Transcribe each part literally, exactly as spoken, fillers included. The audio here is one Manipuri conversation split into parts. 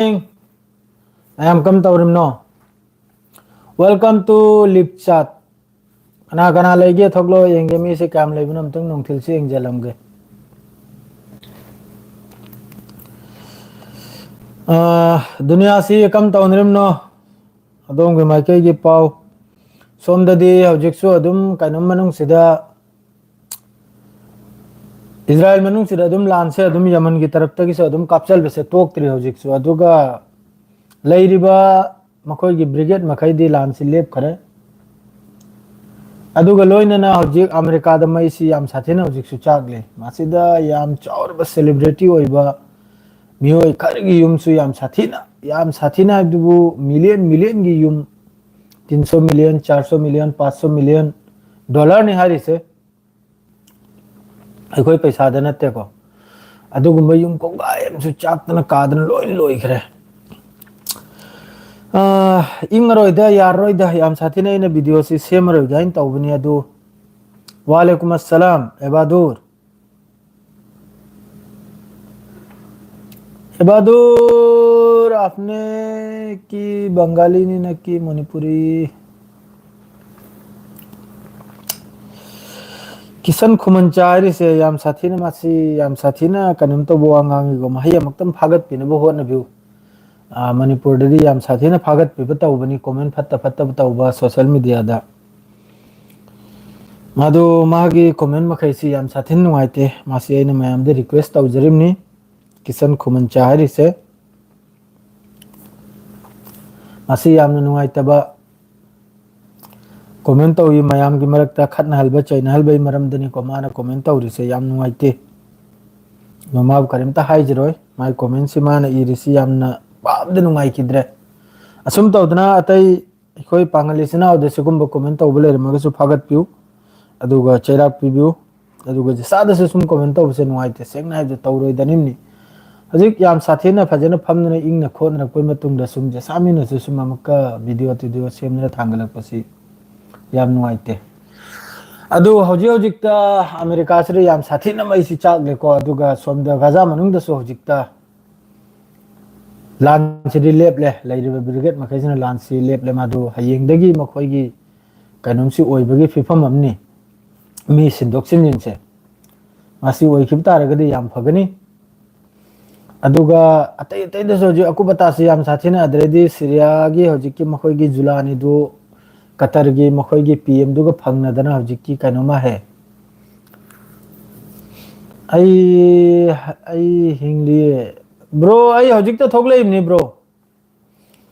ꯃꯌꯥꯝ ꯀꯝ ꯇꯧꯔꯤꯕꯅꯣ? Welcome to Live Chat. ꯀꯅꯥ ꯀꯅꯥ ꯂꯩꯒꯦ? ꯊꯣꯛꯂꯛꯑꯣ, ꯌꯦꯡꯒꯦ ꯃꯤꯁꯦ ꯀꯌꯥꯝ ꯂꯩꯕꯅꯣ, ꯑꯝꯇꯪ ꯅꯨꯡꯊꯤꯜꯁꯦ ꯌꯦꯡꯖꯜꯂꯝꯒꯦ꯫ ꯑꯥ, ꯗꯨꯅꯤꯌꯥꯁꯤ ꯀꯝ ꯇꯧꯅꯔꯤꯕꯅꯣ? ꯑꯗꯣꯝꯒꯤ ꯃꯥꯏꯀꯩꯒꯤ ꯄꯥꯎ꯫ ꯁꯣꯝꯗꯗꯤ ꯍꯧꯖꯤꯛꯁꯨ ꯑꯗꯨꯝ ꯀꯩꯅꯣꯝ ꯃꯅꯨꯡꯁꯤꯗ, ꯏꯖꯔꯥꯌꯦꯜ ꯃꯅꯨꯡꯁꯤꯗ ꯑꯗꯨꯝ ꯂꯥꯟꯁꯦ ꯑꯗꯨꯝ ꯌꯃꯟꯒꯤ ꯇꯔꯞꯇꯒꯤꯁꯨ ꯑꯗꯨꯝ ꯀꯥꯞꯆꯜꯕꯁꯦ ꯇꯣꯛꯇ꯭ꯔꯤ ꯍꯧꯖꯤꯛꯁꯨ꯫ ꯑꯗꯨꯒ ꯂꯩꯔꯤꯕ ꯃꯈꯣꯏꯒꯤ ꯕ꯭ꯔꯤꯒꯦꯗ ꯃꯈꯩꯗꯤ ꯂꯥꯟꯁꯤ ꯂꯦꯞꯈꯔꯦ꯫ ꯑꯗꯨꯒ ꯂꯣꯏꯅꯅ ꯍꯧꯖꯤꯛ ꯑꯃꯦꯔꯤꯀꯥꯗ ꯃꯩꯁꯤ ꯌꯥꯝ ꯁꯥꯊꯤꯅ ꯍꯧꯖꯤꯛꯁꯨ ꯆꯥꯛꯂꯤ꯫ ꯃꯁꯤꯗ ꯌꯥꯝ ꯆꯥꯎꯔꯕ ꯁꯦꯂꯦꯕ꯭ꯔꯤꯇꯤ ꯑꯣꯏꯕ ꯃꯤꯑꯣꯏ ꯈꯔꯒꯤ ꯌꯨꯝꯁꯨ ꯌꯥꯝ ꯁꯥꯊꯤꯅ, ꯌꯥꯝ ꯁꯥꯊꯤꯅ ꯍꯥꯏꯕꯗꯨꯕꯨ ꯃꯤꯂꯤꯌꯟ ꯃꯤꯂꯤꯌꯟꯒꯤ ꯌꯨꯝ, ꯇꯤꯟ ꯁꯣ ꯃꯤꯂꯤꯌꯟ, ꯆꯥꯔ ꯁꯣ ꯃꯤꯂꯤꯌꯟ, ꯄꯥꯁ ꯁꯣ ꯃꯤꯂꯤꯌꯟ ꯗꯣꯂꯔꯅꯤ ꯍꯥꯏꯔꯤꯁꯦ꯫ ꯑꯩꯈꯣꯏ ꯄꯩꯁꯥꯗ ꯅꯠꯇꯦꯀꯣ꯫ ꯑꯗꯨꯒꯨꯝꯕ ꯌꯨꯝ ꯀꯣꯡꯒꯥꯏ ꯑꯃꯁꯨ ꯆꯥꯛꯇꯅ ꯀꯥꯗꯅ ꯂꯣꯏ ꯂꯣꯏꯈ꯭ꯔꯦ꯫ ꯑꯥ, ꯏꯪꯉꯔꯣꯏꯗ, ꯌꯥꯔꯔꯣꯏꯗ, ꯌꯥꯝ ꯁꯥꯊꯤꯅ ꯑꯩꯅ ꯚꯤꯗꯤꯑꯣꯁꯤ ꯁꯦꯝꯃꯔꯣꯏꯗ ꯍꯥꯏꯅ ꯇꯧꯕꯅꯤ ꯑꯗꯨ꯫ ꯋꯥꯂꯦꯀꯨꯝ ꯑꯁꯂꯥꯝ, ꯑꯦꯕꯥꯗꯨꯔ꯫ ꯑꯦꯕꯥꯗꯨꯔ, ꯑꯥꯞꯅꯦ ꯀꯤ ꯕꯪꯒꯥꯂꯤꯅꯤ ꯅ ꯀꯤ ꯃꯅꯤꯄꯨꯔꯤ? ꯀꯤꯁꯟ ꯈꯨꯃꯟꯆꯥ ꯍꯥꯏꯔꯤꯁꯦ ꯌꯥꯝ ꯁꯥꯊꯤꯅ, ꯃꯁꯤ ꯌꯥꯝ ꯁꯥꯊꯤꯅ ꯀꯩꯅꯣꯝ ꯇꯧꯕ ꯋꯥ ꯉꯥꯡꯉꯤꯀꯣ꯫ ꯃꯍꯩ ꯑꯃꯨꯛꯇꯪ ꯐꯥꯒꯠꯄꯤꯅꯕ ꯍꯣꯠꯅꯕꯤꯌꯨ꯫ ꯑꯥ, ꯃꯅꯤꯄꯨꯔꯗꯗꯤ ꯌꯥꯝ ꯁꯥꯊꯤꯅ ꯐꯥꯒꯠꯄꯤꯕ ꯇꯧꯕꯅꯤ, ꯀꯣꯃꯦꯟ ꯐꯠꯇ ꯐꯠꯇꯕ ꯇꯧꯕ ꯁꯣꯁꯦꯜ ꯃꯤꯗꯤꯌꯥꯗ꯫ ꯃꯥꯗꯣ ꯃꯥꯒꯤ ꯀꯣꯃꯦꯟ ꯃꯈꯩꯁꯤ ꯌꯥꯝ ꯁꯥꯊꯤꯅ ꯅꯨꯡꯉꯥꯏꯇꯦ꯫ ꯃꯥꯁꯤ ꯑꯩꯅ ꯃꯌꯥꯝꯗ ꯔꯤꯀ꯭ꯋꯦꯁ ꯇꯧꯖꯔꯤꯕꯅꯤ, ꯀꯤꯁꯟ ꯈꯨꯃꯟꯆꯥ ꯍꯥꯏꯔꯤꯁꯦ꯫ ꯃꯁꯤ ꯌꯥꯝꯅ ꯅꯨꯡꯉꯥꯏꯇꯕ ꯀꯣꯃꯦꯟ ꯇꯧꯏ꯫ ꯃꯌꯥꯝꯒꯤ ꯃꯔꯛꯇ ꯈꯠꯅꯍꯜꯕ ꯆꯩꯅꯍꯜꯕꯒꯤ ꯃꯔꯝꯗꯅꯤꯀꯣ ꯃꯥꯅ ꯀꯣꯃꯦꯟ ꯇꯧꯔꯤꯁꯦ꯫ ꯌꯥꯝ ꯅꯨꯡꯉꯥꯏꯇꯦ꯫ ꯑꯗꯣ ꯃꯥꯕꯨ ꯀꯔꯤꯝꯇ ꯍꯥꯏꯖꯔꯣꯏ꯫ ꯃꯥꯒꯤ ꯀꯣꯃꯦꯟꯁꯤ ꯃꯥꯅ ꯏꯔꯤꯁꯤ ꯌꯥꯝꯅ ꯄꯥꯕꯗ ꯅꯨꯡꯉꯥꯏꯈꯤꯗ꯭ꯔꯦ꯫ ꯑꯁꯨꯝ ꯇꯧꯗꯅ ꯑꯇꯩ ꯑꯩꯈꯣꯏ ꯄꯥꯡꯒꯜ ꯏꯆꯤꯟ ꯏꯅꯥꯎꯗ ꯁꯤꯒꯨꯝꯕ ꯀꯣꯃꯦꯟ ꯇꯧꯕ ꯂꯩꯔꯝꯃꯒꯁꯨ ꯐꯥꯒꯠꯄꯤꯌꯨ, ꯑꯗꯨꯒ ꯆꯩꯔꯥꯛ ꯄꯤꯕꯤꯌꯨ꯫ ꯑꯗꯨꯒ ꯖꯁꯥꯗꯁꯨ ꯁꯨꯝ ꯀꯣꯃꯦꯟ ꯇꯧꯕꯁꯦ ꯅꯨꯡꯉꯥꯏꯇꯦ, ꯁꯦꯡꯅ ꯍꯥꯏꯕꯗ ꯇꯧꯔꯣꯏꯗꯅꯤꯝꯅꯤ꯫ ꯍꯧꯖꯤꯛ ꯌꯥꯝ ꯁꯥꯊꯤꯅ ꯐꯖꯅ ꯐꯝꯗꯅ ꯏꯪꯅ ꯈꯣꯠꯅꯔꯛꯄꯩ ꯃꯇꯨꯡꯗ ꯁꯨꯝ ꯖꯁꯥꯃꯤꯟꯅꯁꯨ ꯁꯨꯝ ꯑꯃꯨꯛꯀ ꯚꯤꯗꯤꯑꯣ ꯇꯤꯗꯤꯑꯣ ꯁꯦꯝꯗꯅ ꯊꯥꯡꯒꯠꯂꯛꯄꯁꯤ ꯌꯥꯝ ꯅꯨꯡꯉꯥꯏꯇꯦ꯫ ꯑꯗꯨ ꯍꯧꯖꯤꯛ ꯍꯧꯖꯤꯛꯇ ꯑꯃꯦꯔꯤꯀꯥꯁꯤꯗ ꯌꯥꯝ ꯁꯥꯊꯤꯅ ꯃꯩꯁꯤ ꯆꯥꯛꯂꯦꯀꯣ꯫ ꯑꯗꯨꯒ ꯁꯣꯝꯗ ꯒꯥꯖꯥ ꯃꯅꯨꯡꯗꯁꯨ ꯍꯧꯖꯤꯛꯇ ꯂꯥꯟꯁꯤꯗꯤ ꯂꯦꯞꯂꯦ, ꯂꯩꯔꯤꯕ ꯕ꯭ꯔꯤꯒꯦꯗ ꯃꯈꯩꯁꯤꯅ ꯂꯥꯟꯁꯤ ꯂꯦꯞꯂꯦ꯫ ꯃꯗꯨ ꯍꯌꯦꯡꯗꯒꯤ ꯃꯈꯣꯏꯒꯤ ꯀꯩꯅꯣꯝꯁꯤ ꯑꯣꯏꯕꯒꯤ ꯐꯤꯕꯝ ꯑꯃꯅꯤ, ꯃꯤ ꯁꯤꯟꯗꯣꯛ ꯁꯤꯟꯖꯤꯟꯁꯦ꯫ ꯃꯁꯤ ꯑꯣꯏꯈꯤꯕ ꯇꯥꯔꯒꯗꯤ ꯌꯥꯝ ꯐꯒꯅꯤ꯫ ꯑꯗꯨꯒ ꯑꯇꯩ ꯑꯇꯩꯗꯁꯨ ꯍꯧꯖꯤꯛ ꯑꯀꯨꯞ ꯑꯇꯥꯁꯤ ꯌꯥꯝ ꯁꯥꯊꯤꯅ, ꯑꯗꯩꯗꯤ ꯁꯤꯔꯤꯌꯥꯒꯤ ꯍꯧꯖꯤꯛꯀꯤ ꯃꯈꯣꯏꯒꯤ ꯖꯨꯂꯥꯅꯤꯗꯨ, ꯀꯇꯔꯒꯤ ꯃꯈꯣꯏꯒꯤ ꯄꯤ ꯑꯦꯝꯗꯨꯒ ꯐꯪꯅꯗꯅ ꯍꯧꯖꯤꯛꯀꯤ ꯀꯩꯅꯣꯝꯃ ꯍꯦ꯫ ꯑꯩ ꯑꯩ ꯍꯤꯡꯂꯤꯌꯦ꯫ ꯕ꯭ꯔꯣ, ꯑꯩ ꯍꯧꯖꯤꯛꯇ ꯊꯣꯛꯂꯛꯏꯕꯅꯤ ꯕ꯭ꯔꯣ꯫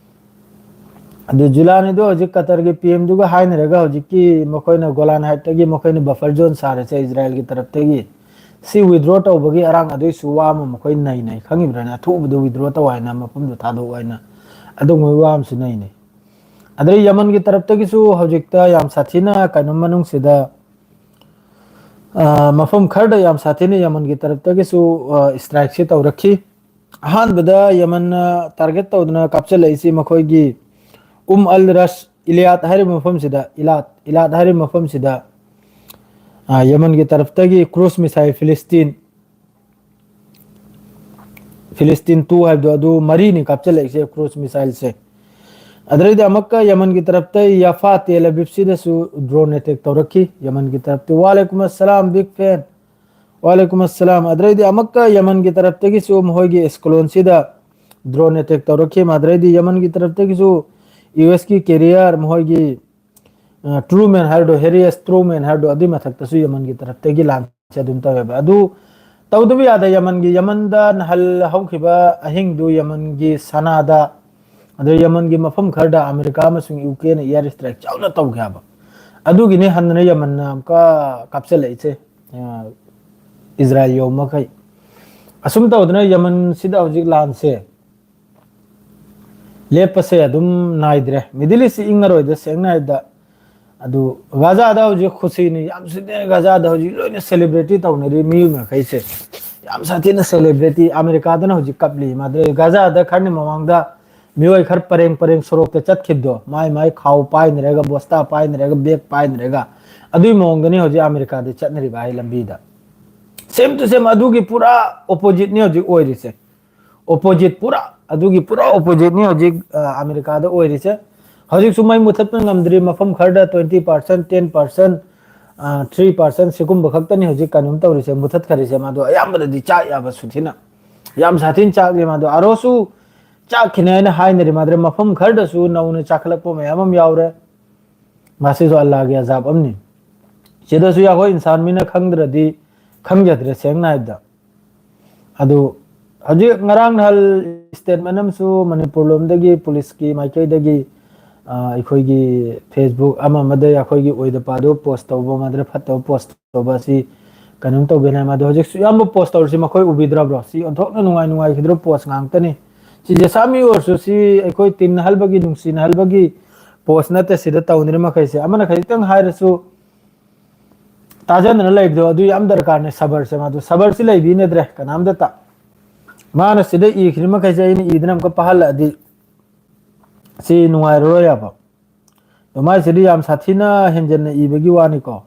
ꯑꯗꯨ ꯖꯨꯂꯥꯅꯤꯗꯣ ꯍꯧꯖꯤꯛ ꯀꯇꯔꯒꯤ ꯄꯤ ꯑꯦꯝꯗꯨꯒ ꯍꯥꯏꯅꯔꯒ ꯍꯧꯖꯤꯛꯀꯤ ꯃꯈꯣꯏꯅ ꯒꯣꯂꯥꯟ ꯍꯥꯏꯠꯇꯒꯤ ꯃꯈꯣꯏꯅ ꯕꯐꯔ ꯖꯣꯟ ꯁꯥꯔꯁꯦ ꯏꯖꯔꯥꯌꯦꯜꯒꯤ ꯇꯔꯞꯇꯒꯤ꯫ ꯁꯤ ꯋꯤꯗ꯭ꯔꯣ ꯇꯧꯕꯒꯤ ꯑꯔꯥꯡ ꯑꯗꯨꯏꯁꯨ ꯋꯥ ꯑꯃ ꯃꯈꯣꯏ ꯅꯩꯅꯩ, ꯈꯪꯉꯤꯕ꯭ꯔꯥꯅꯦ? ꯑꯊꯨꯕꯗ ꯋꯤꯗ꯭ꯔꯣ ꯇꯧ ꯍꯥꯏꯅ, ꯃꯐꯝꯗꯨ ꯊꯥꯗꯣꯛꯎ ꯍꯥꯏꯅ ꯑꯗꯨꯒꯨꯝꯕꯒꯤ ꯋꯥ ꯑꯃꯁꯨ ꯅꯩꯅꯩ꯫ ꯑꯗꯩ ꯌꯃꯟꯒꯤ ꯇꯔꯞꯇꯒꯤꯁꯨ ꯍꯧꯖꯤꯛꯇ ꯌꯥꯝ ꯁꯥꯊꯤꯅ ꯀꯩꯅꯣ ꯃꯅꯨꯡꯁꯤꯗ, ꯑ, ꯃꯐꯝ ꯈꯔꯗ ꯌꯥꯝ ꯁꯥꯊꯤꯅ ꯌꯃꯟꯒꯤ ꯇꯔꯞꯇꯒꯤꯁꯨ, ꯑ, ꯏꯁꯇ꯭ꯔꯥꯏꯛꯁꯤ ꯇꯧꯔꯛꯈꯤ꯫ ꯑꯍꯥꯟꯕꯗ ꯌꯃꯟꯅ ꯇꯥꯔꯒꯦꯠ ꯇꯧꯗꯨꯅ ꯀꯥꯞꯆꯜꯂꯛꯏꯁꯤ ꯃꯈꯣꯏꯒꯤ ꯎꯝ ꯑꯜ ꯔꯁ ꯏꯂꯤꯌꯥꯠ ꯍꯥꯏꯔꯤꯕ ꯃꯐꯝꯁꯤꯗ, ꯏꯂꯥꯠ, ꯏꯂꯥꯠ ꯍꯥꯏꯔꯤꯕ ꯃꯐꯝꯁꯤꯗ, ꯑ, ꯌꯃꯟꯒꯤ ꯇꯔꯞꯇꯒꯤ ꯀ꯭ꯔꯨꯖ ꯃꯤꯁꯥꯏꯜ ꯐꯤꯂꯤꯁꯇꯤꯟ, ꯐꯤꯂꯤꯁꯇꯤꯟ ꯇꯨ ꯍꯥꯏꯕꯗꯣ, ꯑꯗꯨ ꯃꯔꯤꯅꯤ ꯀꯥꯞꯆꯜꯂꯛꯏꯁꯦ, ꯀ꯭ꯔꯨꯖ ꯃꯤꯁꯥꯏꯜꯁꯦ꯫ ꯑꯗꯩꯗꯤ ꯑꯃꯨꯛꯀ ꯌꯃꯟꯒꯤ ꯇꯔꯞꯇ ꯌꯥꯐꯥ ꯇꯦꯜ ꯑꯕꯤꯕꯁꯤꯗꯁꯨ ꯗ꯭ꯔꯣꯟ ꯑꯦꯇꯦꯛ ꯇꯧꯔꯛꯈꯤ ꯌꯃꯟꯒꯤ ꯇꯔꯞꯇ꯫ ꯋꯥꯂꯦꯀꯨꯝ ꯑꯁꯂꯥꯝ, ꯕꯤꯛ ꯐꯦꯟ꯫ ꯋꯥꯂꯦꯀꯨꯝ ꯑꯁꯂꯥꯝ꯫ ꯑꯗꯩꯗꯤ ꯑꯃꯨꯛꯀ ꯌꯃꯟꯒꯤ ꯇꯔꯞꯇꯒꯤꯁꯨ ꯃꯈꯣꯏꯒꯤ ꯑꯦꯁꯀꯂꯣꯟꯁꯤꯗ ꯗ꯭ꯔꯣꯟ ꯑꯦꯇꯦꯛ ꯇꯧꯔꯛꯈꯤ꯫ ꯑꯗꯩꯗꯤ ꯌꯃꯟꯒꯤ ꯇꯔꯞꯇꯒꯤꯁꯨ ꯌꯨ ꯑꯦꯁꯀꯤ ꯀꯦꯔꯤꯌꯔ, ꯃꯈꯣꯏꯒꯤ, ꯑ, ꯇ꯭ꯔꯨꯃꯦꯟ ꯍꯥꯏꯔꯗꯣ, ꯍꯦꯔꯤꯌꯁ ꯇ꯭ꯔꯨꯃꯦꯟ ꯍꯥꯏꯔꯗꯣ, ꯑꯗꯨꯏ ꯃꯊꯛꯇꯁꯨ ꯌꯃꯟꯒꯤ ꯇꯔꯞꯇꯒꯤ ꯂꯥꯟꯁꯦ ꯑꯗꯨꯝ ꯇꯧꯋꯦꯕ꯫ ꯑꯗꯨ ꯇꯧꯗꯕ ꯌꯥꯗꯦ꯫ ꯌꯃꯟꯒꯤ, ꯌꯃꯟꯗ ꯅꯍꯜ ꯍꯧꯈꯤꯕ ꯑꯍꯤꯡꯗꯨ ꯌꯃꯟꯒꯤ ꯁꯅꯥꯗ, ꯑꯗꯩ ꯌꯃꯟꯒꯤ ꯃꯐꯝ ꯈꯔꯗ ꯑꯃꯦꯔꯤꯀꯥ ꯑꯃꯁꯨꯡ ꯌꯨ ꯀꯦꯅ ꯏꯌꯥꯔ ꯏꯁꯇ꯭ꯔꯥꯏꯛ ꯆꯥꯎꯅ ꯇꯧꯈꯤ ꯍꯥꯏꯕ꯫ ꯑꯗꯨꯒꯤꯅꯤ ꯍꯟꯗꯅ ꯌꯃꯟꯅ ꯑꯃꯨꯛꯀ ꯀꯥꯞꯆꯜꯂꯛꯏꯁꯦ, ꯑ, ꯏꯖꯔꯥꯌꯦꯜ ꯌꯧ ꯃꯈꯩ꯫ ꯑꯁꯨꯝ ꯇꯧꯗꯅ ꯌꯃꯟꯁꯤꯗ ꯍꯧꯖꯤꯛ ꯂꯥꯟꯁꯦ ꯂꯦꯞꯄꯁꯦ ꯑꯗꯨꯝ ꯅꯥꯏꯗ꯭ꯔꯦ꯫ ꯃꯤꯗꯜ ꯏꯁꯁꯤ ꯏꯪꯉꯔꯣꯏꯗ, ꯁꯦꯡꯅ ꯍꯥꯏꯕꯗ꯫ ꯑꯗꯨ ꯒꯥꯖꯥꯗ ꯍꯧꯖꯤꯛ ꯈꯨꯁꯤꯅꯤ, ꯌꯥꯝ ꯁꯤꯗꯦ꯫ ꯒꯥꯖꯥꯗ ꯍꯧꯖꯤꯛ ꯂꯣꯏꯅ ꯁꯦꯂꯦꯕ꯭ꯔꯦꯇꯤ ꯇꯧꯅꯔꯤ ꯃꯤ ꯃꯈꯩꯁꯦ, ꯌꯥꯝ ꯁꯥꯊꯤꯅ ꯁꯦꯂꯦꯕ꯭ꯔꯦꯇꯤ꯫ ꯑꯃꯦꯔꯤꯀꯥꯗꯅ ꯍꯧꯖꯤꯛ ꯀꯞꯂꯤ꯫ ꯃꯥꯗ꯭ꯔꯦ ꯒꯥꯖꯥꯗ ꯈꯔꯅꯤ ꯃꯃꯥꯡꯗ ꯃꯤꯑꯣꯏ ꯈꯔ ꯄꯔꯦꯡ ꯄꯔꯦꯡ ꯁꯣꯔꯣꯛꯇ ꯆꯠꯈꯤꯕꯗꯣ, ꯃꯥꯏ ꯃꯥꯏ ꯈꯥꯎ ꯄꯥꯏꯅꯔꯒ, ꯕꯣꯁꯇꯥ ꯄꯥꯏꯅꯔꯒ, ꯕꯦꯒ ꯄꯥꯏꯅꯔꯒ, ꯑꯗꯨꯒꯤ ꯃꯑꯣꯡꯗꯅꯤ ꯍꯧꯖꯤꯛ ꯑꯃꯦꯔꯤꯀꯥꯗ ꯆꯠꯅꯔꯤꯕ ꯍꯥꯏ ꯂꯝꯕꯤꯗ꯫ ꯁꯦꯝ ꯇꯨ ꯁꯦꯝ ꯑꯗꯨꯒꯤ ꯄꯨꯔꯥ ꯑꯣꯄꯣꯖꯤꯠꯅꯤ ꯍꯧꯖꯤꯛ ꯑꯣꯏꯔꯤꯁꯦ꯫ ꯑꯣꯄꯣꯖꯤꯠ ꯄꯨꯔꯥ ꯑꯗꯨꯒꯤ ꯄꯨꯔꯥ ꯑꯣꯄꯣꯖꯤꯠꯅꯤ ꯍꯧꯖꯤꯛ, ꯑ, ꯑꯃꯦꯔꯤꯀꯥꯗ ꯑꯣꯏꯔꯤꯁꯦ꯫ ꯍꯧꯖꯤꯛꯁꯨ ꯃꯩ ꯃꯨꯊꯠꯄ ꯉꯝꯗ꯭ꯔꯤ, ꯃꯐꯝ ꯈꯔꯗ twenty percent, ten percent, ꯑ, three percent ꯁꯤꯒꯨꯝꯕ ꯈꯛꯇꯅꯤ ꯍꯧꯖꯤꯛ ꯀꯩꯅꯣꯝ ꯇꯧꯔꯤꯁꯦ, ꯃꯨꯊꯠꯈꯔꯤꯁꯦ꯫ ꯃꯥꯗꯣ ꯑꯌꯥꯝꯕꯗꯗꯤ ꯆꯥꯛ ꯌꯥꯕ ꯁꯨꯊꯤꯅ ꯌꯥꯝ ꯁꯥꯊꯤꯅ ꯆꯥꯛꯂꯤ꯫ ꯃꯥꯗꯣ ꯑꯥꯔꯣꯁꯨ ꯆꯥꯛꯈꯤꯅꯤ ꯍꯥꯏꯅ ꯍꯥꯏꯅꯔꯤ꯫ ꯃꯥꯗ꯭ꯔꯦ ꯃꯐꯝ ꯈꯔꯗꯁꯨ ꯅꯧꯅ ꯆꯥꯈꯠꯂꯛꯄ ꯃꯌꯥꯝ ꯑꯃ ꯌꯥꯎꯔꯦ꯫ ꯃꯁꯤꯁꯨ ꯑꯜꯂꯥꯒꯤ ꯑꯖꯥꯕ ꯑꯃꯅꯤ꯫ ꯁꯤꯗꯁꯨ ꯑꯩꯈꯣꯏ ꯏꯟꯁꯥꯟ ꯃꯤꯅ ꯈꯪꯗ꯭ꯔꯗꯤ ꯈꯪꯖꯗ꯭ꯔꯦ, ꯁꯦꯡꯅ ꯍꯥꯏꯕꯗ꯫ ꯑꯗꯨ ꯍꯧꯖꯤꯛ ꯉꯔꯥꯡ ꯅꯍꯥꯟ ꯁ꯭ꯇꯦꯠꯃꯦꯟ ꯑꯃꯁꯨ ꯃꯅꯤꯄꯨꯔ ꯂꯣꯝꯗꯒꯤ, ꯄꯨꯂꯤꯁꯀꯤ ꯃꯥꯏꯀꯩꯗꯒꯤ, ꯑ, ꯑꯩꯈꯣꯏꯒꯤ Facebook ꯑꯃ ꯑꯃꯗ ꯑꯩꯈꯣꯏꯒꯤ ꯑꯣꯏꯗ ꯄꯥꯗꯕ ꯄꯣꯁ ꯇꯧꯕ, ꯃꯗꯨꯗ ꯐꯠꯇꯕ ꯄꯣꯁ ꯇꯧꯕ ꯑꯁꯤ ꯀꯩꯅꯣꯝ ꯇꯧꯒꯦꯅ ꯍꯥꯏ꯫ ꯃꯗꯨ ꯍꯧꯖꯤꯛꯁꯨ ꯑꯌꯥꯝꯕ ꯄꯣꯁ ꯇꯧꯔꯤꯁꯤ ꯃꯈꯣꯏ ꯎꯕꯤꯗ꯭ꯔꯕ꯭ꯔꯣ? ꯁꯤ ꯑꯣꯟꯊꯣꯛꯅ ꯅꯨꯡꯉꯥꯏ ꯅꯨꯡꯉꯥꯏꯈꯤꯗ꯭ꯔꯕ ꯄꯣꯁ ꯉꯥꯛꯇꯅꯤ꯫ ꯁꯤꯁꯦ ꯁꯥꯃꯤ ꯑꯣꯏꯔꯁꯨ ꯁꯤ ꯑꯩꯈꯣꯏ ꯇꯤꯟꯅꯍꯜꯕꯒꯤ, ꯅꯨꯡꯁꯤꯅꯍꯜꯕꯒꯤ ꯄꯣꯁ ꯅꯠꯇꯦ ꯁꯤꯗ ꯇꯧꯅꯔꯤ ꯃꯈꯩꯁꯦ꯫ ꯑꯃꯅ ꯈꯖꯤꯛꯇꯪ ꯍꯥꯏꯔꯁꯨ ꯇꯥꯖꯗꯅ ꯂꯩꯕꯗꯣ ꯑꯗꯨ ꯌꯥꯝ ꯗꯔꯀꯥꯔꯅꯦ ꯁꯕꯔꯁꯦ꯫ ꯃꯥꯗꯨ ꯁꯕꯔꯁꯤ ꯂꯩꯕꯤꯅꯗ꯭ꯔꯦ ꯀꯅꯥꯝꯇꯇ꯫ ꯃꯥꯅ ꯁꯤꯗ ꯏꯈ꯭ꯔꯤ ꯃꯈꯩꯁꯦ ꯑꯩꯅ ꯏꯗꯅ ꯑꯃꯨꯛꯀ ꯄꯥꯍꯜꯂꯛꯑꯗꯤ ꯁꯤ ꯅꯨꯡꯉꯥꯏꯔꯔꯣꯏ ꯍꯥꯏꯕ꯫ ꯑꯗꯣ ꯃꯥꯏꯁꯤꯗꯤ ꯌꯥꯝ ꯁꯥꯊꯤꯅ ꯍꯦꯟꯖꯟꯅ ꯏꯕꯒꯤ ꯋꯥꯅꯤꯀꯣ꯫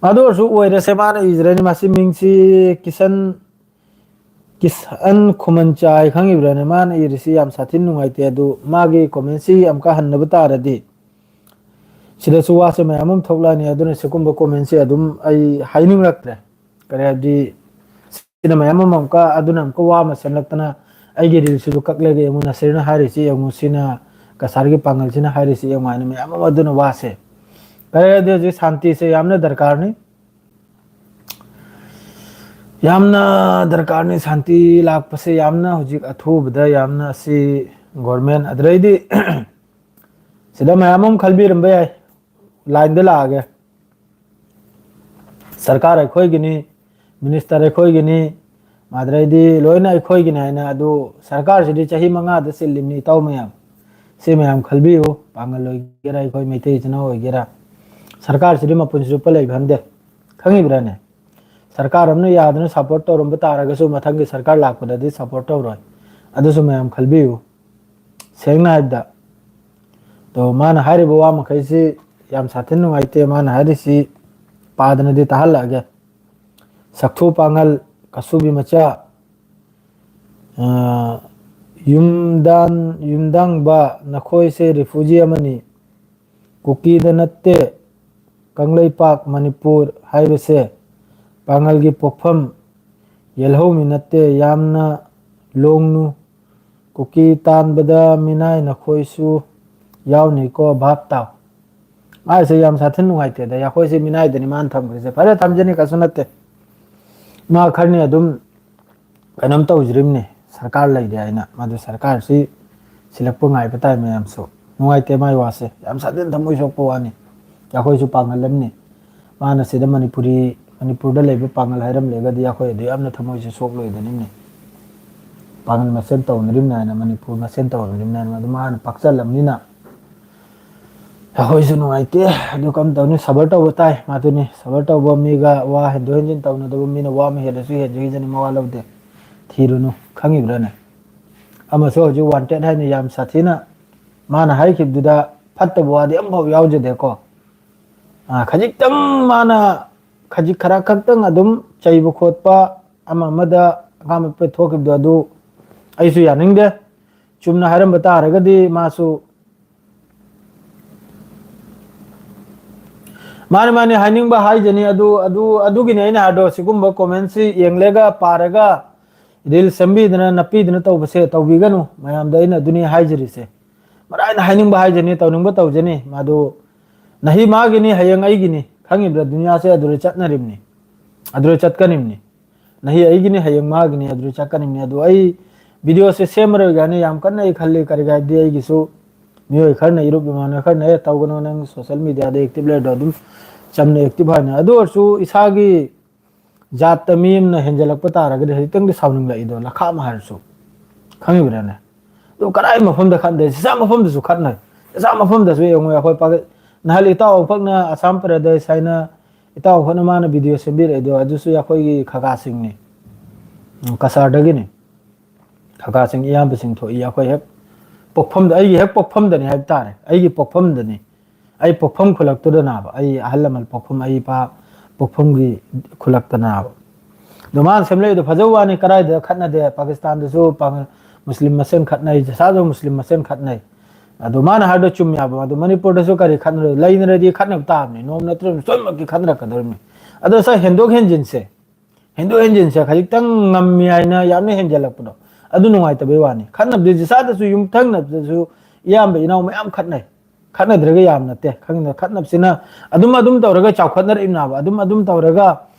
ꯑꯗꯨ ꯑꯣꯏꯔꯁꯨ ꯑꯣꯏꯔꯁꯦ, ꯃꯥꯅ ꯏꯖꯔꯅꯤ꯫ ꯃꯁꯤ ꯃꯤꯡꯁꯤ ꯀꯤꯁꯟ, ꯀꯤꯁꯟ ꯈꯨꯃꯟꯆꯥꯏ ꯈꯪꯉꯤꯕ꯭ꯔꯥꯅꯦ? ꯃꯥꯅ ꯏꯔꯤꯁꯤ ꯌꯥꯝ ꯁꯥꯊꯤꯅ ꯅꯨꯡꯉꯥꯏꯇꯦ꯫ ꯑꯗꯨ ꯃꯥꯒꯤ ꯀꯣꯃꯦꯟꯁꯤ ꯑꯃꯨꯛꯀ ꯍꯟꯅꯕ ꯇꯥꯔꯗꯤ ꯁꯤꯗꯁꯨ ꯋꯥꯁꯦ ꯃꯌꯥꯝ ꯑꯃ ꯊꯣꯛꯂꯛꯑꯅꯤ꯫ ꯑꯗꯨꯅ ꯁꯤꯒꯨꯝꯕ ꯀꯣꯃꯦꯟꯁꯤ ꯑꯗꯨꯝ ꯑꯩ ꯍꯥꯏꯅꯤꯡꯂꯛꯇ꯭ꯔꯦ꯫ ꯀꯔꯤ ꯍꯥꯏꯕꯗꯤ ꯁꯤꯅ ꯃꯌꯥꯝ ꯑꯃ ꯑꯃꯨꯛꯀ, ꯑꯗꯨꯅ ꯑꯃꯨꯛꯀ ꯋꯥ ꯑꯃ ꯁꯦꯝꯂꯛꯇꯅ ꯑꯩꯒꯤ ꯔꯤꯜꯁꯤꯁꯨ ꯀꯛꯂꯒ ꯌꯦꯡꯉꯨ, ꯅꯁꯤꯔꯅ ꯍꯥꯏꯔꯤꯁꯤ ꯌꯦꯡꯉꯨ, ꯁꯤꯅ ꯀꯁꯥꯔꯒꯤ ꯄꯥꯡꯒꯜꯁꯤꯅ ꯍꯥꯏꯔꯤꯁꯤ ꯌꯦꯡꯉꯨ ꯍꯥꯏꯅ ꯃꯌꯥꯝ ꯑꯃ꯫ ꯑꯗꯨꯅ ꯋꯥꯁꯦ ꯀꯔꯤ ꯍꯥꯏꯗꯤ ꯍꯧꯖꯤꯛ ꯁꯥꯟꯇꯤꯁꯦ ꯌꯥꯝꯅ ꯗꯔꯀꯥꯔꯅꯤ, ꯌꯥꯝꯅ ꯗꯔꯀꯥꯔꯅꯤ꯫ ꯁꯥꯟꯇꯤ ꯂꯥꯛꯄꯁꯦ ꯌꯥꯝꯅ ꯍꯧꯖꯤꯛ ꯑꯊꯨꯕꯗ ꯌꯥꯝꯅ ꯑꯁꯤ ꯒꯣꯔꯃꯦꯟ, ꯑꯗꯨꯗꯩꯗꯤ ꯁꯤꯗ ꯃꯌꯥꯝ ꯑꯃ ꯈꯜꯕꯤꯔꯝꯕ ꯌꯥꯏ, ꯂꯥꯏꯟꯗ ꯂꯥꯛꯑꯒꯦ꯫ ꯁꯔꯀꯥꯔ ꯑꯩꯈꯣꯏꯒꯤꯅꯤ, ꯃꯤꯅꯤꯁꯇꯔ ꯑꯩꯈꯣꯏꯒꯤꯅꯤ, ꯃꯥꯗ꯭ꯔꯩꯗꯤ ꯂꯣꯏꯅ ꯑꯩꯈꯣꯏꯒꯤꯅꯤ ꯍꯥꯏꯅ꯫ ꯑꯗꯨ ꯁꯔꯀꯥꯔꯁꯤꯗꯤ ꯆꯍꯤ ꯃꯉꯥꯗ ꯁꯤꯜꯂꯤꯕꯅꯤ, ꯏꯇꯥꯎ ꯃꯌꯥꯝ꯫ ꯁꯤ ꯃꯌꯥꯝ ꯈꯜꯕꯤꯌꯨ, ꯄꯥꯡꯒꯜ ꯑꯣꯏꯒꯦꯔꯥ, ꯑꯩꯈꯣꯏ ꯃꯩꯇꯩ ꯏꯆꯤꯟ ꯏꯅꯥꯎ ꯑꯣꯏꯒꯦꯔꯥ, ꯁꯔꯀꯥꯔꯁꯤꯗꯤ ꯃꯄꯨꯟꯁꯤ ꯆꯨꯞꯄ ꯂꯩꯕ ꯍꯟꯗꯦ, ꯈꯪꯉꯤꯕ꯭ꯔꯥꯅꯦ? ꯁꯔꯀꯥꯔ ꯑꯃꯅ ꯌꯥꯗꯅ ꯁꯞꯄꯣꯔꯠ ꯇꯧꯔꯝꯕ ꯇꯥꯔꯒꯁꯨ ꯃꯊꯪꯒꯤ ꯁꯔꯀꯥꯔ ꯂꯥꯛꯄꯗꯗꯤ ꯁꯞꯄꯣꯔꯠ ꯇꯧꯔꯣꯏ꯫ ꯑꯗꯨꯁꯨ ꯃꯌꯥꯝ ꯈꯜꯕꯤꯌꯨ, ꯁꯦꯡꯅ ꯍꯥꯏꯕꯗ꯫ ꯑꯗꯣ ꯃꯥꯅ ꯍꯥꯏꯔꯤꯕ ꯋꯥ ꯃꯈꯩꯁꯤ ꯌꯥꯝ ꯁꯥꯊꯤꯅ ꯅꯨꯡꯉꯥꯏꯇꯦ꯫ ꯃꯥꯅ ꯍꯥꯏꯔꯤꯁꯤ ꯄꯥꯗꯅꯗꯤ ꯇꯥꯍꯜꯂꯛꯑꯒꯦ꯫ ꯁꯛꯊꯨ ꯄꯥꯡꯒꯜ, ꯀꯁꯨꯕꯤ ꯃꯆꯥ, ꯑ, ꯌꯨꯝꯗꯥꯟ-, ꯌꯨꯝꯗꯥꯡꯕ, ꯅꯈꯣꯏꯁꯦ refugee ꯑꯃꯅꯤ꯫ ꯀꯨꯀꯤꯗ ꯅꯠꯇꯦ, ꯀꯪꯂꯩꯄꯥꯛ ꯃꯅꯤꯄꯨꯔ ꯍꯥꯏꯕꯁꯦ ꯄꯥꯉꯜꯒꯤ ꯄꯣꯛꯐꯝ꯫ ꯌꯦꯜꯍꯧꯃꯤ ꯅꯠꯇꯦ, ꯌꯥꯝꯅ ꯂꯣꯡꯅꯨ꯫ ꯀꯨꯀꯤ ꯇꯥꯟꯕꯗ ꯃꯤꯅꯥꯏ ꯅꯈꯣꯏꯁꯨ ꯌꯥꯎꯅꯤꯀꯣ, ꯚꯥꯞ ꯇꯥꯎ꯫ ꯃꯥꯁꯦ ꯌꯥꯝ ꯁꯥꯊꯤꯅ ꯅꯨꯡꯉꯥꯏꯇꯦꯗ, ꯑꯩꯈꯣꯏꯁꯦ ꯃꯤꯅꯥꯏꯗꯅꯤ ꯃꯥꯅ ꯊꯝꯈ꯭ꯔꯤꯁꯦ꯫ ꯐꯔꯦ, ꯊꯝꯖꯅꯤ, ꯀꯩꯁꯨ ꯅꯠꯇꯦ꯫ ꯃꯥ ꯈꯔꯅꯤ ꯑꯗꯨꯝ ꯀꯩꯅꯣꯝ ꯇꯧꯖꯔꯤꯕꯅꯤ, ꯁꯔꯀꯥꯔ ꯂꯩꯔꯦ ꯍꯥꯏꯅ꯫ ꯃꯗꯨ ꯁꯔꯀꯥꯔꯁꯤ ꯁꯤꯜꯂꯛꯄ ꯉꯥꯏꯕ ꯇꯥꯏ ꯃꯌꯥꯝꯁꯨ꯫ ꯅꯨꯡꯉꯥꯏꯇꯦ ꯃꯥꯏ ꯋꯥꯁꯦ, ꯌꯥꯝ ꯁꯥꯊꯤꯅ ꯊꯃꯣꯏ ꯁꯣꯛꯄ ꯋꯥꯅꯤ꯫ ꯑꯩꯈꯣꯏꯁꯨ ꯄꯥꯡꯒꯜ ꯑꯃꯅꯤ꯫ ꯃꯥꯅ ꯁꯤꯗ ꯃꯅꯤꯄꯨꯔꯤ, ꯃꯅꯤꯄꯨꯔꯗ ꯂꯩꯕ ꯄꯥꯡꯒꯜ ꯍꯥꯏꯔꯝꯂꯒꯗꯤ ꯑꯩꯈꯣꯏ ꯑꯗꯨ ꯌꯥꯝꯅ ꯊꯃꯣꯏꯁꯦ ꯁꯣꯛꯂꯣꯏꯗꯣꯔꯤꯕꯅꯤ꯫ ꯄꯥꯡꯒꯜ ꯃꯁꯦꯟ ꯇꯧꯅꯔꯤꯕꯅꯤ ꯍꯥꯏꯅ, ꯃꯅꯤꯄꯨꯔ ꯃꯁꯦꯟ ꯇꯧꯅꯔꯤꯕꯅꯤ ꯍꯥꯏꯅ, ꯑꯗꯨ ꯃꯥꯅ ꯄꯥꯛꯆꯜꯂꯝꯅꯤꯅ ꯑꯩꯈꯣꯏꯁꯨ ꯅꯨꯡꯉꯥꯏꯇꯦ꯫ ꯑꯗꯨ ꯀꯝ ꯇꯧꯅꯤ? ꯁꯕꯔ ꯇꯧꯕ ꯇꯥꯏ꯫ ꯃꯥꯗꯨꯅꯤ, ꯁꯕꯔ ꯇꯧꯕ ꯃꯤꯒ ꯋꯥ ꯍꯦꯟꯗꯣꯛ ꯍꯦꯟꯖꯤꯟ ꯇꯧꯅꯗꯕ ꯃꯤꯅ ꯋꯥ ꯑꯃ ꯍꯦꯜꯂꯁꯨ ꯍꯦꯟꯖꯈꯤꯖꯅꯤ, ꯃꯋꯥ ꯂꯧꯗꯦ꯫ ꯊꯤꯔꯨꯅꯨ, ꯈꯪꯉꯤꯕ꯭ꯔꯥꯅꯦ? ꯑꯃꯁꯨ ꯍꯧꯖꯤꯛ wanted ꯍꯥꯏꯅ ꯌꯥꯝ ꯁꯥꯊꯤꯅ ꯃꯥꯅ ꯍꯥꯏꯈꯤꯕꯗꯨꯗ ꯐꯠꯇꯕ ꯋꯥꯗꯤ ꯑꯃꯐꯥꯎ ꯌꯥꯎꯖꯗꯦꯀꯣ꯫ ꯑꯥ, ꯈꯖꯤꯛꯇꯪ ꯃꯥꯅ ꯈꯖꯤꯛ ꯈꯔ ꯈꯛꯇꯪ ꯑꯗꯨꯝ ꯆꯩꯕ ꯈꯣꯠꯄ, ꯑꯃ ꯑꯃꯗ ꯑꯀꯥꯝ ꯑꯄꯩ ꯊꯣꯛꯈꯤꯕꯗꯣ, ꯑꯗꯨ ꯑꯩꯁꯨ ꯌꯥꯅꯤꯡꯗꯦ꯫ ꯆꯨꯝꯅ ꯍꯥꯏꯔꯝꯕ ꯇꯥꯔꯒꯗꯤ ꯃꯥꯁꯨ, ꯃꯥꯅꯤ, ꯃꯥꯅꯤ, ꯍꯥꯏꯅꯤꯡꯕ ꯍꯥꯏꯖꯅꯤ꯫ ꯑꯗꯨ, ꯑꯗꯨ, ꯑꯗꯨꯒꯤꯅꯤ ꯑꯩꯅ ꯍꯥꯏꯗꯣ, ꯁꯤꯒꯨꯝꯕ comment ꯁꯤ ꯌꯦꯡꯂꯒ ꯄꯥꯔꯒ reel ꯁꯦꯝꯕꯤꯗꯅ ꯅꯞꯄꯤꯗꯅ ꯇꯧꯕꯁꯦ ꯇꯧꯕꯤꯒꯅꯨ꯫ ꯃꯌꯥꯝꯗ ꯑꯩꯅ ꯑꯗꯨꯅꯤ ꯍꯥꯏꯖꯔꯤꯁꯦ꯫ ꯃꯔꯥꯏꯅ ꯍꯥꯏꯅꯤꯡꯕ ꯍꯥꯏꯖꯅꯤ, ꯇꯧꯅꯤꯡꯕ ꯇꯧꯖꯅꯤ꯫ ꯃꯗꯨ ꯅꯍꯤ ꯃꯥꯒꯤꯅꯤ, ꯍꯌꯦꯡ ꯑꯩꯒꯤꯅꯤ꯫ ꯈꯪꯉꯤꯕ꯭ꯔꯥ? ꯗꯨꯅꯤꯌꯥꯁꯦ ꯑꯗꯨꯗ ꯆꯠꯅꯔꯤꯕꯅꯤ, ꯑꯗꯨꯗ ꯆꯠꯀꯅꯤꯕꯅꯤ꯫ ꯅꯍꯤ ꯑꯩꯒꯤꯅꯤ, ꯍꯌꯦꯡ ꯃꯥꯒꯤꯅꯤ, ꯑꯗꯨꯗ ꯆꯠꯀꯅꯤꯕꯅꯤ꯫ ꯑꯗꯨ ꯑꯩ video ꯁꯦ ꯁꯦꯝꯃꯔꯣꯏꯒꯦ ꯍꯥꯏꯅ ꯌꯥꯝ ꯀꯟꯅ ꯑꯩ ꯈꯜꯂꯤ꯫ ꯀꯔꯤꯒꯤ ꯍꯥꯏꯗꯤ ꯑꯩꯒꯤꯁꯨ ꯃꯤꯑꯣꯏ ꯈꯔꯅ, ꯏꯔꯨꯞ ꯏꯃꯥꯟꯅꯕ ꯈꯔꯅ "ꯑꯦ, ꯇꯧꯒꯅꯨ, ꯅꯪ social media ꯗ active ꯂꯩꯔꯗꯣ", ꯑꯗꯨꯝ ꯆꯝꯅ active ꯍꯥꯏꯅ꯫ ꯑꯗꯨ ꯑꯣꯏꯔꯁꯨ ꯏꯁꯥꯒꯤ ꯖꯥꯠꯇ ꯃꯤ ꯑꯃꯅ ꯍꯦꯟꯖꯜꯂꯛꯄ ꯇꯥꯔꯒꯗꯤ ꯍꯧꯖꯤꯛꯇꯪꯗꯤ ꯁꯥꯎꯅꯤꯡꯂꯛꯏꯗꯣ, ꯂꯈꯥ ꯑꯃ ꯍꯥꯏꯔꯁꯨ꯫ ꯈꯪꯉꯤꯕ꯭ꯔꯥꯅꯦ? ꯑꯗꯨ ꯀꯗꯥꯏ ꯃꯐꯝꯗ ꯈꯠꯅꯗꯦ? ꯆꯤꯟꯖꯥꯛ ꯃꯐꯝꯗꯁꯨ ꯈꯠꯅꯩ꯫ ꯆꯤꯟꯖꯥꯛ ꯃꯐꯝꯗꯁꯨ ꯌꯦꯡꯉꯨ, ꯑꯩꯈꯣꯏ ꯄꯥꯒ-, ꯅꯍꯥꯟ ꯏꯇꯥꯎ ꯑꯃꯈꯛꯅ ꯑꯁꯥꯝ ꯄꯔꯗꯦꯁ ꯍꯥꯏꯅ ꯏꯇꯥꯎ ꯑꯃꯈꯛꯅ ꯃꯥꯅ video ꯁꯦꯝꯕꯤꯔꯛꯏꯗꯣ, ꯑꯗꯨꯁꯨ ꯑꯩꯈꯣꯏꯒꯤ ꯈꯥꯒꯥꯁꯤꯡꯅꯤ, ꯎꯝ, ꯀꯁꯥꯔꯗꯒꯤꯅꯤ꯫ ꯈꯥꯒꯥꯁꯤꯡ ꯏꯌꯥꯝꯕꯁꯤꯡ ꯊꯣꯛꯏ꯫ ꯑꯩꯈꯣꯏ ꯍꯦꯛ ꯄꯣꯛꯐꯝꯗ, ꯑꯩꯒꯤ ꯍꯦꯛ ꯄꯣꯛꯐꯝꯗꯅꯤ ꯍꯥꯏꯕ ꯇꯥꯔꯦ, ꯑꯩꯒꯤ ꯄꯣꯛꯐꯝꯗꯅꯤ꯫ ꯑꯩ ꯄꯣꯛꯐꯝ ꯈꯨꯂꯛꯇꯨꯗ ꯅꯥꯕ, ꯑꯩ ꯑꯍꯜ ꯂꯃꯟ ꯄꯣꯛꯐꯝ, ꯑꯩ ꯏꯄꯥ ꯄꯣꯛꯐꯝꯒꯤ ꯈꯨꯂꯛꯇ ꯅꯥꯕ꯫ ꯑꯗꯣ ꯃꯥꯅ ꯁꯦꯝꯂꯛꯏꯗꯣ ꯐꯖꯕ ꯋꯥꯅꯤ, ꯀꯗꯥꯏꯗ ꯈꯠꯅꯗꯦ? ꯄꯥꯀꯤꯁꯇꯥꯟꯗꯁꯨ ꯄꯥꯡ-, ꯃꯨꯁꯂꯤꯝ ꯃꯁꯦꯟ ꯈꯠꯅꯩ, ꯖꯁꯥꯁꯨ ꯃꯨꯁꯂꯤꯝ ꯃꯁꯦꯟ ꯈꯠꯅꯩ꯫ ꯑꯗꯣ ꯃꯥꯅ ꯍꯥꯏꯕꯗꯣ ꯆꯨꯝꯃꯦ ꯍꯥꯏꯕ꯫ ꯑꯗꯣ ꯃꯅꯤꯄꯨꯔꯗꯁꯨ ꯀꯔꯤ ꯈꯠꯅꯔꯣꯏ? ꯂꯩꯅꯔꯗꯤ ꯈꯠꯅꯕ ꯇꯥꯕꯅꯤ, ꯅꯣꯡꯃ ꯅꯠꯇ꯭ꯔꯒ ꯁꯣꯏꯗꯃꯛꯀꯤ ꯈꯠꯅꯔꯛꯀꯗꯧꯔꯤꯕꯅꯤ꯫ ꯑꯗꯣ ꯁꯥꯔ, ꯍꯦꯟꯗꯣꯛ ꯍꯦꯟꯖꯤꯟꯁꯦ, ꯍꯦꯟꯗꯣꯛ ꯍꯦꯟꯖꯤꯟꯁꯦ ꯈꯖꯤꯛꯇꯪ ꯉꯝꯃꯤ ꯍꯥꯏꯅ ꯌꯥꯝꯅ ꯍꯦꯟꯖꯜꯂꯛꯄꯗꯣ, ꯑꯗꯨ ꯅꯨꯡꯉꯥꯏꯇꯕꯩ ꯋꯥꯅꯤ꯫ ꯈꯠꯅꯕꯗꯤ ꯖꯁꯥꯗꯁꯨ, ꯌꯨꯝꯊꯪꯅꯕꯗꯁꯨ ꯏꯌꯥꯝꯕ ꯏꯅꯥꯎ ꯃꯌꯥꯝ ꯈꯠꯅꯩ꯫ ꯈꯠꯅꯗ꯭ꯔꯒ ꯌꯥꯝ ꯅꯠꯇꯦ꯫ ꯈꯪꯗꯦ, ꯈꯠꯅꯕꯁꯤꯅ ꯑꯗꯨꯝ, ꯑꯗꯨꯝ ꯇꯧꯔꯒ ꯆꯥꯎꯈꯠꯅꯔꯛꯏꯕꯅꯕ, ꯑꯗꯨꯝ, ꯑꯗꯨꯝ ꯇꯧꯔꯒ,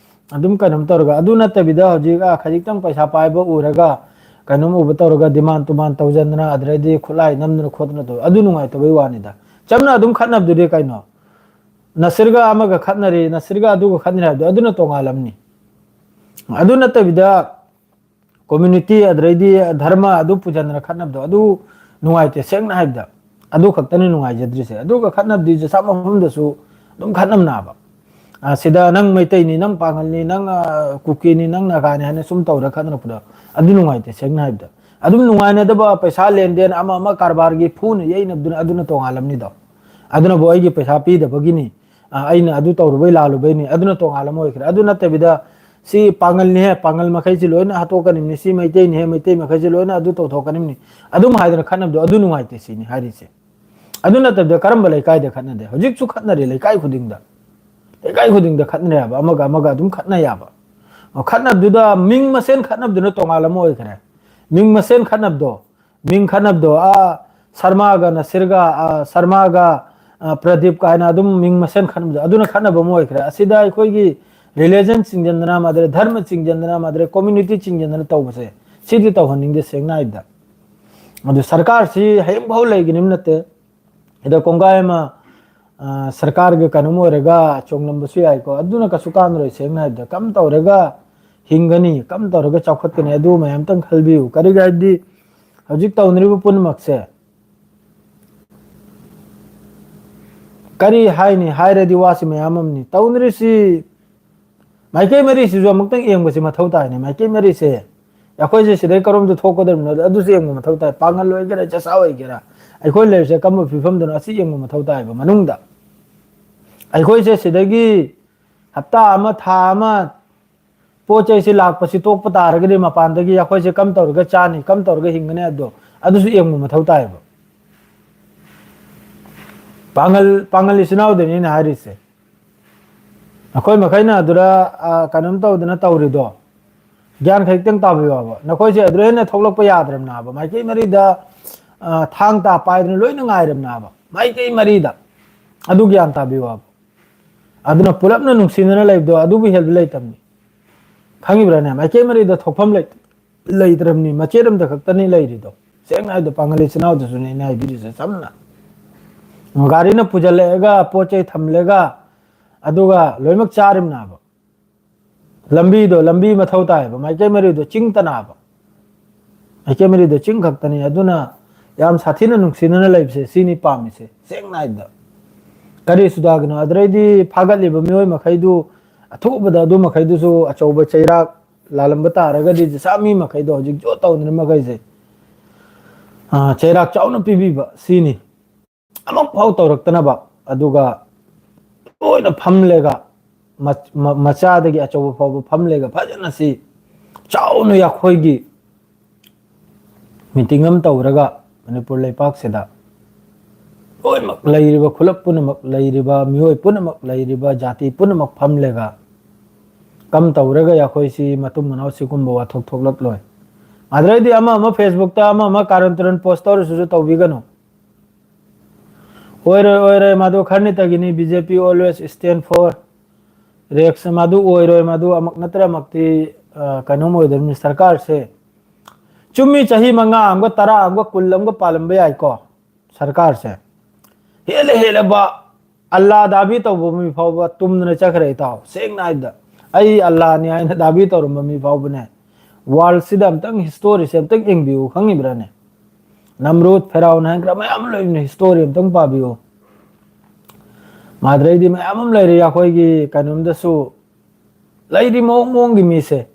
ꯑꯗꯨꯝ ꯀꯩꯅꯣꯝ ꯇꯧꯔꯒ, ꯑꯗꯨ ꯅꯠꯇꯕꯤꯗ ꯍꯧꯖꯤꯛ, ꯑ, ꯈꯖꯤꯛꯇꯪ ꯄꯩꯁꯥ ꯄꯥꯏꯕ ꯎꯔꯒ, ꯀꯩꯅꯣꯝ ꯎꯕ ꯇꯧꯔꯒ, ꯗꯤꯃꯥꯟ ꯇꯨꯃꯥꯟ ꯇꯧꯖꯟꯗꯅ, ꯑꯗꯨꯗꯩꯗꯤ ꯈꯨꯠꯂꯥꯏ ꯅꯝꯗꯅ ꯈꯣꯠꯇꯅ ꯇꯧ, ꯑꯗꯨ ꯅꯨꯡꯉꯥꯏꯇꯕꯩ ꯋꯥꯅꯤꯗ꯫ ꯆꯝꯅ ꯑꯗꯨꯝ ꯈꯠꯅꯕꯗꯨꯗꯤ ꯀꯩꯅꯣ? ꯅꯁꯤꯔꯒ ꯑꯃꯒ ꯈꯠꯅꯔꯤ, ꯅꯁꯤꯔꯒ ꯑꯗꯨꯒ ꯈꯠꯅꯔꯤ ꯍꯥꯏꯕꯗꯣ, ꯑꯗꯨꯅ ꯇꯣꯉꯥꯜꯂꯝꯅꯤ꯫ ꯑꯗꯨ ꯅꯠꯇꯕꯤꯗ, ꯀꯝꯃ꯭ꯌꯨꯅꯤꯇꯤ, ꯑꯗꯨꯗꯩꯗꯤ ꯙꯔꯃ ꯑꯗꯨ ꯄꯨꯖꯟꯗꯅ ꯈꯠꯅꯕꯗꯣ, ꯑꯗꯨ ꯅꯨꯡꯉꯥꯏꯇꯦ꯫ ꯁꯦꯡꯅ ꯍꯥꯏꯕꯗ, ꯑꯗꯨ ꯈꯛꯇꯅꯤ ꯅꯨꯡꯉꯥꯏꯖꯗ꯭ꯔꯤꯁꯦ꯫ ꯑꯗꯨꯒ ꯈꯠꯅꯕꯗꯤ ꯖꯁꯥ ꯃꯐꯝꯗꯁꯨ ꯑꯗꯨꯝ ꯈꯠꯅꯕꯅꯕ꯫ ꯑ, ꯁꯤꯗ ꯅꯪ ꯃꯩꯇꯩꯅꯤ, ꯅꯪ ꯄꯥꯡꯒꯜꯅꯤ, ꯅꯪ, ꯑ, ꯀꯨꯀꯤꯅꯤ, ꯅꯪ ꯅꯥꯒꯥꯅꯤ ꯍꯥꯏꯅ ꯁꯨꯝ ꯇꯧꯔ ꯈꯠꯅꯔꯛꯄꯗꯣ, ꯑꯗꯨ ꯅꯨꯡꯉꯥꯏꯇꯦ꯫ ꯁꯦꯡꯅ ꯍꯥꯏꯕꯗ, ꯑꯗꯨꯝ ꯅꯨꯡꯉꯥꯏꯅꯗꯕ, ꯄꯩꯁꯥ ꯂꯦꯟꯗꯦꯟ, ꯑꯃ ꯑꯃ ꯀꯔꯕꯥꯔꯒꯤ ꯐꯨꯅ ꯌꯩꯅꯕꯗꯨꯅ, ꯑꯗꯨꯅ ꯇꯣꯉꯥꯜꯂꯝꯅꯤꯗꯣ꯫ ꯑꯗꯨꯅꯕꯨ ꯑꯩꯒꯤ ꯄꯩꯁꯥ ꯄꯤꯗꯕꯒꯤꯅꯤ, ꯑ, ꯑꯩꯅ ꯑꯗꯨ ꯇꯧꯔꯨꯕꯩ ꯂꯥꯜꯂꯨꯕꯩꯅꯤ, ꯑꯗꯨꯅ ꯇꯣꯉꯥꯜꯂꯝ ꯑꯣꯏꯈ꯭ꯔꯦ꯫ ꯑꯗꯨ ꯅꯠꯇꯕꯤꯗ, ꯁꯤ ꯄꯥꯡꯒꯜꯅꯤꯍꯦ, ꯄꯥꯡꯒꯜ ꯃꯈꯩꯁꯤ ꯂꯣꯏꯅ ꯍꯥꯠꯇꯣꯛꯀꯅꯤꯕꯅꯤ, ꯁꯤ ꯃꯩꯇꯩꯅꯤꯍꯦ, ꯃꯩꯇꯩ ꯃꯈꯩꯁꯤ ꯂꯣꯏꯅ ꯑꯗꯨ ꯇꯧꯊꯣꯛꯀꯅꯤꯕꯅꯤ, ꯑꯗꯨꯝ ꯍꯥꯏꯗꯅ ꯈꯠꯅꯕꯗꯣ, ꯑꯗꯨ ꯅꯨꯡꯉꯥꯏꯇꯦ ꯁꯤꯅꯤ ꯍꯥꯏꯔꯤꯁꯦ꯫ ꯑꯗꯨ ꯅꯠꯇꯕꯤꯗ ꯀꯔꯝꯕ ꯂꯩꯀꯥꯏꯗ ꯈꯠꯅꯗꯦ? ꯍꯧꯖꯤꯛꯁꯨ ꯈꯠꯅꯔꯤ ꯂꯩꯀꯥꯏ ꯈꯨꯗꯤꯡꯗ꯫ ꯂꯩꯀꯥꯏ ꯈꯨꯗꯤꯡꯗ ꯈꯠꯅꯔꯦ ꯍꯥꯏꯕ, ꯑꯃꯒ ꯑꯃꯒ ꯑꯗꯨꯝ ꯈꯠꯅ ꯌꯥꯕ꯫ ꯑꯣ, ꯈꯠꯅꯕꯗꯨꯗ ꯃꯤꯡ ꯃꯁꯦꯟ ꯈꯠꯅꯕꯗꯨꯅ ꯇꯣꯉꯥꯟ ꯑꯃ ꯑꯣꯏꯈ꯭ꯔꯦ꯫ ꯃꯤꯡ ꯃꯁꯦꯟ ꯈꯠꯅꯕꯗꯣ, ꯃꯤꯡ ꯈꯠꯅꯕꯗꯣ, ꯑꯥ, ꯁꯔꯃꯥꯒ ꯅꯁꯤꯔꯒ, ꯑꯥ, ꯁꯔꯃꯥꯒ, ꯑꯥ, ꯄ꯭ꯔꯗꯤꯞ ꯀꯥꯏꯅ ꯑꯗꯨꯝ ꯃꯤꯡ ꯃꯁꯦꯟ ꯈꯠꯅꯕꯗꯣ, ꯑꯗꯨꯅ ꯈꯠꯅꯕ ꯑꯃ ꯑꯣꯏꯈ꯭ꯔꯦ꯫ ꯑꯁꯤꯗ ꯑꯩꯈꯣꯏꯒꯤ ꯔꯤꯂꯤꯖꯟ ꯆꯤꯡꯁꯤꯟꯗꯅ, ꯃꯥꯗꯔꯦ ꯙꯔꯃ ꯆꯤꯡꯁꯤꯟꯗꯅ, ꯃꯥꯗꯔꯦ ꯀꯝꯃ꯭ꯌꯨꯅꯤꯇꯤ ꯆꯤꯡꯁꯤꯟꯗꯅ ꯇꯧꯕꯁꯦ, ꯁꯤꯗꯤ ꯇꯧꯍꯟꯅꯤꯡꯗꯦ ꯁꯦꯡꯅ ꯍꯥꯏꯕꯗ꯫ ꯑꯗꯨ ꯁꯔꯀꯥꯔꯁꯤ ꯍꯌꯦꯡꯐꯥꯎ ꯂꯩꯒꯅꯤꯕ ꯅꯠꯇꯦ꯫ ꯁꯤꯗ ꯀꯣꯡꯒꯥꯏ ꯑꯃ, ꯑ, ꯁꯔꯀꯥꯔꯒꯤ ꯀꯩꯅꯣꯝ ꯑꯣꯏꯔꯒ ꯆꯣꯡꯂꯝꯕꯁꯨ ꯌꯥꯏꯀꯣ꯫ ꯑꯗꯨꯅ ꯀꯩꯁꯨ ꯀꯥꯟꯅꯔꯣꯏ ꯁꯦꯡꯅ ꯍꯥꯏꯕꯗ꯫ ꯀꯝ ꯇꯧꯔꯒ ꯍꯤꯡꯒꯅꯤ, ꯀꯝ ꯇꯧꯔꯒ ꯆꯥꯎꯈꯠꯀꯅꯤ, ꯑꯗꯨ ꯃꯌꯥꯝꯇꯪ ꯈꯜꯕꯤꯌꯨ꯫ ꯀꯔꯤꯒꯤ ꯍꯥꯏꯕꯗꯤ ꯍꯧꯖꯤꯛ ꯇꯧꯅꯔꯤꯕ ꯄꯨꯝꯅꯃꯛꯁꯦ ꯀꯔꯤ ꯍꯥꯏꯅꯤ ꯍꯥꯏꯔꯗꯤ ꯋꯥꯁꯤ ꯃꯌꯥꯝ ꯑꯃꯅꯤ꯫ ꯇꯧꯅꯔꯤꯁꯤ ꯃꯥꯏꯀꯩ ꯃꯔꯤꯁꯤꯁꯨ ꯑꯃꯨꯛꯇꯪ ꯌꯦꯡꯕꯁꯤ ꯃꯊꯧ ꯇꯥꯏꯅꯦ꯫ ꯃꯥꯏꯀꯩ ꯃꯔꯤꯁꯦ ꯑꯩꯈꯣꯏꯁꯦ ꯁꯤꯗꯩ ꯀꯔꯣꯝꯗ ꯊꯣꯛꯀꯗꯕꯅꯣ ꯑꯗꯨꯁꯨ ꯌꯦꯡꯕ ꯃꯊꯧ ꯇꯥꯏ꯫ ꯄꯥꯡꯒꯜ ꯑꯣꯏꯒꯦꯔꯥ, ꯆꯁꯥ ꯑꯣꯏꯒꯦꯔꯥ, ꯑꯩꯈꯣꯏ ꯂꯩꯔꯤꯁꯦ ꯀꯔꯝꯕ ꯐꯤꯕꯝꯗꯅꯣ ꯑꯁꯤ ꯌꯦꯡꯕ ꯃꯊꯧ ꯇꯥꯏꯕ꯫ ꯃꯅꯨꯡꯗ ꯑꯩꯈꯣꯏꯁꯦ ꯁꯤꯗꯒꯤ ꯍꯞꯇꯥ ꯑꯃ, ꯊꯥ ꯑꯃ, ꯄꯣꯠ ꯆꯩꯁꯤ ꯂꯥꯛꯄꯁꯤ ꯇꯣꯛꯄ ꯇꯥꯔꯒꯗꯤ ꯃꯄꯥꯟꯗꯒꯤ ꯑꯩꯈꯣꯏꯁꯦ ꯀꯝ ꯇꯧꯔꯒ ꯆꯥꯅꯤ, ꯀꯝ ꯇꯧꯔꯒ ꯍꯤꯡꯒꯅꯤ ꯍꯥꯏꯕꯗꯣ ꯑꯗꯨꯁꯨ ꯌꯦꯡꯕ ꯃꯊꯧ ꯇꯥꯏꯌꯦꯕ꯫ ꯄꯥꯡꯒꯜ, ꯄꯥꯡꯒꯜ ꯏꯆꯤꯟ ꯏꯅꯥꯎꯗꯅꯤ ꯑꯩꯅ ꯍꯥꯏꯔꯤꯁꯦ꯫ ꯑꯩꯈꯣꯏ ꯃꯈꯩꯅ ꯑꯗꯨꯗ, ꯑ, ꯀꯩꯅꯣꯝ ꯇꯧꯗꯅ ꯇꯧꯔꯤꯗꯣ, ꯒ꯭ꯌꯥꯟ ꯈꯖꯤꯛꯇꯪ ꯇꯥꯕꯤꯌꯣꯕ꯫ ꯅꯈꯣꯏꯁꯦ ꯑꯗꯨꯗ ꯍꯦꯟꯅ ꯊꯣꯛꯂꯛꯄ ꯌꯥꯗ꯭ꯔꯕꯅꯦꯕ꯫ ꯃꯥꯏꯀꯩ ꯃꯔꯤꯗ, ꯑ, ꯊꯥꯡ ꯇꯥ ꯄꯥꯏꯗꯅ ꯂꯣꯏꯅ ꯉꯥꯏꯔꯕꯅꯦꯕ꯫ ꯃꯥꯏꯀꯩ ꯃꯔꯤꯗ꯫ ꯑꯗꯨ ꯒ꯭ꯌꯥꯟ ꯇꯥꯕꯤꯌꯣꯕ꯫ ꯑꯗꯨꯅ ꯄꯨꯂꯞꯅ ꯅꯨꯡꯁꯤꯅꯅ ꯂꯩꯕꯗꯣ ꯑꯗꯨꯕꯨ ꯍꯦꯜꯕ ꯂꯩꯇꯕꯅꯤ꯫ ꯈꯪꯉꯤꯕ꯭ꯔꯥꯅꯦ? ꯃꯥꯏꯀꯩ ꯃꯔꯤꯗ ꯊꯣꯛꯐꯝ ꯂꯩ-, ꯂꯩꯇ꯭ꯔꯕꯅꯤ꯫ ꯃꯆꯦꯠ ꯑꯃꯗ ꯈꯛꯇꯅꯤ ꯂꯩꯔꯤꯗꯣ꯫ ꯁꯦꯡꯅ ꯍꯥꯏꯕꯗ ꯄꯥꯡꯒꯜ ꯏꯆꯤꯟ ꯏꯅꯥꯎꯗꯨꯁꯨꯅꯦ ꯑꯩꯅ ꯍꯥꯏꯕꯤꯔꯤꯁꯦ ꯆꯝꯅ꯫ ꯒꯥꯔꯤꯅ ꯄꯨꯁꯤꯜꯂꯛꯑꯒ ꯄꯣꯠ ꯆꯩ ꯊꯝꯂꯒ ꯑꯗꯨꯒ ꯂꯣꯏꯅꯃꯛ ꯆꯥꯔꯤꯕꯅꯦꯕ꯫ ꯂꯝꯕꯤꯗꯣ, ꯂꯝꯕꯤ ꯃꯊꯧ ꯇꯥꯏꯌꯦꯕ꯫ ꯃꯥꯏꯀꯩ ꯃꯔꯤꯗꯣ ꯆꯤꯡ ꯇꯅꯥꯕ꯫ ꯃꯥꯏꯀꯩ ꯃꯔꯤꯗꯣ ꯆꯤꯡ ꯈꯛꯇꯅꯤ꯫ ꯑꯗꯨꯅ ꯌꯥꯝ ꯁꯥꯊꯤꯅ ꯅꯨꯡꯁꯤꯅꯅ ꯂꯩꯕꯁꯦ ꯁꯤꯅꯤ ꯄꯥꯝꯃꯤꯁꯦ, ꯁꯦꯡꯅ ꯍꯥꯏꯕꯗ꯫ ꯀꯔꯤ ꯁꯨꯗꯥꯒꯤꯅꯣ? ꯑꯗꯨꯗꯩꯗꯤ ꯐꯥꯒꯠꯂꯤꯕ ꯃꯤꯑꯣꯏ ꯃꯈꯩꯗꯨ, ꯑꯊꯨꯕꯗ ꯑꯗꯨ ꯃꯈꯩꯗꯨꯁꯨ ꯑꯆꯧꯕ ꯆꯩꯔꯥꯛ ꯂꯥꯜꯂꯝꯕ ꯇꯥꯔꯒꯗꯤ, ꯖꯤꯁꯥ ꯃꯤ ꯃꯈꯩꯗꯣ ꯍꯧꯖꯤꯛ ꯖꯣꯠ ꯇꯧꯅꯔꯤ ꯃꯈꯩꯁꯦ, ꯑ, ꯆꯩꯔꯥꯛ ꯆꯥꯎꯅ ꯄꯤꯕꯤꯕ ꯁꯤꯅꯤ꯫ ꯑꯃꯨꯛ ꯐꯥꯎ ꯇꯧꯔꯛꯇꯅꯕ, ꯑꯗꯨꯒ ꯂꯣꯏꯅ ꯐꯝꯂꯒ, ꯃ-, ꯃ-, ꯃꯆꯥꯗꯒꯤ ꯑꯆꯧꯕ ꯐꯥꯎꯕ ꯐꯝꯂꯒ ꯐꯖꯅ ꯁꯤ ꯆꯥꯎꯅ ꯑꯩꯈꯣꯏꯒꯤ meeting ꯑꯃ ꯇꯧꯔꯒ ꯃꯅꯤꯄꯨꯔ ꯂꯩꯄꯥꯛꯁꯤꯗ ꯂꯣꯏꯅꯃꯛ ꯂꯩꯔꯤꯕ ꯈꯨꯂꯞ ꯄꯨꯝꯅꯃꯛ, ꯂꯩꯔꯤꯕ ꯃꯤꯑꯣꯏ ꯄꯨꯝꯅꯃꯛ, ꯂꯩꯔꯤꯕ ꯖꯥꯇꯤ ꯄꯨꯝꯅꯃꯛ ꯐꯝꯂꯒ ꯀꯝ ꯇꯧꯔꯒ ꯑꯩꯈꯣꯏꯁꯤ ꯃꯇꯨꯡ ꯃꯅꯥꯎ ꯁꯤꯒꯨꯝꯕ ꯋꯥꯊꯣꯛ ꯊꯣꯛꯂꯛꯂꯣꯏ꯫ ꯑꯗꯨꯗꯩꯗꯤ ꯑꯃ ꯑꯃ Facebook ꯇ ꯑꯃ ꯑꯃ ꯀꯥꯔꯟ ꯇꯨꯔꯟ post ꯇꯧꯔꯁꯨ ꯇꯧꯕꯤꯒꯅꯨ꯫ ꯑꯣꯏꯔꯣꯏ, ꯑꯣꯏꯔꯣꯏ, ꯃꯗꯨ ꯈꯔꯅꯤꯇꯒꯤꯅꯤ꯫ B J P always stand for reaction꯫ ꯃꯗꯨ ꯑꯣꯏꯔꯣꯏ, ꯃꯗꯨ ꯑꯃꯨꯛ ꯅꯠꯇ꯭ꯔ ꯑꯃꯨꯛꯇꯤ, ꯑ, ꯀꯩꯅꯣꯝ ꯑꯣꯏꯗꯣꯔꯤꯕꯅꯤ ꯁꯔꯀꯥꯔꯁꯦ꯫ ꯆꯨꯝꯃꯤ, ꯆꯍꯤ ꯃꯉꯥ ꯑꯃꯒ, ꯇꯔꯥ ꯑꯃꯒ, ꯀꯨꯟ ꯑꯃꯒ ꯄꯥꯜꯂꯝꯕ ꯌꯥꯏꯀꯣ ꯁꯔꯀꯥꯔꯁꯦ꯫ ꯍꯦꯜꯂ ꯍꯦꯜꯂꯕ ꯑꯜꯂꯥ ꯗꯥꯕꯤ ꯇꯧꯕ ꯃꯤ ꯐꯥꯎꯕ ꯇꯨꯝꯗꯅ ꯆꯠꯈ꯭ꯔꯦ, ꯏꯇꯥꯎ꯫ ꯁꯦꯡꯅ ꯍꯥꯏꯕꯗ, ꯑꯩ ꯑꯜꯂꯥꯅꯤ ꯍꯥꯏꯅ ꯗꯥꯕꯤ ꯇꯧꯔꯝꯕ ꯃꯤ ꯐꯥꯎꯕꯅꯦ꯫ World ꯁꯤꯗ ꯑꯝꯇꯪ history ꯁꯦ ꯑꯝꯇꯪ ꯌꯦꯡꯕꯤꯌꯨ, ꯈꯪꯉꯤꯕ꯭ꯔꯥꯅꯦ? ꯅꯝꯔꯨꯗ, ꯐꯦꯔꯥꯎꯟ ꯍꯥꯏꯅ ꯈꯔ ꯃꯌꯥꯝ ꯑꯃ ꯂꯩꯕꯅꯦ, history ꯑꯝꯇꯪ ꯄꯥꯕꯤꯌꯨ꯫ ꯃꯥꯗ꯭ꯔꯩꯗꯤ ꯃꯌꯥꯝ ꯑꯃ ꯂꯩꯔꯤ ꯑꯩꯈꯣꯏꯒꯤ ꯀꯩꯅꯣꯝꯗꯁꯨ, ꯂꯩꯔꯤ ꯃꯑꯣꯡ ꯃꯑꯣꯡꯒꯤ ꯃꯤꯁꯦ꯫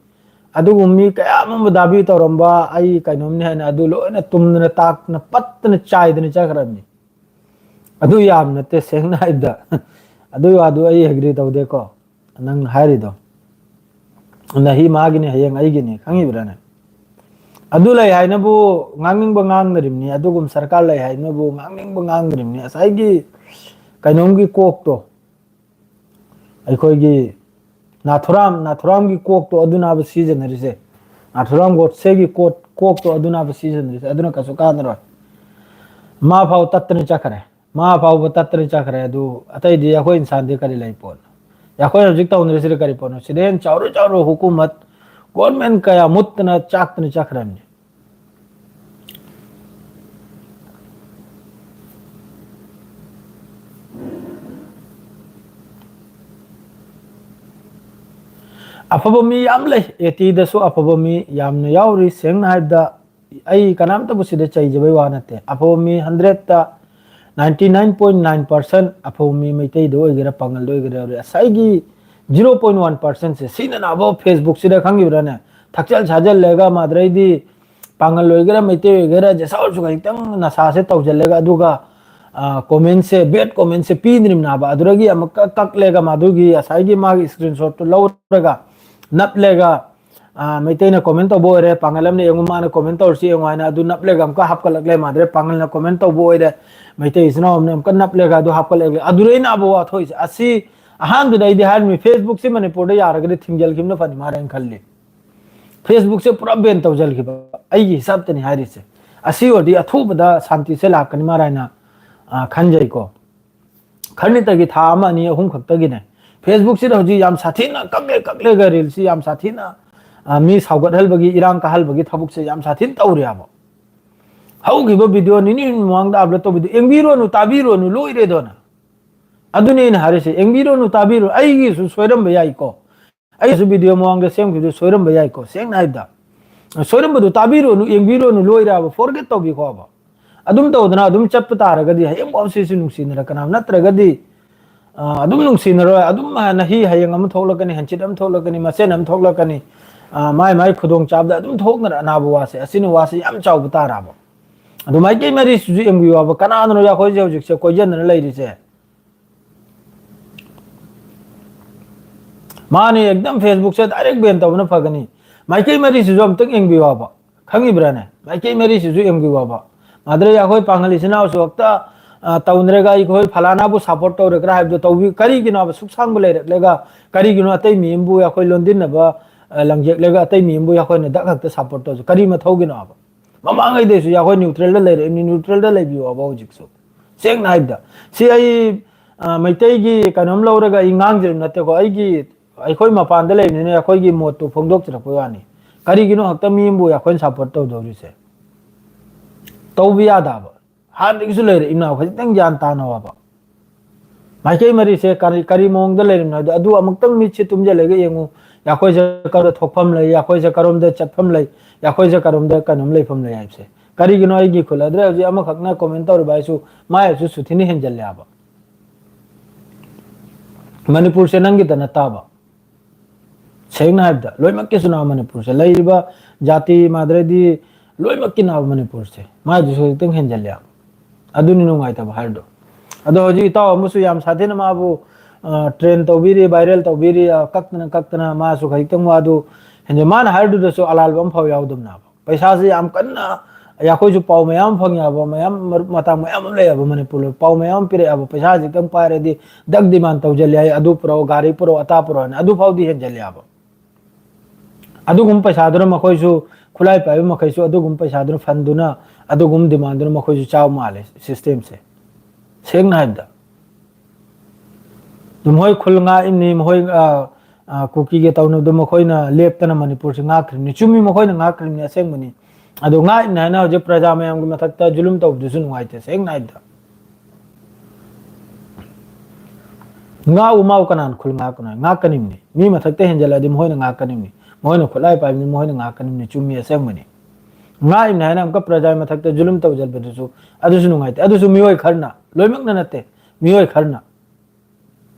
ꯑꯗꯨꯒꯨꯝꯕ ꯃꯤ ꯀꯌꯥ ꯑꯃ ꯗꯥꯕꯤ ꯇꯧꯔꯝꯕ ꯑꯩ ꯀꯩꯅꯣꯝꯅꯤ ꯍꯥꯏꯅ ꯑꯗꯨ ꯂꯣꯏꯅ ꯇꯨꯝꯗꯅ ꯇꯥꯛꯇꯅ ꯄꯠꯇꯅ ꯆꯥꯏꯗꯅ ꯆꯠꯈ꯭ꯔꯕꯅꯤ꯫ ꯑꯗꯨ ꯌꯥꯝ ꯅꯠꯇꯦ, ꯁꯦꯡꯅ ꯍꯥꯏꯕꯗ꯫ ꯑꯗꯨꯒꯤ ꯋꯥꯗꯨ ꯑꯩ agree ꯇꯧꯗꯦꯀꯣ, ꯅꯪ ꯍꯥꯏꯔꯤꯗꯣ꯫ ꯅꯍꯤ ꯃꯥꯒꯤꯅꯤ, ꯍꯌꯦꯡ ꯑꯩꯒꯤꯅꯤ, ꯈꯪꯉꯤꯕ꯭ꯔꯥꯅꯦ? ꯑꯗꯨ ꯂꯩ ꯍꯥꯏꯅꯕꯨ ꯉꯥꯡꯅꯤꯡꯕ ꯉꯥꯡꯅꯔꯤꯕꯅꯤ, ꯑꯗꯨꯒꯨꯝ ꯁꯔꯀꯥꯔ ꯂꯩ ꯍꯥꯏꯅꯕꯨ ꯉꯥꯡꯅꯤꯡꯕ ꯉꯥꯡꯅꯔꯤꯕꯅꯤ꯫ ꯉꯁꯥꯏꯒꯤ ꯀꯩꯅꯣꯝꯒꯤ ꯀꯣꯛꯇꯣ, ꯑꯩꯈꯣꯏꯒꯤ ꯅꯥꯊꯨꯔꯥꯝ, ꯅꯥꯊꯨꯔꯥꯝꯒꯤ ꯀꯣꯛꯇꯣ ꯑꯗꯨꯅꯕ ꯁꯤꯖꯤꯟꯅꯔꯤꯁꯦ꯫ ꯅꯥꯊꯨꯔꯥꯝ ꯒꯣꯗꯁꯦꯒꯤ ꯀꯣꯛ, ꯀꯣꯛꯇꯣ ꯑꯗꯨꯅꯕ ꯁꯤꯖꯤꯟꯅꯔꯤꯁꯦ꯫ ꯑꯗꯨꯅ ꯀꯩꯁꯨ ꯀꯥꯟꯅꯔꯣꯏ꯫ ꯃꯥ ꯐꯥꯎ ꯇꯠꯇꯅ ꯆꯠꯈ꯭ꯔꯦ꯫ ꯃꯥ ꯐꯥꯎꯕ ꯇꯠꯇꯅ ꯆꯠꯈ꯭ꯔꯦ꯫ ꯑꯗꯨ ꯑꯇꯩꯗꯤ ꯑꯩꯈꯣꯏ ꯏꯟꯁꯥꯟꯗꯤ ꯀꯔꯤ ꯂꯩ ꯄꯣꯠꯅꯣ? ꯑꯩꯈꯣꯏ ꯍꯧꯖꯤꯛ ꯇꯧꯅꯔꯤꯁꯤꯗꯤ ꯀꯔꯤ ꯄꯣꯠꯅꯣ? ꯁꯤꯗ ꯍꯦꯟꯅ ꯆꯥꯎꯔ ꯆꯥꯎꯔ ꯍꯨꯀꯨꯃꯠ, ꯒꯣꯔꯃꯦꯟ ꯀꯌꯥ ꯃꯨꯠꯇꯅ ꯆꯥꯛꯇꯅ ꯆꯠꯈ꯭ꯔꯕꯅꯤ꯫ ꯑꯐꯕ ꯃꯤ ꯌꯥꯝ ꯂꯩ, ꯑꯦ ꯇꯤꯗꯁꯨ ꯑꯐꯕ ꯃꯤ ꯌꯥꯝꯅ ꯌꯥꯎꯔꯤ꯫ ꯁꯦꯡꯅ ꯍꯥꯏꯕꯗ, ꯑꯩ ꯀꯅꯥꯝꯇꯕꯨ ꯁꯤꯗ ꯆꯩꯖꯕꯩ ꯋꯥ ꯅꯠꯇꯦ꯫ ꯑꯐꯕ ꯃꯤ ꯍꯟꯗ꯭ꯔꯦꯠꯇ ninety nine point nine percent ꯑꯐꯕ ꯃꯤ ꯃꯩꯇꯩꯗ ꯑꯣꯏꯒꯦꯔꯥ, ꯄꯥꯉꯜꯗ ꯑꯣꯏꯒꯦꯔꯥ ꯌꯥꯎꯔꯤ꯫ ꯉꯁꯥꯏꯒꯤ ꯖꯤꯔꯣ ꯄꯣꯏꯟ ꯋꯥꯟ ꯄꯥꯔꯁꯦꯟꯁꯦ, ꯁꯤꯅ ꯅꯥꯕ ꯐꯦꯁꯕꯨꯛꯁꯤꯗ ꯈꯪꯉꯤꯕ꯭ꯔꯥꯅꯦ? ꯊꯛꯆꯜ ꯁꯥꯖꯜꯂꯒ ꯃꯥꯗ꯭ꯔꯩꯗꯤ ꯄꯥꯉꯜ ꯑꯣꯏꯒꯦꯔꯥ, ꯃꯩꯇꯩ ꯑꯣꯏꯒꯦꯔꯥ, ꯖꯦꯁꯥ ꯑꯣꯏꯔꯁꯨ ꯈꯖꯤꯛꯇꯪ ꯅꯁꯥꯁꯦ ꯇꯧꯁꯤꯜꯂꯒ, ꯑꯗꯨꯒ, ꯑ, ꯀꯣꯃꯦꯟꯁꯦ, ꯕꯦꯗ ꯀꯣꯃꯦꯟꯁꯦ ꯄꯤꯗ꯭ꯔꯤꯕꯅꯦꯕ꯫ ꯑꯗꯨꯗꯒꯤ ꯑꯃꯨꯛꯀ ꯀꯛꯂꯦꯒ, ꯃꯗꯨꯒꯤ ꯉꯁꯥꯏꯒꯤ ꯃꯥꯒꯤ ꯁ꯭ꯀ꯭ꯔꯤꯟꯁꯣꯠꯇꯨ ꯂꯧꯔꯒ ꯅꯞꯂꯦꯒ, ꯑ, ꯃꯩꯇꯩꯅ ꯀꯣꯃꯦꯟ ꯇꯧꯕ ꯑꯣꯏꯔꯦ, ꯄꯥꯉꯜ ꯑꯃꯅ ꯌꯦꯡꯉꯨ, ꯃꯥꯅ ꯀꯣꯃꯦꯟ ꯇꯧꯔꯁꯤ ꯌꯦꯡꯉꯨ ꯍꯥꯏꯅ ꯑꯗꯨ ꯅꯞꯂꯦꯒ ꯑꯃꯨꯛꯀ ꯍꯥꯞꯀꯠꯂꯛꯂꯦ꯫ ꯃꯥꯗ꯭ꯔꯦ ꯄꯥꯉꯜꯅ ꯀꯣꯃꯦꯟ ꯇꯧꯕ ꯑꯣꯏꯔꯦ, ꯃꯩꯇꯩ ꯏꯆꯤꯟ ꯏꯅꯥꯎ ꯑꯃꯅ ꯑꯃꯨꯛꯀ ꯅꯞꯂꯦꯒ ꯑꯗꯨ ꯍꯥꯞꯀꯠꯂꯛꯂꯦ꯫ ꯑꯗꯨꯗꯩꯅ ꯑꯕꯣ ꯋꯥꯊꯣꯛꯏꯁꯦ꯫ ꯑꯁꯤ ꯑꯍꯥꯟꯕꯗ ꯑꯩꯗꯤ ꯍꯥꯏꯔꯝꯃꯤ, ꯐꯦꯁꯕꯨꯛꯁꯤ ꯃꯅꯤꯄꯨꯔꯗ ꯌꯥꯔꯒꯗꯤ ꯊꯤꯡꯖꯤꯜꯈꯤꯕꯅ ꯐꯅꯤ ꯃꯥꯔꯦꯅ ꯈꯜꯂꯤ꯫ ꯐꯦꯁꯕꯨꯛꯁꯦ ꯄꯨꯔꯥ ꯕꯦꯟ ꯇꯧꯁꯤꯟꯈꯤꯕ, ꯑꯩꯒꯤ ꯍꯤꯁꯥꯞꯇꯅꯤ ꯍꯥꯏꯔꯤꯁꯦ꯫ ꯑꯁꯤ ꯑꯣꯏꯔꯗꯤ ꯑꯊꯨꯕꯗ ꯁꯥꯟꯇꯤꯁꯦ ꯂꯥꯛꯀꯅꯤ ꯃꯥꯔꯥꯏꯅ, ꯑ, ꯈꯟꯖꯩꯀꯣ꯫ ꯈꯔꯅꯤꯇꯒꯤ ꯊꯥ ꯑꯃ, ꯑꯅꯤ, ꯑꯍꯨꯝ ꯈꯛꯇꯒꯤꯅꯦ꯫ ꯐꯦꯁꯕꯨꯛꯁꯤꯗ ꯍꯧꯖꯤꯛ ꯌꯥꯝ ꯁꯥꯊꯤꯅ ꯀꯛꯂꯦ, ꯀꯛꯂꯦꯒ ꯔꯤꯜꯁꯁꯤ ꯌꯥꯝ ꯁꯥꯊꯤꯅ, ꯑ, ꯃꯤ ꯁꯥꯎꯒꯠꯍꯜꯕꯒꯤ, ꯏꯔꯥꯡ ꯀꯥꯍꯜꯕꯒꯤ ꯊꯕꯛꯁꯦ ꯌꯥꯝ ꯁꯥꯊꯤꯅ ꯇꯧꯔꯦꯕ꯫ ꯍꯧꯈꯤꯕ ꯚꯤꯗꯤꯑꯣ ꯅꯤꯅꯤ ꯍꯨꯝꯅꯤ ꯃꯃꯥꯡꯗ ꯑꯞꯂꯣꯗ ꯇꯧꯕꯤꯗꯣ ꯌꯦꯡꯕꯤꯔꯣꯅꯨ, ꯇꯥꯕꯤꯔꯣꯅꯨ, ꯂꯣꯏꯔꯦꯗꯅ꯫ ꯑꯗꯨꯅꯦ ꯑꯩꯅ ꯍꯥꯏꯔꯤꯁꯦ, ꯌꯦꯡꯕꯤꯔꯣꯅꯨ, ꯇꯥꯕꯤꯔꯣꯅꯨ꯫ ꯑꯩꯒꯤꯁꯨ ꯁꯣꯏꯔꯝꯕ ꯌꯥꯏꯀꯣ, ꯑꯩꯁꯨ ꯚꯤꯗꯤꯑꯣ ꯃꯃꯥꯡꯗ ꯁꯦꯝꯈꯤꯕꯗꯨ ꯁꯣꯏꯔꯝꯕ ꯌꯥꯏꯀꯣ꯫ ꯁꯦꯡꯅ ꯍꯥꯏꯕꯗ, ꯁꯣꯏꯔꯝꯕꯗꯨ ꯇꯥꯕꯤꯔꯨꯅꯨ, ꯌꯦꯡꯕꯤꯔꯨꯅꯨ, ꯂꯣꯏꯔꯦꯕ, ꯐꯣꯔꯒꯦꯠ ꯇꯧꯕꯤꯈꯣꯕ꯫ ꯑꯗꯨꯝ ꯇꯧꯗꯅ ꯑꯗꯨꯝ ꯆꯠꯄ ꯇꯥꯔꯒꯗꯤ ꯍꯌꯦꯡꯐꯥꯎ ꯁꯤꯁꯨ ꯅꯨꯡꯁꯤꯅꯔꯛꯀꯅꯕ꯫ ꯅꯠꯇ꯭ꯔꯒꯗꯤ, ꯑ, ꯑꯗꯨꯝ ꯅꯨꯡꯁꯤꯅꯔꯣꯏ꯫ ꯑꯗꯨꯝ ꯅꯍꯤ ꯍꯌꯦꯡ ꯑꯃ ꯊꯣꯛꯂꯛꯀꯅꯤ, ꯍꯪꯆꯤꯠ ꯑꯃ ꯊꯣꯛꯂꯛꯀꯅꯤ, ꯃꯁꯦꯟ ꯑꯃ ꯊꯣꯛꯂꯛꯀꯅꯤ꯫ ꯑ, ꯃꯥꯏ ꯃꯥꯏ ꯈꯨꯗꯣꯡ ꯆꯥꯕꯗ ꯑꯗꯨꯝ ꯊꯣꯛꯅꯔ ꯑꯅꯥꯕ ꯋꯥꯁꯦ, ꯑꯁꯤꯅ ꯋꯥꯁꯦ ꯌꯥꯝ ꯆꯥꯎꯕ ꯇꯥꯔꯕ꯫ ꯑꯗꯨ ꯃꯥꯏꯀꯩ ꯃꯔꯤꯁꯤꯁꯨ ꯌꯦꯡꯕꯤꯌꯨ ꯍꯥꯏꯕ꯫ ꯀꯅꯥꯗꯅꯣ ꯑꯩꯈꯣꯏꯁꯦ ꯍꯧꯖꯤꯛꯁꯦ ꯀꯣꯏꯖꯟꯗꯅ ꯂꯩꯔꯤꯁꯦ? ꯃꯥꯅꯤ, ꯑꯦꯛꯗꯝ Facebookꯁꯦ direct ban ꯇꯧꯕꯅ ꯐꯒꯅꯤ꯫ ꯃꯥꯏꯀꯩ ꯃꯔꯤꯁꯤꯁꯨ ꯑꯝꯇꯪ ꯌꯦꯡꯕꯤꯌꯨ ꯍꯥꯏꯕ, ꯈꯪꯉꯤꯕ꯭ꯔꯥꯅꯦ? ꯃꯥꯏꯀꯩ ꯃꯔꯤꯁꯤꯁꯨ ꯌꯦꯡꯕꯤꯌꯨ ꯍꯥꯏꯕ꯫ ꯃꯥꯗ꯭ꯔꯦ, ꯑꯩꯈꯣꯏ ꯄꯥꯡꯒꯜ ꯏꯆꯤꯟ ꯏꯅꯥꯎꯁꯨ ꯍꯦꯛꯇ, ꯑ, ꯇꯧꯅꯔꯒ ꯑꯩꯈꯣꯏ ꯐꯂꯥꯅꯥꯕꯨ support ꯇꯧꯔꯒ꯭ꯔꯥ ꯍꯥꯏꯕꯗꯣ ꯇꯧꯕꯤ-, ꯀꯔꯤꯒꯤꯅꯣ ꯍꯥꯏꯕ ꯁꯨꯛꯁꯥꯡꯕ ꯂꯩꯔꯛꯂꯒ, ꯀꯔꯤꯒꯤꯅꯣ ꯑꯇꯩ ꯃꯤ ꯑꯃꯕꯨ ꯑꯩꯈꯣꯏ ꯂꯣꯟꯗꯤꯟꯅꯕ, ꯑ, ꯂꯪꯖꯦꯛꯂꯒ ꯑꯇꯩ ꯃꯤ ꯑꯃꯕꯨ ꯑꯩꯈꯣꯏꯅ ꯗꯛ ꯍꯦꯛꯇ support ꯇꯧꯁꯦ? ꯀꯔꯤ ꯃꯊꯧꯒꯤꯅꯣ ꯍꯥꯏꯕ? ꯃꯃꯥꯡꯉꯩꯗꯩꯁꯨ ꯑꯩꯈꯣꯏ neutralꯗ ꯂꯩꯔꯛꯏꯕꯅꯤ, neutralꯗ ꯂꯩꯕꯤꯌꯣ ꯍꯥꯏꯕ ꯍꯧꯖꯤꯛꯁꯨ꯫ ꯁꯦꯡꯅ ꯍꯥꯏꯕꯗ, ꯁꯤ ꯑꯩ, ꯑ, ꯃꯩꯇꯩꯒꯤ ꯀꯩꯅꯣꯝ ꯂꯧꯔꯒ ꯑꯩ ꯉꯥꯡꯖꯔꯤꯕ ꯅꯠꯇꯦꯀꯣ, ꯑꯩꯒꯤ, ꯑꯩꯈꯣꯏ ꯃꯄꯥꯟꯗ ꯂꯩꯕꯅꯤꯅ ꯑꯩꯈꯣꯏꯒꯤ ꯃꯣꯠꯇꯨ ꯐꯣꯡꯗꯣꯛꯆꯔꯛꯄꯩ ꯋꯥꯅꯤ꯫ ꯀꯔꯤꯒꯤꯅꯣ ꯍꯦꯛꯇ ꯃꯤ ꯑꯃꯕꯨ ꯑꯩꯈꯣꯏꯅ support ꯇꯧꯗꯧꯔꯤꯁꯦ? ꯇꯧꯕ ꯌꯥꯗꯕ꯫ ꯍꯥꯟꯅꯗꯒꯤꯁꯨ ꯂꯩꯔꯛꯏ ꯏꯅꯥꯎ, ꯈꯖꯤꯛꯇꯪ ꯒ꯭ꯌꯥꯟ ꯇꯥꯅ ꯋꯥꯕ꯫ ꯃꯥꯏꯀꯩ ꯃꯔꯤꯁꯦ ꯀꯔꯤ, ꯀꯔꯤ ꯃꯑꯣꯡꯗ ꯂꯩꯔꯤꯕꯅꯣ ꯍꯥꯏꯕꯗꯣ, ꯑꯗꯨ ꯑꯃꯨꯛꯇꯪ ꯃꯤꯠꯁꯦ ꯇꯨꯝꯁꯤꯜꯂꯒ ꯌꯦꯡꯉꯨ꯫ ꯑꯩꯈꯣꯏꯁꯦ ꯀꯔꯝꯕ ꯊꯣꯛꯐꯝ ꯂꯩ, ꯑꯩꯈꯣꯏꯁꯦ ꯀꯔꯣꯝꯗ ꯆꯠꯐꯝ ꯂꯩ, ꯑꯩꯈꯣꯏꯁꯦ ꯀꯔꯣꯝꯗ ꯀꯩꯅꯣꯝ ꯂꯩꯐꯝ ꯂꯩ ꯍꯥꯏꯕꯁꯦ꯫ ꯀꯔꯤꯒꯤꯅꯣ ꯑꯩꯒꯤ ꯈꯨꯜ ꯑꯗꯨꯗ ꯍꯧꯖꯤꯛ ꯑꯃꯈꯛꯅ comment ꯇꯧꯔꯤꯕ ꯍꯥꯏꯁꯨ, ꯃꯥꯏꯁꯨ ꯁꯨꯊꯤꯅ ꯍꯦꯟꯖꯜꯂꯦ ꯍꯥꯏꯕ꯫ ꯃꯅꯤꯄꯨꯔꯁꯦ ꯅꯪꯒꯤꯗ ꯅꯠꯇꯕ, ꯁꯦꯡꯅ ꯍꯥꯏꯕꯗ ꯂꯣꯏꯅꯃꯛꯀꯤꯁꯨ ꯅꯥꯕ ꯃꯅꯤꯄꯨꯔꯁꯦ, ꯂꯩꯔꯤꯕ ꯖꯥꯇꯤ ꯃꯥꯗ꯭ꯔꯗꯤ ꯂꯣꯏꯅꯃꯛꯀꯤ ꯅꯥꯕ ꯃꯅꯤꯄꯨꯔꯁꯦ, ꯃꯥꯏꯗꯨꯁꯨ ꯈꯤꯇꯪ ꯍꯦꯟꯖꯜꯂꯦ ꯍꯥꯏꯕ꯫ ꯑꯗꯨꯅꯤ ꯅꯨꯡꯉꯥꯏꯇꯕ ꯍꯥꯏꯔꯤꯗꯣ꯫ ꯑꯗꯣ ꯍꯧꯖꯤꯛ ꯏꯇꯥꯎ ꯑꯃꯁꯨ ꯌꯥꯝ ꯁꯥꯊꯤꯅ ꯃꯥꯕꯨ, ꯑ, trend ꯇꯧꯕꯤꯔꯤ, viral ꯇꯧꯕꯤꯔꯤ, ꯑ, ꯀꯛꯇꯅ ꯀꯛꯇꯅ ꯃꯥꯁꯨ ꯈꯖꯤꯛꯇꯪ ꯋꯥꯗꯨ ꯍꯦꯟꯖ-, ꯃꯥꯅ ꯍꯥꯏꯔꯤꯗꯨꯗꯁꯨ ꯑꯂꯥꯜꯕ ꯑꯃꯐꯥꯎ ꯌꯥꯎꯗꯕꯅꯦꯕ꯫ ꯄꯩꯁꯥꯁꯦ ꯌꯥꯝ ꯀꯟꯅ, ꯑꯩꯈꯣꯏꯁꯨ ꯄꯥꯎ ꯃꯌꯥꯝ ꯑꯃ ꯐꯪꯉꯦꯕ, ꯃꯌꯥꯝ ꯃꯔꯨꯞ ꯃꯇꯥꯡ ꯃꯌꯥꯝ ꯑꯃ ꯂꯩꯌꯦꯕ ꯃꯅꯤꯄꯨꯔꯗ, ꯄꯥꯎ ꯃꯌꯥꯝ ꯑꯃ ꯄꯤꯔꯛꯑꯦꯕ, ꯄꯩꯁꯥꯁꯦ ꯈꯤꯇꯪ ꯄꯥꯏꯔꯗꯤ ꯗꯛ demand ꯇꯧꯁꯤꯜꯂꯦ ꯍꯥꯏ, ꯑꯗꯨ ꯄꯨꯔꯛꯑꯣ, ꯒꯥꯔꯤ ꯄꯨꯔꯛꯑꯣ, ꯑꯇꯥ ꯄꯨꯔꯛꯑꯣꯅ, ꯑꯗꯨꯐꯥꯎꯗꯤ ꯍꯦꯟꯖꯜꯂꯦꯕ꯫ ꯑꯗꯨꯒꯨꯝꯕ ꯄꯩꯁꯥꯗꯨꯅ ꯃꯈꯣꯏꯁꯨ, ꯈꯨꯠꯂꯥꯏ ꯄꯥꯏꯕ ꯃꯈꯩꯁꯨ ꯑꯗꯨꯒꯨꯝꯕ ꯄꯩꯁꯥꯗꯨꯅ ꯐꯟꯗꯨꯅ, ꯑꯗꯨꯒꯨꯝꯕ demandꯗꯨꯅ ꯃꯈꯣꯏꯁꯨ ꯆꯥꯎ ꯃꯥꯜꯂꯦ systemꯁꯦ꯫ ꯁꯦꯡꯅ ꯍꯥꯏꯕꯗ, ꯑꯗꯨ ꯃꯈꯣꯏ ꯈꯨꯜ ꯉꯥꯛꯏꯝꯅꯤ, ꯃꯈꯣꯏ, ꯑ, ꯑ, ꯀꯨꯀꯤꯒ ꯇꯧꯅꯕꯗꯣ ꯃꯈꯣꯏꯅ ꯂꯦꯞꯇꯅ ꯃꯅꯤꯄꯨꯔꯁꯦ ꯉꯥꯛꯈ꯭ꯔꯤꯕꯅꯤ꯫ ꯆꯨꯝꯃꯤ, ꯃꯈꯣꯏꯅ ꯉꯥꯛꯈ꯭ꯔꯤꯕꯅꯤ, ꯑꯁꯦꯡꯕꯅꯤ꯫ ꯑꯗꯣ ꯉꯥꯛꯏꯝꯅꯤ ꯍꯥꯏꯅ ꯍꯧꯖꯤꯛ ꯄ꯭ꯔꯖꯥ ꯃꯌꯥꯝꯒꯤ ꯃꯊꯛꯇ ꯖꯨꯂꯨꯝ ꯇꯧꯕꯗꯨꯁꯨ ꯅꯨꯡꯉꯥꯏꯇꯦ, ꯁꯦꯡꯅ ꯍꯥꯏꯕꯗ꯫ ꯉꯥꯛꯎ ꯃꯥꯎ ꯀꯅꯥꯅ ꯈꯨꯜ ꯉꯥꯛꯀꯅꯣ ꯍꯥꯏ? ꯉꯥꯛꯀꯅꯤꯕꯅꯤ꯫ ꯃꯤ ꯃꯊꯛꯇ ꯍꯦꯟꯖꯜꯂꯛꯑꯗꯤ ꯃꯈꯣꯏꯅ ꯉꯥꯛꯀꯅꯤꯕꯅꯤ꯫ ꯃꯈꯣꯏꯅ ꯈꯨꯠꯂꯥꯏ ꯄꯥꯏꯕꯅꯤ, ꯃꯈꯣꯏꯅ ꯉꯥꯛꯀꯅꯤꯕꯅꯤ꯫ ꯆꯨꯝꯃꯤ, ꯑꯁꯦꯡꯕꯅꯤ꯫ ꯉꯥꯛꯏꯕꯅꯤ ꯍꯥꯏꯅ ꯑꯃꯨꯛꯀ ꯄ꯭ꯔꯖꯥꯒꯤ ꯃꯊꯛꯇ ꯖꯨꯂꯨꯝ ꯇꯧꯁꯤꯟꯕꯗꯨꯁꯨ, ꯑꯗꯨꯁꯨ ꯅꯨꯡꯉꯥꯏꯇꯦ꯫ ꯑꯗꯨꯁꯨ ꯃꯤꯑꯣꯏ ꯈꯔꯅ, ꯂꯣꯏꯅꯃꯛꯅ ꯅꯠꯇꯦ, ꯃꯤꯑꯣꯏ ꯈꯔꯅ꯫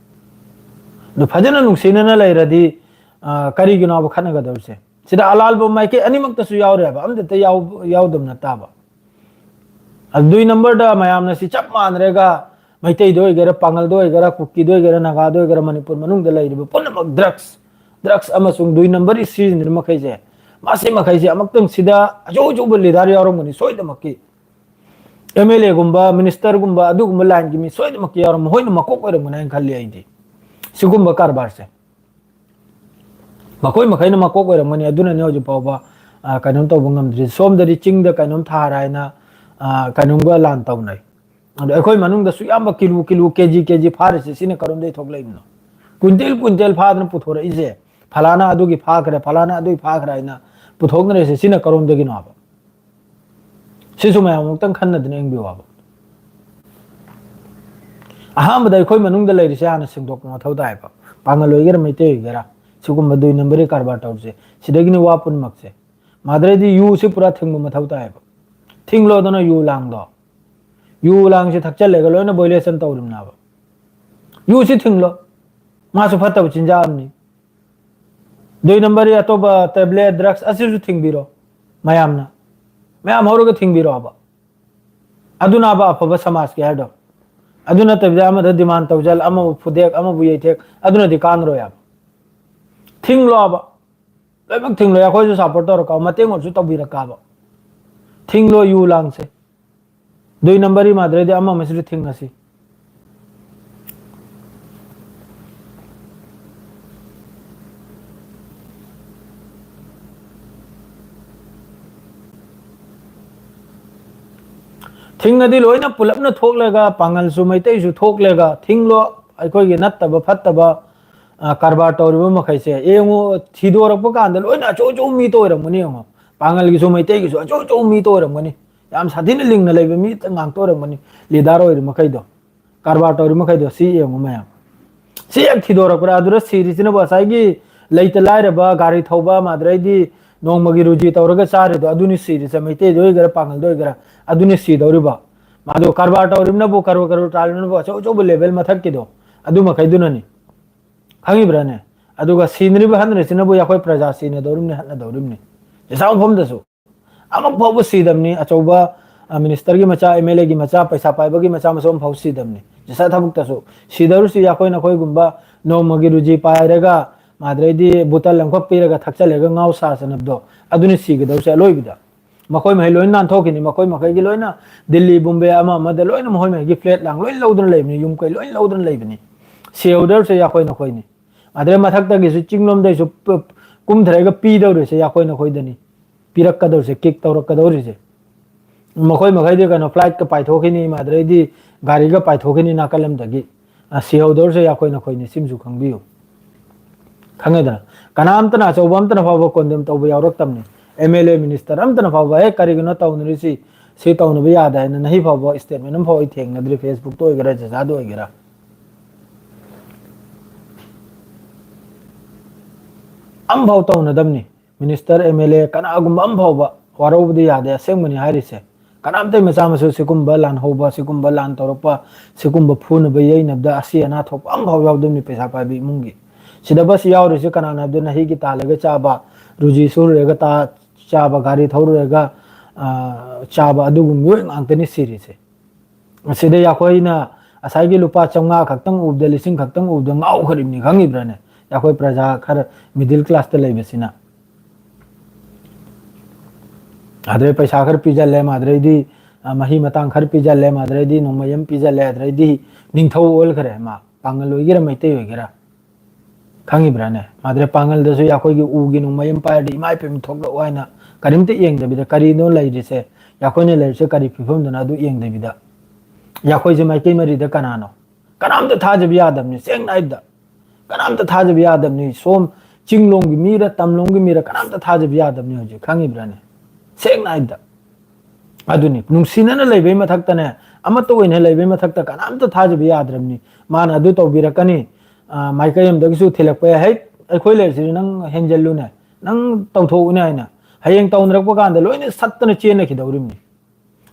ꯑꯗꯨ ꯐꯖꯅ ꯅꯨꯡꯁꯤꯅꯅ ꯂꯩꯔꯗꯤ, ꯑ, ꯀꯔꯤꯒꯤꯅꯣꯕ ꯈꯠꯅꯒꯗꯧꯔꯤꯁꯦ? ꯁꯤꯗ ꯑꯂꯥꯜꯕ ꯃꯥꯏꯀꯩ ꯑꯅꯤꯃꯛꯇꯁꯨ ꯌꯥꯎꯔꯦꯕ, ꯑꯝꯇꯇ ꯌꯥꯎ-, ꯌꯥꯎꯗꯕ ꯅꯠꯇꯕ꯫ ꯑꯗꯨꯏ numberꯗ ꯃꯌꯥꯝꯅ ꯁꯤ ꯆꯞ ꯃꯥꯟꯅꯔꯒ, ꯃꯩꯇꯩꯗ ꯑꯣꯏꯒꯦꯔꯥ, ꯄꯥꯉꯜꯗ ꯑꯣꯏꯒꯦꯔꯥ, ꯀꯨꯀꯤꯗ ꯑꯣꯏꯒꯦꯔꯥ, ꯅꯥꯒꯥꯗ ꯑꯣꯏꯒꯦꯔꯥ, ꯃꯅꯤꯄꯨꯔ ꯃꯅꯨꯡꯗ ꯂꯩꯔꯤꯕ ꯄꯨꯝꯅꯃꯛ ꯗ꯭ꯔꯛꯁ, ꯗ꯭ꯔꯛꯁ ꯑꯃꯁꯨꯡ ꯗꯨꯏ ꯅꯝꯕꯔ ꯁꯤꯖꯤꯟꯅꯔꯤꯕ ꯃꯈꯩꯁꯦ, ꯃꯁꯤ ꯃꯈꯩꯁꯦ ꯑꯃꯨꯛꯇꯪ ꯁꯤꯗ ꯑꯆꯧ ꯑꯆꯧꯕ ꯂꯤꯗꯔ ꯌꯥꯎꯔꯝꯒꯅꯤ ꯁꯣꯏꯗꯃꯛꯀꯤ꯫ ꯑꯦꯝ ꯑꯦꯜ ꯑꯦꯒꯨꯝꯕ, ꯃꯤꯅꯤꯁꯇꯔꯒꯨꯝꯕ, ꯑꯗꯨꯒꯨꯝꯕ ꯂꯥꯏꯟꯒꯤ ꯃꯤ ꯁꯣꯏꯗꯃꯛꯀꯤ ꯌꯥꯎꯔꯝ-, ꯃꯈꯣꯏꯅ ꯃꯀꯣꯛ ꯑꯣꯏꯔꯝꯒꯅꯤ ꯍꯥꯏꯅ ꯈꯜꯂꯤ ꯑꯩꯗꯤ꯫ ꯁꯤꯒꯨꯝꯕ ꯀꯔꯕꯥꯔꯁꯦ ꯃꯈꯣꯏ ꯃꯈꯩꯅ ꯃꯀꯣꯛ ꯑꯣꯏꯔꯝꯒꯅꯤ꯫ ꯑꯗꯨꯅꯅꯦ ꯍꯧꯖꯤꯛ ꯐꯥꯎꯕ, ꯑ, ꯀꯩꯅꯣꯝ ꯇꯧꯕ ꯉꯝꯗ꯭ꯔꯤ꯫ ꯁꯣꯝꯗꯗꯤ ꯆꯤꯡꯗ ꯀꯩꯅꯣꯝ ꯊꯥꯔ ꯍꯥꯏꯅ, ꯑ, ꯀꯩꯅꯣꯝꯒ ꯂꯥꯟ ꯇꯧꯅꯩ꯫ ꯑꯗꯣ ꯑꯩꯈꯣꯏ ꯃꯅꯨꯡꯗꯁꯨ ꯌꯥꯝꯕ ꯀꯤꯂꯨ, ꯀꯤꯂꯨ, ꯀꯦ ꯖꯤ, ꯀꯦ ꯖꯤ ꯐꯥꯔꯤꯁꯦ ꯁꯤꯅ ꯀꯔꯣꯝꯗꯒꯤ ꯊꯣꯛꯂꯛꯏꯕꯅꯣ? ꯀ꯭ꯋꯤꯟꯇꯦꯜ, ꯀ꯭ꯋꯤꯟꯇꯦꯜ ꯐꯥꯗꯅ ꯄꯨꯊꯣꯔꯛꯏꯁꯦ, ꯐꯂꯥꯅ ꯑꯗꯨꯒꯤ ꯐꯥꯈ꯭ꯔꯦ, ꯐꯂꯥꯅ ꯑꯗꯨꯒꯤ ꯐꯥꯈ꯭ꯔꯦ ꯍꯥꯏꯅ ꯄꯨꯊꯣꯛꯅꯔꯤꯁꯦ ꯁꯤꯅ ꯀꯔꯣꯝꯗꯒꯤꯅꯣ ꯍꯥꯏꯕ? ꯁꯤꯁꯨ ꯃꯌꯥꯝ ꯑꯃꯨꯛꯇꯪ ꯈꯟꯅꯗꯨꯅ ꯌꯦꯡꯕꯤꯌꯨ ꯍꯥꯏꯕ꯫ ꯑꯍꯥꯟꯕꯗ ꯑꯩꯈꯣꯏ ꯃꯅꯨꯡꯗ ꯂꯩꯔꯤꯁꯦ ꯍꯥꯟꯅ ꯁꯦꯡꯗꯣꯛꯄ ꯃꯊꯧ ꯇꯥꯏꯕ꯫ ꯄꯥꯉꯜ ꯑꯣꯏꯒꯦꯔꯥ, ꯃꯩꯇꯩ ꯑꯣꯏꯒꯦꯔꯥ, ꯁꯤꯒꯨꯝꯕ ꯗꯨꯏ ꯅꯝꯕꯔꯒꯤ ꯀꯔꯕꯥꯔ ꯇꯧꯔꯤꯁꯦ, ꯁꯤꯗꯒꯤꯅꯤ ꯋꯥ ꯄꯨꯝꯅꯃꯛꯁꯦ꯫ ꯃꯥꯗ꯭ꯔꯩꯗꯤ ꯌꯨꯁꯤ ꯄꯨꯔꯥ ꯊꯤꯡꯕ ꯃꯊꯧ ꯇꯥꯏꯌꯦꯕ꯫ ꯊꯤꯡꯂꯣꯗꯅ ꯌꯨ ꯂꯥꯡꯗꯣ꯫ ꯌꯨ ꯂꯥꯡꯁꯤ ꯊꯛꯆꯜꯂꯒ ꯂꯣꯏꯅ violation ꯇꯧꯔꯤꯕꯅꯦꯕ꯫ ꯌꯨꯁꯤ ꯊꯤꯡꯂꯣ꯫ ꯃꯥꯁꯨ ꯐꯠꯇꯕ ꯆꯤꯟꯖꯥꯛ ꯑꯃꯅꯤ꯫ ꯗꯨꯏ ꯅꯝꯕꯔꯒꯤ ꯑꯇꯣꯞꯄ ꯇꯦꯕ꯭ꯂꯦꯠ, ꯗ꯭ꯔꯛꯁ ꯑꯁꯤꯁꯨ ꯊꯤꯡꯕꯤꯔꯣ ꯃꯌꯥꯝꯅ꯫ ꯃꯌꯥꯝ ꯍꯧꯔꯒ ꯊꯤꯡꯕꯤꯔꯣ ꯍꯥꯏꯕ꯫ ꯑꯗꯨꯅꯕ ꯑꯐꯕ ꯁꯃꯥꯖꯀꯤ ꯍꯥꯏꯗꯣ꯫ ꯑꯗꯨ ꯅꯠꯇꯕꯤꯗ ꯑꯃꯗ demand ꯇꯧꯖꯜ, ꯑꯃꯕꯨ ꯐꯨꯗꯦꯛ, ꯑꯃꯕꯨ ꯌꯩꯊꯦꯛ, ꯑꯗꯨꯅꯗꯤ ꯀꯥꯟꯅꯔꯣꯏ ꯍꯥꯏꯕ꯫ ꯊꯤꯡꯂꯣ ꯍꯥꯏꯕ꯫ ꯂꯣꯏꯅꯃꯛ ꯊꯤꯡꯂꯣ꯫ ꯑꯩꯈꯣꯏꯁꯨ support ꯇꯧꯔꯛꯀ, ꯃꯇꯦꯡ ꯑꯣꯏꯔꯁꯨ ꯇꯧꯕꯤꯔꯛꯀꯕ꯫ ꯊꯤꯡꯂꯣ ꯌꯨ ꯂꯥꯡꯁꯦ꯫ ꯗꯨꯏ ꯅꯝꯕꯔꯒꯤ ꯃꯥꯗ꯭ꯔꯩꯗꯤ ꯑꯃ ꯑꯃꯁꯤꯁꯨ ꯊꯤꯡꯉꯁꯤ꯫ ꯊꯤꯡꯉꯗꯤ ꯂꯣꯏꯅ ꯄꯨꯂꯞꯅ ꯊꯣꯛꯂꯒ, ꯄꯥꯉꯜꯁꯨ ꯃꯩꯇꯩꯁꯨ ꯊꯣꯛꯂꯒ ꯊꯤꯡꯂꯣ꯫ ꯑꯩꯈꯣꯏꯒꯤ ꯅꯠꯇꯕ ꯐꯠꯇꯕ, ꯑ, ꯀꯔꯕꯥꯔ ꯇꯧꯔꯤꯕ ꯃꯈꯩꯁꯦ ꯌꯦꯡꯉꯨ, ꯊꯤꯗꯣꯔꯛꯄ ꯀꯥꯟꯗ ꯂꯣꯏꯅ ꯑꯆꯧ ꯑꯆꯧꯕ ꯃꯤꯇ ꯑꯣꯏꯔꯝꯒꯅꯤ ꯌꯦꯡꯉꯣ꯫ ꯄꯥꯉꯜꯒꯤꯁꯨ ꯃꯩꯇꯩꯒꯤꯁꯨ ꯑꯆꯧ ꯑꯆꯧꯕ ꯃꯤꯇ ꯑꯣꯏꯔꯝꯒꯅꯤ꯫ ꯌꯥꯝ ꯁꯥꯊꯤꯅ ꯂꯤꯡꯅ ꯂꯩꯕ ꯃꯤ ꯉꯥꯛꯇ ꯑꯣꯏꯔꯝꯒꯅꯤ, ꯂꯤꯗꯔ ꯑꯣꯏꯔꯤ ꯃꯈꯩꯗꯣ꯫ ꯀꯔꯕꯥꯔ ꯇꯧꯔꯤ ꯃꯈꯩꯗꯣ ꯁꯤ ꯌꯦꯡꯉꯨ ꯃꯌꯥꯝ꯫ ꯁꯤ ꯍꯦꯛ ꯊꯤꯗꯣꯔꯛꯄꯗ ꯑꯗꯨꯗ ꯁꯤꯔꯤꯁꯤꯅꯕꯨ ꯉꯁꯥꯏꯒꯤ ꯂꯩꯇ ꯂꯥꯏꯔꯕ, ꯒꯥꯔꯤ ꯊꯧꯕ, ꯃꯥꯗ꯭ꯔꯩꯗꯤ ꯅꯣꯡꯃꯒꯤ ꯔꯨꯖꯤ ꯇꯧꯔꯒ ꯆꯥꯔꯤꯗꯣ, ꯑꯗꯨꯅꯤ ꯁꯤꯔꯤꯁꯦ꯫ ꯃꯩꯇꯩꯗ ꯑꯣꯏꯒꯦꯔꯥ, ꯄꯥꯉꯜꯗ ꯑꯣꯏꯒꯦꯔꯥ, ꯑꯗꯨꯅꯤ ꯁꯤꯗꯧꯔꯤꯕ꯫ ꯃꯥꯗꯣ ꯀꯔꯕꯥꯔ ꯇꯧꯔꯤꯕꯅꯕꯨ, ꯀꯔꯣꯔ ꯀꯔꯣꯔ ꯇꯥꯜꯂꯤꯕꯅꯕꯨ, ꯑꯆꯧ ꯑꯆꯧꯕ ꯂꯦꯚꯦꯜ ꯃꯊꯛꯀꯤꯗꯣ, ꯑꯗꯨ ꯃꯈꯩꯗꯨꯅꯅꯤ꯫ ꯈꯪꯉꯤꯕ꯭ꯔꯥꯅꯦ? ꯑꯗꯨꯒ ꯁꯤꯅꯔꯤꯕ ꯍꯟꯅꯔꯤꯁꯤꯅꯕꯨ ꯑꯩꯈꯣꯏ ꯄ꯭ꯔꯖꯥ ꯁꯤꯅꯗꯧꯔꯤꯕꯅꯤ, ꯍꯠꯅꯗꯧꯔꯤꯕꯅꯤ꯫ ꯆꯦꯆꯥ ꯃꯐꯝꯗꯁꯨ ꯑꯃꯨꯛ ꯐꯥꯎꯕ ꯁꯤꯗꯕꯅꯤ꯫ ꯑꯆꯧꯕ, ꯑ, ministerꯒꯤ ꯃꯆꯥ, MLAꯒꯤ ꯃꯆꯥ, ꯄꯩꯁꯥ ꯄꯥꯏꯕꯒꯤ ꯃꯆꯥ ꯃꯁꯨ ꯑꯃꯐꯥꯎ ꯁꯤꯗꯕꯅꯤ꯫ ꯖꯤꯁꯥ ꯊꯕꯛꯇꯁꯨ ꯁꯤꯗꯧꯔꯤꯁꯤ ꯑꯩꯈꯣꯏ ꯅꯈꯣꯏꯒꯨꯝꯕ ꯅꯣꯡꯃꯒꯤ ꯔꯨꯖꯤ ꯄꯥꯏꯔꯒ, ꯑꯗꯩꯗꯤ bottle ꯑꯃꯈꯛ ꯄꯤꯔꯒ ꯊꯛꯆꯜꯂꯒ ꯉꯥꯎ ꯁꯥꯁꯅꯕꯗꯣ, ꯑꯗꯨꯅ ꯁꯤꯒꯗꯧꯔꯤꯁꯦ ꯑꯂꯣꯏꯕꯗ꯫ ꯃꯈꯣꯏ ꯃꯈꯩ ꯂꯣꯏꯅ ꯅꯥꯟꯊꯣꯛꯈꯤꯅꯤ꯫ ꯃꯈꯣꯏ ꯃꯈꯩꯒꯤ ꯂꯣꯏꯅ ꯗꯤꯜꯂꯤ, ꯕꯣꯝꯕꯦ, ꯑꯃ ꯑꯃꯗ ꯂꯣꯏꯅ ꯃꯈꯣꯏ ꯃꯈꯩꯒꯤ flat ꯂꯥꯡ ꯂꯣꯏꯅ ꯂꯧꯗꯨꯅ ꯂꯩꯕꯅꯤ, ꯌꯨꯝ ꯀꯩ ꯂꯣꯏꯅ ꯂꯧꯗꯨꯅ ꯂꯩꯕꯅꯤ꯫ ꯁꯤꯍꯧꯗꯧꯔꯤꯁꯦ ꯑꯩꯈꯣꯏ ꯅꯈꯣꯏꯅꯤ꯫ ꯑꯗꯩ ꯃꯊꯛꯇꯒꯤꯁꯨ ꯆꯤꯡꯂꯣꯝꯗꯩꯁꯨ ꯄ-, ꯀꯨꯝꯊꯔꯒ ꯄꯤꯗꯧꯔꯤꯁꯦ ꯑꯩꯈꯣꯏ ꯅꯈꯣꯏꯗꯅꯤ꯫ ꯄꯤꯔꯛꯀꯗꯧꯔꯤꯁꯦ, kick ꯇꯧꯔꯛꯀꯗꯧꯔꯤꯁꯦ꯫ ꯃꯈꯣꯏ ꯃꯈꯩꯗꯤ ꯀꯩꯅꯣ, flightꯀ ꯄꯥꯏꯊꯣꯛꯈꯤꯅꯤ, ꯑꯗꯩꯗꯤ ꯒꯥꯔꯤꯒ ꯄꯥꯏꯊꯣꯛꯈꯤꯅꯤ ꯅꯥꯀꯜ ꯑꯃꯗꯒꯤ꯫ ꯑ, ꯁꯤꯍꯧꯗꯧꯔꯤꯁꯦ ꯑꯩꯈꯣꯏ ꯅꯈꯣꯏꯅꯤ, ꯁꯤꯃꯁꯨ ꯈꯪꯕꯤꯌꯨ꯫ ꯈꯪꯉꯦꯗꯅ? ꯀꯅꯥꯝꯇꯅ, ꯑꯆꯧꯕ ꯑꯝꯇꯅ ꯐꯥꯎꯕ condemn ꯇꯧꯕ ꯌꯥꯎꯔꯛꯇꯕꯅꯤ꯫ MLA minister ꯑꯝꯇꯅ ꯐꯥꯎꯕ, "ꯑꯦ, ꯀꯔꯤꯒꯤꯅꯣ ꯇꯧꯅꯔꯤꯁꯤ? ꯁꯤ ꯇꯧꯅꯕ ꯌꯥꯗꯦ" ꯍꯥꯏꯅ ꯅꯍꯤ ꯐꯥꯎꯕ statement ꯑꯃ ꯐꯥꯎ ꯑꯩ ꯊꯦꯡꯅꯗ꯭ꯔꯤ, Facebookꯇ ꯑꯣꯏꯒꯦꯔꯥ, ꯖꯤꯁꯥꯗ ꯑꯣꯏꯒꯦꯔꯥ꯫ ꯑꯝꯐꯥꯎ ꯇꯧꯅꯗꯕꯅꯤ꯫ Minister, MLA, ꯀꯅꯥꯒꯨꯝꯕ ꯑꯝ ꯐꯥꯎꯕ ꯋꯥꯔꯧꯕꯗꯤ ꯌꯥꯗꯦ, ꯑꯁꯦꯡꯕꯅꯤ ꯍꯥꯏꯔꯤꯁꯦ꯫ ꯀꯅꯥꯝꯇꯩ ꯃꯆꯥ ꯃꯁꯨ ꯁꯤꯒꯨꯝꯕ ꯂꯥꯟ ꯍꯧꯕ, ꯁꯤꯒꯨꯝꯕ ꯂꯥꯟ ꯇꯧꯔꯛꯄ, ꯁꯤꯒꯨꯝꯕ ꯐꯨꯅꯕ ꯌꯩꯅꯕꯗ ꯑꯁꯤ ꯑꯅꯥ ꯊꯣꯛꯄ ꯑꯝꯐꯥꯎ ꯌꯥꯎꯗꯕꯅꯤ ꯄꯩꯁꯥ ꯄꯥꯏꯕ ꯏꯃꯨꯡꯒꯤ꯫ ꯁꯤꯗ ꯕꯁ ꯌꯥꯎꯔꯤꯁꯦ ꯀꯅꯥꯅꯣ ꯍꯥꯏꯕꯗ ꯅꯍꯤꯒꯤ ꯇꯥꯜꯂꯒ ꯆꯥꯕ, ꯔꯨꯖꯤ ꯁꯨꯔꯨꯔꯒ ꯇꯥ-, ꯆꯥꯕ, ꯒꯥꯔꯤ ꯊꯧꯔꯨꯔꯒ, ꯑ, ꯆꯥꯕ ꯑꯗꯨꯒꯨꯝꯕ ꯃꯤꯑꯣꯏ ꯉꯥꯛꯇꯅꯤ ꯁꯤꯔꯤꯁꯦ꯫ ꯑꯁꯤꯗ ꯑꯩꯈꯣꯏꯅ ꯉꯁꯥꯏꯒꯤ ꯂꯨꯄꯥ ꯆꯥꯝꯃꯉꯥ ꯈꯛꯇꯪ ꯎꯕꯗ, ꯂꯤꯁꯤꯡ ꯈꯛꯇꯪ ꯎꯕꯗ ꯉꯥꯎꯈ꯭ꯔꯤꯕꯅꯤ, ꯈꯪꯉꯤꯕ꯭ꯔꯥꯅꯦ? ꯑꯩꯈꯣꯏ ꯄ꯭ꯔꯖꯥ ꯈꯔ middle classꯇ ꯂꯩꯕꯁꯤꯅ꯫ ꯑꯗꯩ ꯄꯩꯁꯥ ꯈꯔ ꯄꯤꯖꯜꯂꯦ, ꯃꯥꯗ꯭ꯔꯩꯗꯤ, ꯑ, ꯃꯍꯤ ꯃꯇꯥꯡ ꯈꯔ ꯄꯤꯖꯜꯂꯦ, ꯃꯥꯗ꯭ꯔꯩꯗꯤ ꯅꯣꯡꯃꯩ ꯑꯃ ꯄꯤꯖꯜꯂꯦ, ꯑꯗꯩꯗꯤ ꯅꯤꯡꯊꯧ ꯑꯣꯜꯈ꯭ꯔꯦ ꯃꯥ, ꯄꯥꯡꯒꯜ ꯑꯣꯏꯒꯦꯔꯥ ꯃꯩꯇꯩ ꯑꯣꯏꯒꯦꯔꯥ꯫ ꯈꯪꯉꯤꯕ꯭ꯔꯥꯅꯦ? ꯃꯥꯗ꯭ꯔꯩ ꯄꯥꯡꯒꯜꯗꯁꯨ ꯑꯩꯈꯣꯏꯒꯤ ꯎꯒꯤ ꯅꯣꯡꯃꯩ ꯑꯃ ꯄꯥꯏꯔꯗꯤ ꯏꯃꯥ ꯏꯄꯦꯝ ꯊꯣꯛꯂꯛꯑꯣ ꯍꯥꯏꯅ ꯀꯔꯤꯝꯇ ꯌꯦꯡꯗꯕꯤꯗ, ꯀꯔꯤꯅꯣ ꯂꯩꯔꯤꯁꯦ, ꯑꯩꯈꯣꯏꯅ ꯂꯩꯔꯤꯁꯦ ꯀꯔꯤ ꯐꯤꯕꯝꯗꯅꯣ ꯑꯗꯨ ꯌꯦꯡꯗꯕꯤꯗ, ꯑꯩꯈꯣꯏꯁꯦ ꯃꯥꯏꯀꯩ ꯃꯔꯤꯗ ꯀꯅꯥꯅꯣ? ꯀꯅꯥꯝꯇ ꯊꯥꯖꯕ ꯌꯥꯗꯕꯅꯤ, ꯁꯦꯡꯅ ꯍꯥꯏꯕꯗ꯫ ꯀꯅꯥꯝꯇ ꯊꯥꯖꯕ ꯌꯥꯗꯕꯅꯤ꯫ ꯁꯣꯝ ꯆꯤꯡꯂꯣꯝꯒꯤ ꯃꯤꯔ, ꯇꯝꯂꯣꯝꯒꯤ ꯃꯤꯔ, ꯀꯅꯥꯝꯇ ꯊꯥꯖꯕ ꯌꯥꯗꯕꯅꯤ ꯍꯧꯖꯤꯛ, ꯈꯪꯉꯤꯕ꯭ꯔꯥꯅꯦ? ꯁꯦꯡꯅ ꯍꯥꯏꯕꯗ꯫ ꯑꯗꯨꯅꯤ, ꯅꯨꯡꯁꯤꯅꯅ ꯂꯩꯕꯩ ꯃꯊꯛꯇꯅꯦ, ꯑꯃꯠꯇ ꯑꯣꯏꯅ ꯂꯩꯕꯩ ꯃꯊꯛꯇ ꯀꯅꯥꯝꯇ ꯊꯥꯖꯕ ꯌꯥꯗ꯭ꯔꯕꯅꯤ꯫ ꯃꯥꯅ ꯑꯗꯨ ꯇꯧꯕꯤꯔꯛꯀꯅꯤ, ꯑ, ꯃꯥꯏꯀꯩ ꯑꯃꯗꯒꯤꯁꯨ ꯊꯤꯜꯂꯛꯄ ꯌꯥꯏ, "ꯍꯩꯠ, ꯑꯩꯈꯣꯏ ꯂꯩꯔꯤꯁꯤꯗꯤ ꯅꯪ ꯍꯦꯟꯖꯜꯂꯨꯅꯦ, ꯅꯪ ꯇꯧꯊꯣꯛꯎꯅꯦ" ꯍꯥꯏꯅ꯫ ꯍꯌꯦꯡ ꯇꯧꯅꯔꯛꯄ ꯀꯥꯟꯗ ꯂꯣꯏꯅ ꯁꯠꯇꯅ ꯆꯦꯟꯅꯈꯤꯗꯧꯔꯤꯕꯅꯤ꯫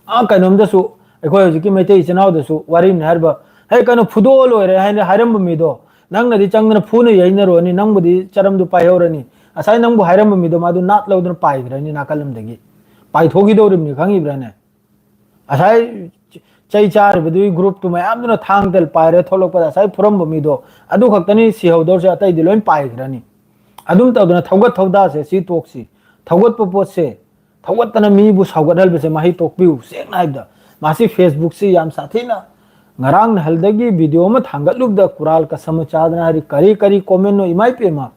ꯑꯥ, ꯀꯩꯅꯣꯝꯗꯁꯨ, ꯑꯩꯈꯣꯏ ꯍꯧꯖꯤꯛꯀꯤ ꯃꯩꯇꯩ ꯏꯆꯤꯟ ꯏꯅꯥꯎꯗꯁꯨ ꯋꯥꯔꯤꯅꯤ ꯍꯥꯏꯔꯤꯕ, "ꯍꯦ, ꯀꯩꯅꯣ, ꯐꯨꯗꯣꯛꯑ ꯂꯣꯏꯔꯦ" ꯍꯥꯏꯅ ꯍꯥꯏꯔꯝꯕ ꯃꯤꯗꯣ, ꯅꯪꯅꯗꯤ ꯆꯪꯗꯅ ꯐꯨꯅ ꯌꯩꯅꯔꯨꯔꯅꯤ, ꯅꯪꯕꯨꯗꯤ ꯆꯔꯝꯗꯨ ꯄꯥꯏꯍꯧꯔꯅꯤ, ꯉꯁꯥꯏ ꯅꯪꯕꯨ ꯍꯥꯏꯔꯝꯕ ꯃꯤꯗꯣ ꯃꯥꯗꯨ ꯅꯥꯠ ꯂꯧꯗꯅ ꯄꯥꯏꯈ꯭ꯔꯅꯤ ꯅꯥꯀꯜ ꯑꯃꯗꯒꯤ꯫ ꯄꯥꯏꯊꯣꯛꯈꯤꯗꯧꯔꯤꯕꯅꯤ, ꯈꯪꯉꯤꯕ꯭ꯔꯥꯅꯦ? ꯉꯁꯥꯏ ꯆꯩ ꯆꯥꯔꯤꯕꯗꯨꯒꯤ ꯒ꯭ꯔꯨꯞꯇꯨ ꯃꯌꯥꯝꯗꯨꯅ ꯊꯥꯡ ꯇꯦꯜ ꯄꯥꯏꯔꯦ ꯊꯣꯛꯂꯛꯄꯗ ꯉꯁꯥꯏ ꯐꯨꯔꯝꯕ ꯃꯤꯗꯣ ꯑꯗꯨ ꯈꯛꯇꯅꯤ ꯁꯤꯍꯧꯗꯧꯔꯤꯁꯦ, ꯑꯇꯩꯗꯤ ꯂꯣꯏ ꯄꯥꯏꯈ꯭ꯔꯅꯤ꯫ ꯑꯗꯨꯝ ꯇꯧꯗꯅ ꯊꯧꯒꯠ ꯊꯧꯗꯥꯁꯦ ꯁꯤ ꯇꯣꯛꯁꯤ꯫ ꯊꯧꯒꯠꯄ ꯄꯣꯠꯁꯦ, ꯊꯧꯒꯠꯇꯅ ꯃꯤꯕꯨ ꯁꯧꯒꯠꯍꯟꯕꯁꯦ ꯃꯍꯩ ꯇꯣꯛꯄꯤꯌꯨ꯫ ꯁꯦꯡꯅ ꯍꯥꯏꯕꯗ ꯃꯁꯤ Facebook ꯁꯤ ꯌꯥꯝ ꯁꯥꯊꯤꯅ, ꯉꯔꯥꯡ ꯅꯍꯥꯟꯗꯒꯤ ꯚꯤꯗꯤꯑꯣ ꯑꯃ ꯊꯥꯡꯒꯠꯂꯨꯕꯗ ꯀꯨꯔꯥꯜ ꯀꯁꯝ ꯆꯥꯗꯅ ꯍꯥꯏꯗꯤ ꯀꯔꯤ ꯀꯔꯤ ꯀꯣꯃꯦꯟꯅꯣ ꯏꯃꯥ ꯏꯄꯦꯝꯃ꯫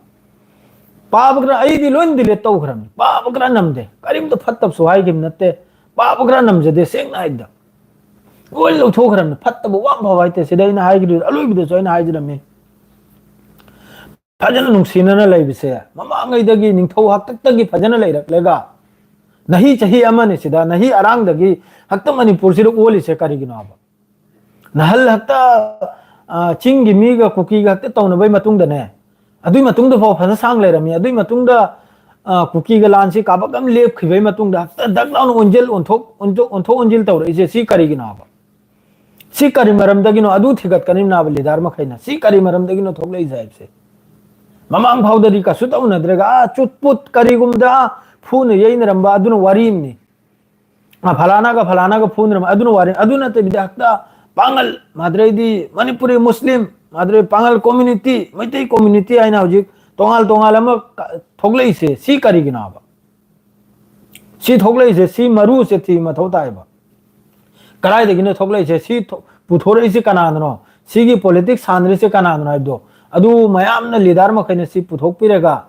ꯄꯥꯕ ꯈꯔ ꯑꯩꯗꯤ ꯂꯣꯏ ꯗꯤꯂꯤꯠ ꯇꯧꯈ꯭ꯔꯕꯅꯤ꯫ ꯄꯥꯕ ꯈꯔ ꯅꯝꯗꯦ, ꯀꯔꯤꯝꯇ ꯐꯠꯇꯕꯁꯨ ꯍꯥꯏꯈꯤꯕ ꯅꯠꯇꯦ꯫ ꯄꯥꯕ ꯈꯔ ꯅꯝꯖꯗꯦ ꯁꯦꯡꯅ ꯍꯥꯏꯕꯗ꯫ ꯂꯣꯏ ꯂꯧꯊꯣꯛꯈ꯭ꯔꯕꯅꯤ꯫ ꯐꯠꯇꯕ ꯋꯥ ꯑꯃ ꯐꯥꯎ ꯍꯥꯏꯇꯦ꯫ ꯁꯤꯗ ꯑꯩꯅ ꯍꯥꯏꯈꯤꯗꯣꯏ, ꯑꯂꯣꯏꯕꯗꯁꯨ ꯑꯩꯅ ꯍꯥꯏꯖꯔꯝꯃꯤ, ꯐꯖꯅ ꯅꯨꯡꯁꯤꯅꯅ ꯂꯩꯕꯁꯦ ꯃꯃꯥꯡꯉꯩꯗꯒꯤ ꯅꯤꯡꯊꯧ ꯍꯥꯛꯇꯛꯇꯒꯤ ꯐꯖꯅ ꯂꯩꯔꯛꯂꯒ ꯅꯍꯤ ꯆꯍꯤ ꯑꯃꯅꯤ ꯁꯤꯗ ꯅꯍꯤ ꯑꯔꯥꯡꯗꯒꯤ ꯍꯛꯇ ꯃꯅꯤꯄꯨꯔꯁꯤꯗ ꯑꯣꯜꯂꯤꯁꯦ ꯀꯔꯤꯒꯤꯅꯣ ꯍꯥꯏꯕ? ꯅꯍꯜ ꯍꯛꯇ, ꯑ, ꯆꯤꯡꯒꯤ ꯃꯤꯒ ꯀꯨꯀꯤꯒ ꯍꯛꯇ ꯇꯧꯅꯕꯩ ꯃꯇꯨꯡꯗꯅꯦ, ꯑꯗꯨꯏ ꯃꯇꯨꯡꯗ ꯐꯥꯎ ꯐꯖ ꯁꯥꯡ ꯂꯩꯔꯝꯃꯤ꯫ ꯑꯗꯨꯏ ꯃꯇꯨꯡꯗ, ꯑ, ꯀꯨꯀꯤꯒ ꯂꯥꯟꯁꯤ ꯀꯥꯕꯛ ꯑꯃ ꯂꯦꯞꯈꯤꯕꯩ ꯃꯇꯨꯡꯗ ꯍꯛꯇ ꯗꯛ ꯂꯥꯎꯅ ꯑꯣꯟꯖꯤꯜ ꯑꯣꯟꯊꯣꯛ, ꯑꯣꯟꯊꯣꯛ, ꯑꯣꯟꯊꯣꯛ ꯑꯣꯟꯖꯤꯜ ꯇꯧꯔꯛꯏꯁꯦ ꯁꯤ ꯀꯔꯤꯒꯤꯅꯣ ꯍꯥꯏꯕ? ꯁꯤ ꯀꯔꯤ ꯃꯔꯝꯗꯒꯤꯅꯣ? ꯑꯗꯨ ꯊꯤꯒꯠꯀꯅꯤꯅꯥꯕ ꯂꯤꯗꯥꯔ ꯃꯈꯩꯅ꯫ ꯁꯤ ꯀꯔꯤ ꯃꯔꯝꯗꯒꯤꯅꯣ ꯊꯣꯛꯂꯛꯏꯁꯦ ꯍꯥꯏꯕꯁꯦ? ꯃꯃꯥꯡ ꯐꯥꯎꯗꯗꯤ ꯀꯩꯁꯨ ꯇꯧꯅꯗ꯭ꯔꯒ, ꯑꯥ, ꯆꯨꯠꯄꯨꯠ ꯀꯔꯤꯒꯨꯝꯕꯗ, ꯑꯥ, ꯐꯨꯅ ꯌꯩꯅꯔꯝꯕ ꯑꯗꯨꯅ ꯋꯥꯔꯤ ꯑꯃꯅꯤ꯫ ꯑꯥ, ꯐꯂꯥꯅꯥꯒ ꯐꯂꯥꯅꯥꯒ ꯐꯨꯅꯔꯝꯕ ꯑꯗꯨꯅ ꯋꯥꯔꯤ꯫ ꯑꯗꯨ ꯅꯠꯇꯕꯤꯗ ꯍꯦꯛꯇ ꯄꯥꯉꯜ, ꯃꯥꯗ꯭ꯔꯩꯗꯤ ꯃꯅꯤꯄꯨꯔꯤ ꯃꯨꯁꯂꯤꯝ, ꯃꯥꯗ꯭ꯔꯩ ꯄꯥꯉꯜ ꯀꯣꯃ꯭ꯌꯨꯅꯤꯇꯤ, ꯃꯩꯇꯩ ꯀꯣꯃ꯭ꯌꯨꯅꯤꯇꯤ ꯍꯥꯏꯅ ꯍꯧꯖꯤꯛ ꯇꯣꯉꯥꯟ ꯇꯣꯉꯥꯟ ꯑꯃ ꯀ-, ꯊꯣꯛꯂꯛꯏꯁꯦ ꯁꯤ ꯀꯔꯤꯒꯤꯅꯣꯕ? ꯁꯤ ꯊꯣꯛꯂꯛꯏꯁꯦ, ꯁꯤ ꯃꯔꯨꯁꯦ ꯊꯤꯕ ꯃꯊꯧ ꯇꯥꯏꯕ꯫ ꯀꯗꯥꯏꯗꯒꯤꯅꯣ ꯊꯣꯛꯂꯛꯏꯁꯦ? ꯁꯤ ꯊꯣ-, ꯄꯨꯊꯣꯔꯛꯏꯁꯦ ꯀꯅꯥꯅꯅꯣ? ꯁꯤꯒꯤ ꯄꯣꯂꯤꯇꯤꯛꯁ ꯁꯥꯟꯅꯔꯤꯁꯦ ꯀꯅꯥꯅꯅꯣ ꯍꯥꯏꯕꯗꯣ, ꯑꯗꯨ ꯃꯌꯥꯝꯅ ꯂꯤꯗꯥꯔ ꯃꯈꯩꯅ ꯁꯤ ꯄꯨꯊꯣꯛꯄꯤꯔꯒ,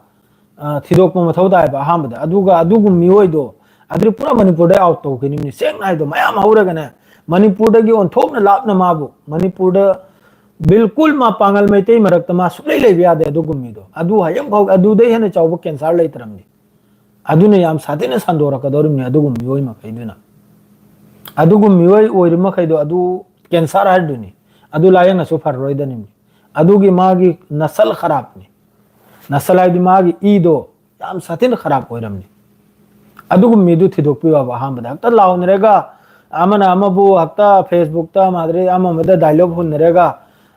ꯑ, ꯊꯤꯗꯣꯛꯄ ꯃꯊꯧ ꯇꯥꯏꯕ ꯑꯍꯥꯟꯕꯗ꯫ ꯑꯗꯨꯒ ꯑꯗꯨꯒꯨꯝꯕ ꯃꯤꯑꯣꯏꯗꯣ ꯑꯗꯨꯗꯤ ꯄꯨꯔꯥ ꯃꯅꯤꯄꯨꯔꯗ ꯑꯥꯎꯠ ꯇꯧꯈꯤꯅꯤꯕꯅꯤ꯫ ꯁꯦꯡꯅ ꯍꯥꯏꯗꯣ, ꯃꯌꯥꯝ ꯍꯧꯔꯒꯅꯦ, ꯃꯅꯤꯄꯨꯔꯗꯒꯤ ꯑꯣꯟꯊꯣꯛꯅ ꯂꯥꯞꯅ ꯃꯥꯕꯨ, ꯃꯅꯤꯄꯨꯔꯗ ꯕꯤꯜꯀꯨꯜ ꯃꯥ ꯄꯥꯉꯜ ꯃꯩꯇꯩ ꯃꯔꯛꯇ ꯃꯥ ꯁꯨꯛꯂꯩ ꯂꯩꯕ ꯌꯥꯗꯦ꯫ ꯑꯗꯨꯒꯨꯝꯕ ꯃꯤꯗꯣ ꯑꯗꯨ ꯍꯌꯦꯡ ꯐꯥꯎ ꯑꯗꯨꯗꯩ ꯍꯦꯟꯅ ꯆꯥꯎꯕ ꯀꯦꯟꯁꯔ ꯂꯩꯇ꯭ꯔꯕꯅꯤ꯫ ꯑꯗꯨꯅ ꯌꯥꯝ ꯁꯥꯊꯤꯅ ꯁꯟꯗꯣꯔꯛꯀꯗꯧꯔꯤꯕꯅꯤ ꯑꯗꯨꯒꯨꯝꯕ ꯃꯤꯑꯣꯏ ꯃꯈꯩꯗꯨꯅ꯫ ꯑꯗꯨꯒꯨꯝꯕ ꯃꯤꯑꯣꯏ ꯑꯣꯏꯔꯤꯕ ꯃꯈꯩꯗꯣ ꯑꯗꯨ ꯀꯦꯟꯁꯔ ꯍꯥꯏꯔꯤꯗꯨꯅꯤ꯫ ꯑꯗꯨ ꯂꯥꯏꯌꯦꯡꯉꯁꯨ ꯐꯔꯔꯣꯏꯗꯅꯤꯕꯅꯤ꯫ ꯑꯗꯨꯒꯤ ꯃꯥꯒꯤ ꯅꯁꯜ ꯈꯔꯥꯞꯅꯤ꯫ ꯅꯁꯜ ꯍꯥꯏꯗꯤ ꯃꯥꯒꯤ ꯏꯗꯣ ꯌꯥꯝ ꯁꯥꯊꯤꯅ ꯈꯔꯥꯞ ꯑꯣꯏꯔꯝꯅꯤ꯫ ꯑꯗꯨꯒꯨꯝꯕ ꯃꯤꯗꯨ ꯊꯤꯗꯣꯛꯄꯤꯌꯣ ꯍꯥꯏꯕ ꯑꯍꯥꯟꯕꯗ꯫ ꯍꯦꯛꯇ ꯂꯥꯎꯅꯔꯒ ꯑꯃꯅ ꯑꯃꯕꯨ ꯍꯦꯛꯇ Facebook ꯇ ꯃꯥꯗ꯭ꯔꯤ ꯑꯃ ꯑꯃꯗ ꯗꯥꯏꯂꯣꯒ ꯍꯨꯟꯅꯔꯒ,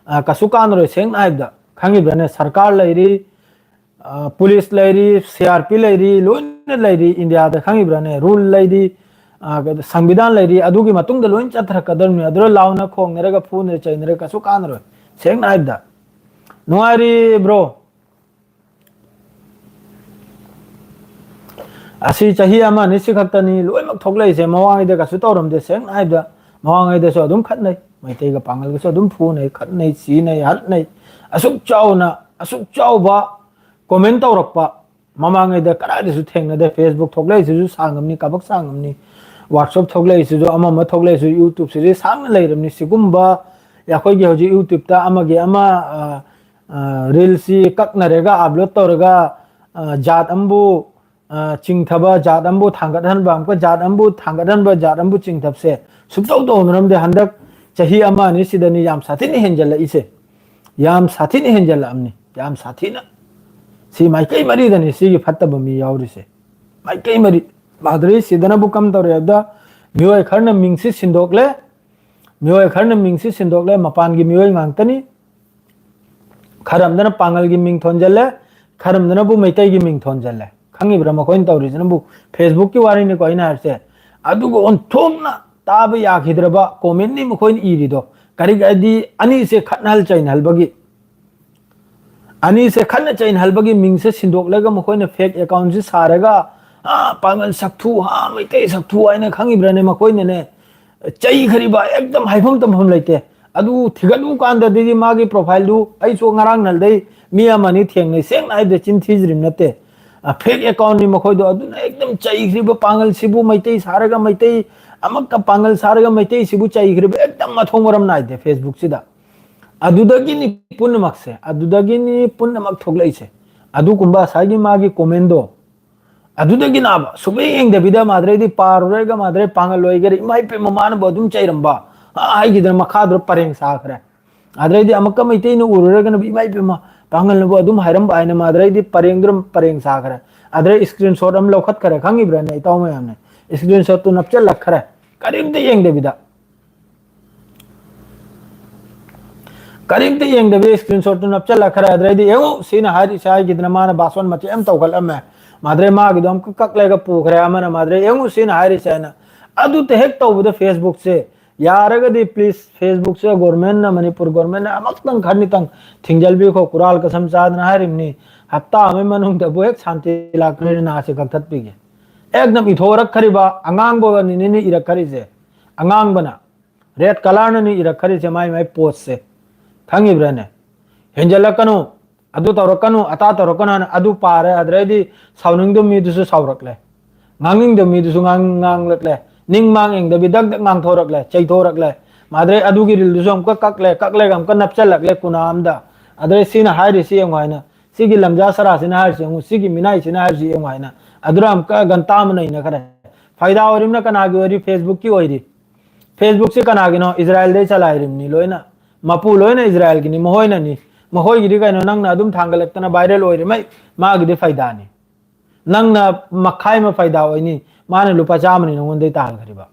ꯑ, ꯀꯩꯁꯨ ꯀꯥꯟꯅꯔꯣꯏ꯫ ꯁꯦꯡꯅ ꯍꯥꯏꯕꯗ, ꯈꯪꯉꯤꯕ꯭ꯔꯥꯅꯦ? ꯁꯔꯀꯥꯔ ꯂꯩꯔꯤ, ꯑ, ꯄꯨꯂꯤꯁ ꯂꯩꯔꯤ, ꯁꯤ ꯑꯥꯔ ꯄꯤ ꯂꯩꯔꯤ, ꯂꯣꯏꯅ ꯂꯩꯔꯤ ꯏꯟꯗꯤꯌꯥꯗ, ꯈꯪꯉꯤꯕ꯭ꯔꯥꯅꯦ? ꯔꯨꯜ ꯂꯩꯔꯤ, ꯑ, ꯀꯩꯅꯣ, ꯁꯪꯕꯤꯙꯥꯟ ꯂꯩꯔꯤ, ꯑꯗꯨꯒꯤ ꯃꯇꯨꯡꯗ ꯂꯣꯏ ꯆꯠꯊꯔꯛꯀꯗꯕꯅꯤ꯫ ꯑꯗꯨꯗ ꯂꯥꯎꯅ ꯈꯣꯡꯅꯔꯒ ꯐꯨꯅꯔ ꯆꯩꯅꯔꯒ ꯀꯩꯁꯨ ꯀꯥꯟꯅꯔꯣꯏ꯫ ꯁꯦꯡꯅ ꯍꯥꯏꯕꯗ, ꯅꯨꯡꯉꯥꯏꯔꯤꯕ꯭ꯔꯣ? ꯑꯁꯤ ꯆꯍꯤ ꯑꯃ ꯑꯅꯤ ꯁꯤ ꯈꯛꯇꯅꯤ ꯂꯣꯏꯅꯃꯛ ꯊꯣꯛꯂꯛꯏꯁꯦ꯫ ꯃꯃꯥꯡꯉꯩꯗ ꯀꯩꯁꯨ ꯇꯧꯔꯝꯗꯦ꯫ ꯁꯦꯡꯅ ꯍꯥꯏꯕꯗ, ꯃꯃꯥꯡꯉꯩꯗꯁꯨ ꯑꯗꯨꯝ ꯈꯠꯅꯩ, ꯃꯩꯇꯩꯒ ꯄꯥꯡꯒꯜꯒꯁꯨ ꯑꯗꯨꯝ ꯐꯨꯅꯩ, ꯈꯠꯅꯩ, ꯁꯤꯅꯩ, ꯍꯠꯅꯩ꯫ ꯑꯁꯨꯛ ꯆꯥꯎꯅ, ꯑꯁꯨꯛ ꯆꯥꯎꯕ ꯀꯣꯃꯦꯟ ꯇꯧꯔꯛꯄ ꯃꯃꯥꯡꯉꯩꯗ ꯀꯗꯥꯏꯗꯁꯨ ꯊꯦꯡꯅꯗꯦ꯫ ꯐꯦꯁꯕꯨꯛ ꯊꯣꯛꯂꯛꯏꯁꯤꯁꯨ ꯁꯥꯡꯉꯝꯅꯤ, ꯀꯕꯛ ꯁꯥꯡꯉꯝꯅꯤ, ꯋꯥꯠꯁꯑꯦꯞ ꯊꯣꯛꯂꯛꯏꯁꯤꯁꯨ, ꯑꯃ ꯑꯃ ꯊꯣꯛꯂꯛꯏꯁꯤꯁꯨ, ꯌꯨꯇ꯭ꯌꯨꯕꯁꯤꯗꯤ ꯁꯥꯡꯅ ꯂꯩꯔꯕꯅꯤ꯫ ꯁꯤꯒꯨꯝꯕ ꯑꯩꯈꯣꯏꯒꯤ ꯍꯧꯖꯤꯛ ꯌꯨꯇ꯭ꯌꯨꯕꯇ ꯑꯃꯒꯤ ꯑꯃ, ꯑ, ꯑ, ꯔꯤꯜꯁꯁꯤ ꯀꯛꯅꯔꯒ ꯑꯞꯂꯣꯗ ꯇꯧꯔꯒ, ꯑ, ꯖꯥꯠ ꯑꯃꯕꯨ, ꯑ, ꯆꯤꯡꯊꯕ, ꯖꯥꯠ ꯑꯃꯕꯨ ꯊꯥꯡꯒꯠꯍꯟꯕ, ꯑꯃꯨꯛꯀ ꯖꯥꯠ ꯑꯃꯕꯨ ꯊꯥꯡꯒꯠꯍꯟꯕ, ꯖꯥꯠ ꯑꯃꯕꯨ ꯆꯤꯡꯊꯕꯁꯦ ꯁꯨꯡꯇꯧ ꯇꯧꯅꯔꯝꯗꯦ꯫ ꯍꯟꯗꯛ ꯆꯍꯤ ꯑꯃ ꯑꯅꯤ ꯁꯤꯗꯅꯤ ꯌꯥꯝ ꯁꯥꯊꯤꯅ ꯍꯦꯟꯖꯜꯂꯛꯏꯁꯦ꯫ ꯌꯥꯝ ꯁꯥꯊꯤꯅ ꯍꯦꯟꯖꯜꯂꯛꯑꯕꯅꯤ, ꯌꯥꯝ ꯁꯥꯊꯤꯅ꯫ ꯁꯤ ꯃꯥꯏꯀꯩ ꯃꯔꯤꯗꯅꯤ ꯁꯤꯒꯤ ꯐꯠꯇꯕ ꯃꯤ ꯌꯥꯎꯔꯤꯁꯦ꯫ ꯃꯥꯏꯀꯩ ꯃꯔꯤ꯫ ꯃꯥꯗꯨꯔꯤ ꯁꯤꯗꯅꯕꯨ ꯀꯝ ꯇꯧꯔꯦ ꯍꯥꯏꯕꯗ, ꯃꯤꯑꯣꯏ ꯈꯔꯅ ꯃꯤꯡꯁꯤ ꯁꯤꯟꯗꯣꯛꯂꯦ, ꯃꯤꯑꯣꯏ ꯈꯔꯅ ꯃꯤꯡꯁꯤ ꯁꯤꯟꯗꯣꯛꯂꯦ, ꯃꯄꯥꯟꯒꯤ ꯃꯤꯑꯣꯏ ꯉꯥꯛꯇꯅꯤ꯫ ꯈꯔ ꯑꯃꯗꯅ ꯄꯥꯡꯒꯜꯒꯤ ꯃꯤꯡ ꯊꯣꯟꯖꯜꯂꯦ, ꯈꯔ ꯑꯃꯗꯅꯕꯨ ꯃꯩꯇꯩꯒꯤ ꯃꯤꯡ ꯊꯣꯟꯖꯜꯂꯦ꯫ ꯈꯪꯉꯤꯕ꯭ꯔꯥ ꯃꯈꯣꯏꯅ ꯇꯧꯔꯤꯁꯤꯅꯕꯨ? ꯐꯦꯁꯕꯨꯛꯀꯤ ꯋꯥꯔꯤꯅꯤꯀꯣ ꯑꯩꯅ ꯍꯥꯏꯔꯤꯁꯦ꯫ ꯑꯗꯨꯒ ꯑꯣꯟꯊꯣꯛꯅ ꯇꯥꯕ ꯌꯥꯈꯤꯗ꯭ꯔꯕ ꯀꯣꯃꯦꯟꯅꯤ ꯃꯈꯣꯏꯅ ꯏꯔꯤꯗꯣ꯫ ꯀꯔꯤ ꯍꯥꯏꯗꯤ, ꯑꯅꯤꯁꯦ ꯈꯠꯅꯍꯜ ꯆꯩꯅꯍꯜꯕꯒꯤ, ꯑꯅꯤꯁꯦ ꯈꯠꯅ ꯆꯩꯅꯍꯜꯕꯒꯤ ꯃꯤꯡꯁꯦ ꯁꯤꯟꯗꯣꯛꯂꯒ ꯃꯈꯣꯏꯅ ꯐꯦꯛ ꯑꯦꯀꯥꯎꯟꯁꯦ ꯁꯥꯔꯒ, "ꯑꯥ, ꯄꯥꯡꯒꯜ ꯁꯛꯊꯨ, ꯑꯥ, ꯃꯩꯇꯩ ꯁꯛꯊꯨ" ꯍꯥꯏꯅ ꯈꯪꯉꯤꯕ꯭ꯔꯥꯅꯦ? ꯃꯈꯣꯏꯅꯅꯦ ꯆꯩꯈ꯭ꯔꯤꯕ ꯑꯦꯛꯗꯝ ꯍꯥꯏꯐꯝ ꯇꯝꯐꯝ ꯂꯩꯇꯦ꯫ ꯑꯗꯨ ꯊꯤꯒꯠꯂꯨ ꯀꯥꯟꯗꯗꯤ ꯃꯥꯒꯤ ꯄ꯭ꯔꯣꯐꯥꯏꯜꯗꯨ ꯑꯩꯁꯨ ꯉꯔꯥꯡ ꯅꯍꯥꯟꯗꯩ ꯃꯤ ꯑꯃꯅꯤ ꯊꯦꯡꯅꯩ, ꯁꯦꯡꯅ ꯍꯥꯏꯕꯗ ꯆꯤꯟ ꯊꯤꯖꯔꯤꯕ ꯅꯠꯇꯦ꯫ ꯑ, ꯐꯦꯛ ꯑꯦꯀꯥꯎꯟꯅꯤ ꯃꯈꯣꯏꯗꯣ꯫ ꯑꯗꯨꯅ ꯑꯦꯛꯗꯝ ꯆꯩꯈ꯭ꯔꯤꯕ ꯄꯥꯡꯒꯜꯁꯤꯕꯨ, ꯃꯩꯇꯩ ꯁꯥꯔꯒ ꯃꯩꯇꯩ, ꯑꯃꯛꯀ ꯄꯥꯡꯒꯜ ꯁꯥꯔꯒ ꯃꯩꯇꯩꯁꯤꯕꯨ ꯆꯩꯈ꯭ꯔꯤꯕ ꯑꯦꯛꯗꯝ ꯃꯊꯣꯡ ꯃꯔꯝ ꯅꯥꯏꯗꯦ ꯐꯦꯁꯕꯨꯛꯁꯤꯗ꯫ ꯑꯗꯨꯗꯒꯤꯅꯤ ꯄꯨꯝꯅꯃꯛꯁꯦ, ꯑꯗꯨꯗꯒꯤꯅꯤ ꯄꯨꯝꯅꯃꯛ ꯊꯣꯛꯂꯛꯏꯁꯦ꯫ ꯑꯗꯨꯒꯨꯝꯕ ꯉꯁꯥꯏꯒꯤ ꯃꯥꯒꯤ ꯀꯣꯃꯦꯟꯗꯣ, ꯑꯗꯨꯗꯒꯤ ꯅꯥꯕ ꯁꯨꯛꯌꯦꯡ ꯌꯦꯡꯗꯕꯤꯗ ꯃꯥꯗ꯭ꯔꯩꯗꯤ ꯄꯥꯔꯨꯔꯒ ꯃꯥꯗ꯭ꯔꯩ ꯄꯥꯡꯒꯜ ꯑꯣꯏꯒꯦꯔꯥ ꯏꯃꯥ ꯏꯄꯦꯝ ꯃꯃꯥꯅꯕꯨ ꯑꯗꯨꯝ ꯆꯩꯔꯝꯕ, ꯑ, ꯍꯥꯏꯈꯤꯗꯅ ꯃꯈꯥꯗꯨꯗ ꯄꯔꯦꯡ ꯁꯥꯈ꯭ꯔꯦ꯫ ꯑꯗ꯭ꯔꯩꯗꯤ ꯑꯃꯨꯛꯀ ꯃꯩꯇꯩꯅ ꯎꯔꯨꯔꯒꯅ ꯏꯃꯥ ꯏꯄꯦꯝꯃ ꯄꯥꯡꯒꯜꯅꯕꯨ ꯑꯗꯨꯝ ꯍꯥꯏꯔꯝꯕ ꯍꯥꯏꯅ ꯃꯥꯗ꯭ꯔꯩꯗꯤ ꯄꯔꯦꯡꯗꯨꯗ ꯄꯔꯦꯡ ꯁꯥꯈ꯭ꯔꯦ꯫ ꯑꯗ꯭ꯔꯩ ꯏꯁꯀ꯭ꯔꯤꯟ ꯁꯣꯠ ꯑꯃ ꯂꯧꯈꯠꯈ꯭ꯔꯦ, ꯈꯪꯉꯤꯕ꯭ꯔꯥꯅꯦ ꯏꯇꯥꯎ ꯃꯌꯥꯝꯅ? ꯏꯁꯀ꯭ꯔꯤꯟ ꯁꯣꯠꯇꯨ ꯅꯞꯆꯜꯂꯛꯈ꯭ꯔꯦ, ꯀꯔꯤꯝꯇ ꯌꯦꯡꯗꯕꯤꯗ꯫ ꯀꯔꯤꯝꯇ ꯌꯦꯡꯗꯕꯤꯗ ꯏꯁꯀ꯭ꯔꯤꯟ ꯁꯣꯠꯇꯨ ꯅꯞꯆꯜꯂꯛꯈ꯭ꯔꯦ꯫ ꯑꯗ꯭ꯔꯩꯗꯤ ꯌꯦꯡꯉꯨ ꯁꯤꯅ ꯍꯥꯏꯔꯤꯁꯦ ꯍꯥꯏꯈꯤꯗꯅ ꯃꯥꯅ ꯕꯥꯁꯣꯟ ꯃꯇꯦꯛ ꯑꯃ ꯇꯧꯈꯠꯂꯝꯃꯦ꯫ ꯃꯥꯗ꯭ꯔꯩ ꯃꯥꯒꯤꯗꯣ ꯑꯃꯨꯛꯀ ꯀꯛꯂꯒ ꯄꯨꯈ꯭ꯔꯦ꯫ ꯑꯃꯅ ꯃꯥꯗ꯭ꯔꯩ ꯌꯦꯡꯉꯨ ꯁꯤꯅ ꯍꯥꯏꯔꯤꯁꯦ ꯍꯥꯏꯅ ꯑꯗꯨꯇ ꯍꯦꯛ ꯇꯧꯕꯗ Facebookꯁꯦ, ꯌꯥꯔꯒꯗꯤ please Facebookꯁꯦ governmentꯅ, ꯃꯅꯤꯄꯨꯔ governmentꯅ ꯑꯃꯨꯛꯇꯪ ꯈꯔꯅꯤꯇꯪ ꯊꯤꯡꯖꯤꯜꯕꯤꯈꯣ꯫ ꯀꯨꯔꯥꯜ ꯀꯁꯝ ꯆꯥꯗꯅ ꯍꯥꯏꯔꯤꯕꯅꯤ, ꯍꯞꯇꯥ ꯑꯃꯒꯤ ꯃꯅꯨꯡꯗꯕꯨ ꯍꯦꯛ ꯁꯥꯟꯇꯤ ꯂꯥꯛꯈ꯭ꯔꯦ, ꯅꯥꯁꯦ ꯀꯛꯊꯠꯄꯤꯒꯦ꯫ ꯑꯦꯛꯗꯝ ꯏꯊꯣꯔꯛꯈ꯭ꯔꯤꯕ ꯑꯉꯥꯡꯕꯒꯅꯤꯅꯦ ꯏꯔꯛꯈ꯭ꯔꯤꯁꯦ, ꯑꯉꯥꯡꯕꯅ꯫ Red colourꯅꯅꯤ ꯏꯔꯛꯈ꯭ꯔꯤꯁꯦ ꯃꯥꯏ ꯃꯥꯏ postꯁꯦ꯫ ꯈꯪꯉꯤꯕ꯭ꯔꯥꯅꯦ? ꯍꯦꯟꯖꯜꯂꯛꯀꯅꯨ, ꯑꯗꯨ ꯇꯧꯔꯛꯀꯅꯨ, ꯑꯇꯥ ꯇꯧꯔꯛꯀꯅꯨ ꯍꯥꯏꯅ ꯑꯗꯨ ꯄꯥꯔꯦ, ꯑꯗꯨꯗꯩꯗꯤ ꯁꯥꯎꯅꯤꯡꯗꯕ ꯃꯤꯗꯨꯁꯨ ꯁꯥꯎꯔꯛꯂꯦ, ꯉꯥꯡꯅꯤꯡꯗꯕ ꯃꯤꯗꯨꯁꯨ ꯉꯥꯡ-, ꯉꯥꯡꯂꯛꯂꯦ, ꯅꯤꯡ ꯃꯥꯡ ꯌꯦꯡꯗꯕꯤ ꯗꯛ ꯗꯛ ꯉꯥꯡꯊꯣꯔꯛꯂꯦ, ꯆꯩꯊꯣꯔꯛꯂꯦ꯫ ꯃꯥꯗ꯭ꯔꯦ ꯑꯗꯨꯒꯤ reelꯗꯨꯁꯨ ꯑꯃꯨꯛꯀ ꯀꯛꯂꯦ, ꯀꯛꯂꯒ ꯑꯃꯨꯛꯀ ꯅꯞꯆꯜꯂꯛꯂꯦ ꯀꯨꯅꯥ ꯑꯝꯗ꯫ ꯑꯗꯨꯗꯩ ꯁꯤꯅ ꯍꯥꯏꯔꯤꯁꯤ ꯌꯦꯡꯉꯨ ꯍꯥꯏꯅ, ꯁꯤꯒꯤ ꯂꯝꯖꯥ ꯁꯔꯥꯁꯤꯅ ꯍꯥꯏꯔꯤꯁꯤ ꯌꯦꯡꯉꯨ, ꯁꯤꯒꯤ ꯃꯤꯅꯥꯏꯁꯤꯅ ꯍꯥꯏꯔꯤꯁꯤ ꯌꯦꯡꯉꯨ ꯍꯥꯏꯅ, ꯑꯗꯨꯅ ꯑꯃꯨꯛꯀ ꯒꯟꯇꯥ ꯑꯃ ꯅꯩꯅꯈ꯭ꯔꯦ꯫ ꯐꯥꯏꯗꯥ ꯑꯣꯏꯔꯤꯕꯅ ꯀꯅꯥꯒꯤ ꯑꯣꯏꯔꯤ? Facebookꯀꯤ ꯑꯣꯏꯔꯤ꯫ Facebookꯁꯤ ꯀꯅꯥꯒꯤꯅꯣ? ꯏꯖꯔꯥꯏꯜꯗꯩ ꯆꯂꯥꯏꯔꯤꯕꯅꯤ ꯂꯣꯏꯅ, ꯃꯄꯨ ꯂꯣꯏꯅ ꯏꯖꯔꯥꯏꯜꯒꯤꯅꯤ, ꯃꯈꯣꯏꯅꯅꯤ꯫ ꯃꯈꯣꯏꯒꯤꯗꯤ ꯀꯩꯅꯣ, ꯅꯪꯅ ꯑꯗꯨꯝ ꯊꯥꯡꯒꯠꯂꯛꯇꯅ viral ꯑꯣꯏꯔꯤꯃꯩ ꯃꯥꯒꯤꯗꯤ ꯐꯥꯏꯗꯥꯅꯤ꯫ ꯅꯪꯅ ꯃꯈꯥꯏ ꯑꯃ ꯐꯥꯏꯗꯥ ꯑꯣꯏꯅꯤ, ꯃꯥꯅ ꯂꯨꯄꯥ ꯆꯥꯝꯃꯅꯤ ꯅꯉꯣꯟꯗꯩ ꯇꯥꯍꯟꯈ꯭ꯔꯤꯕ꯫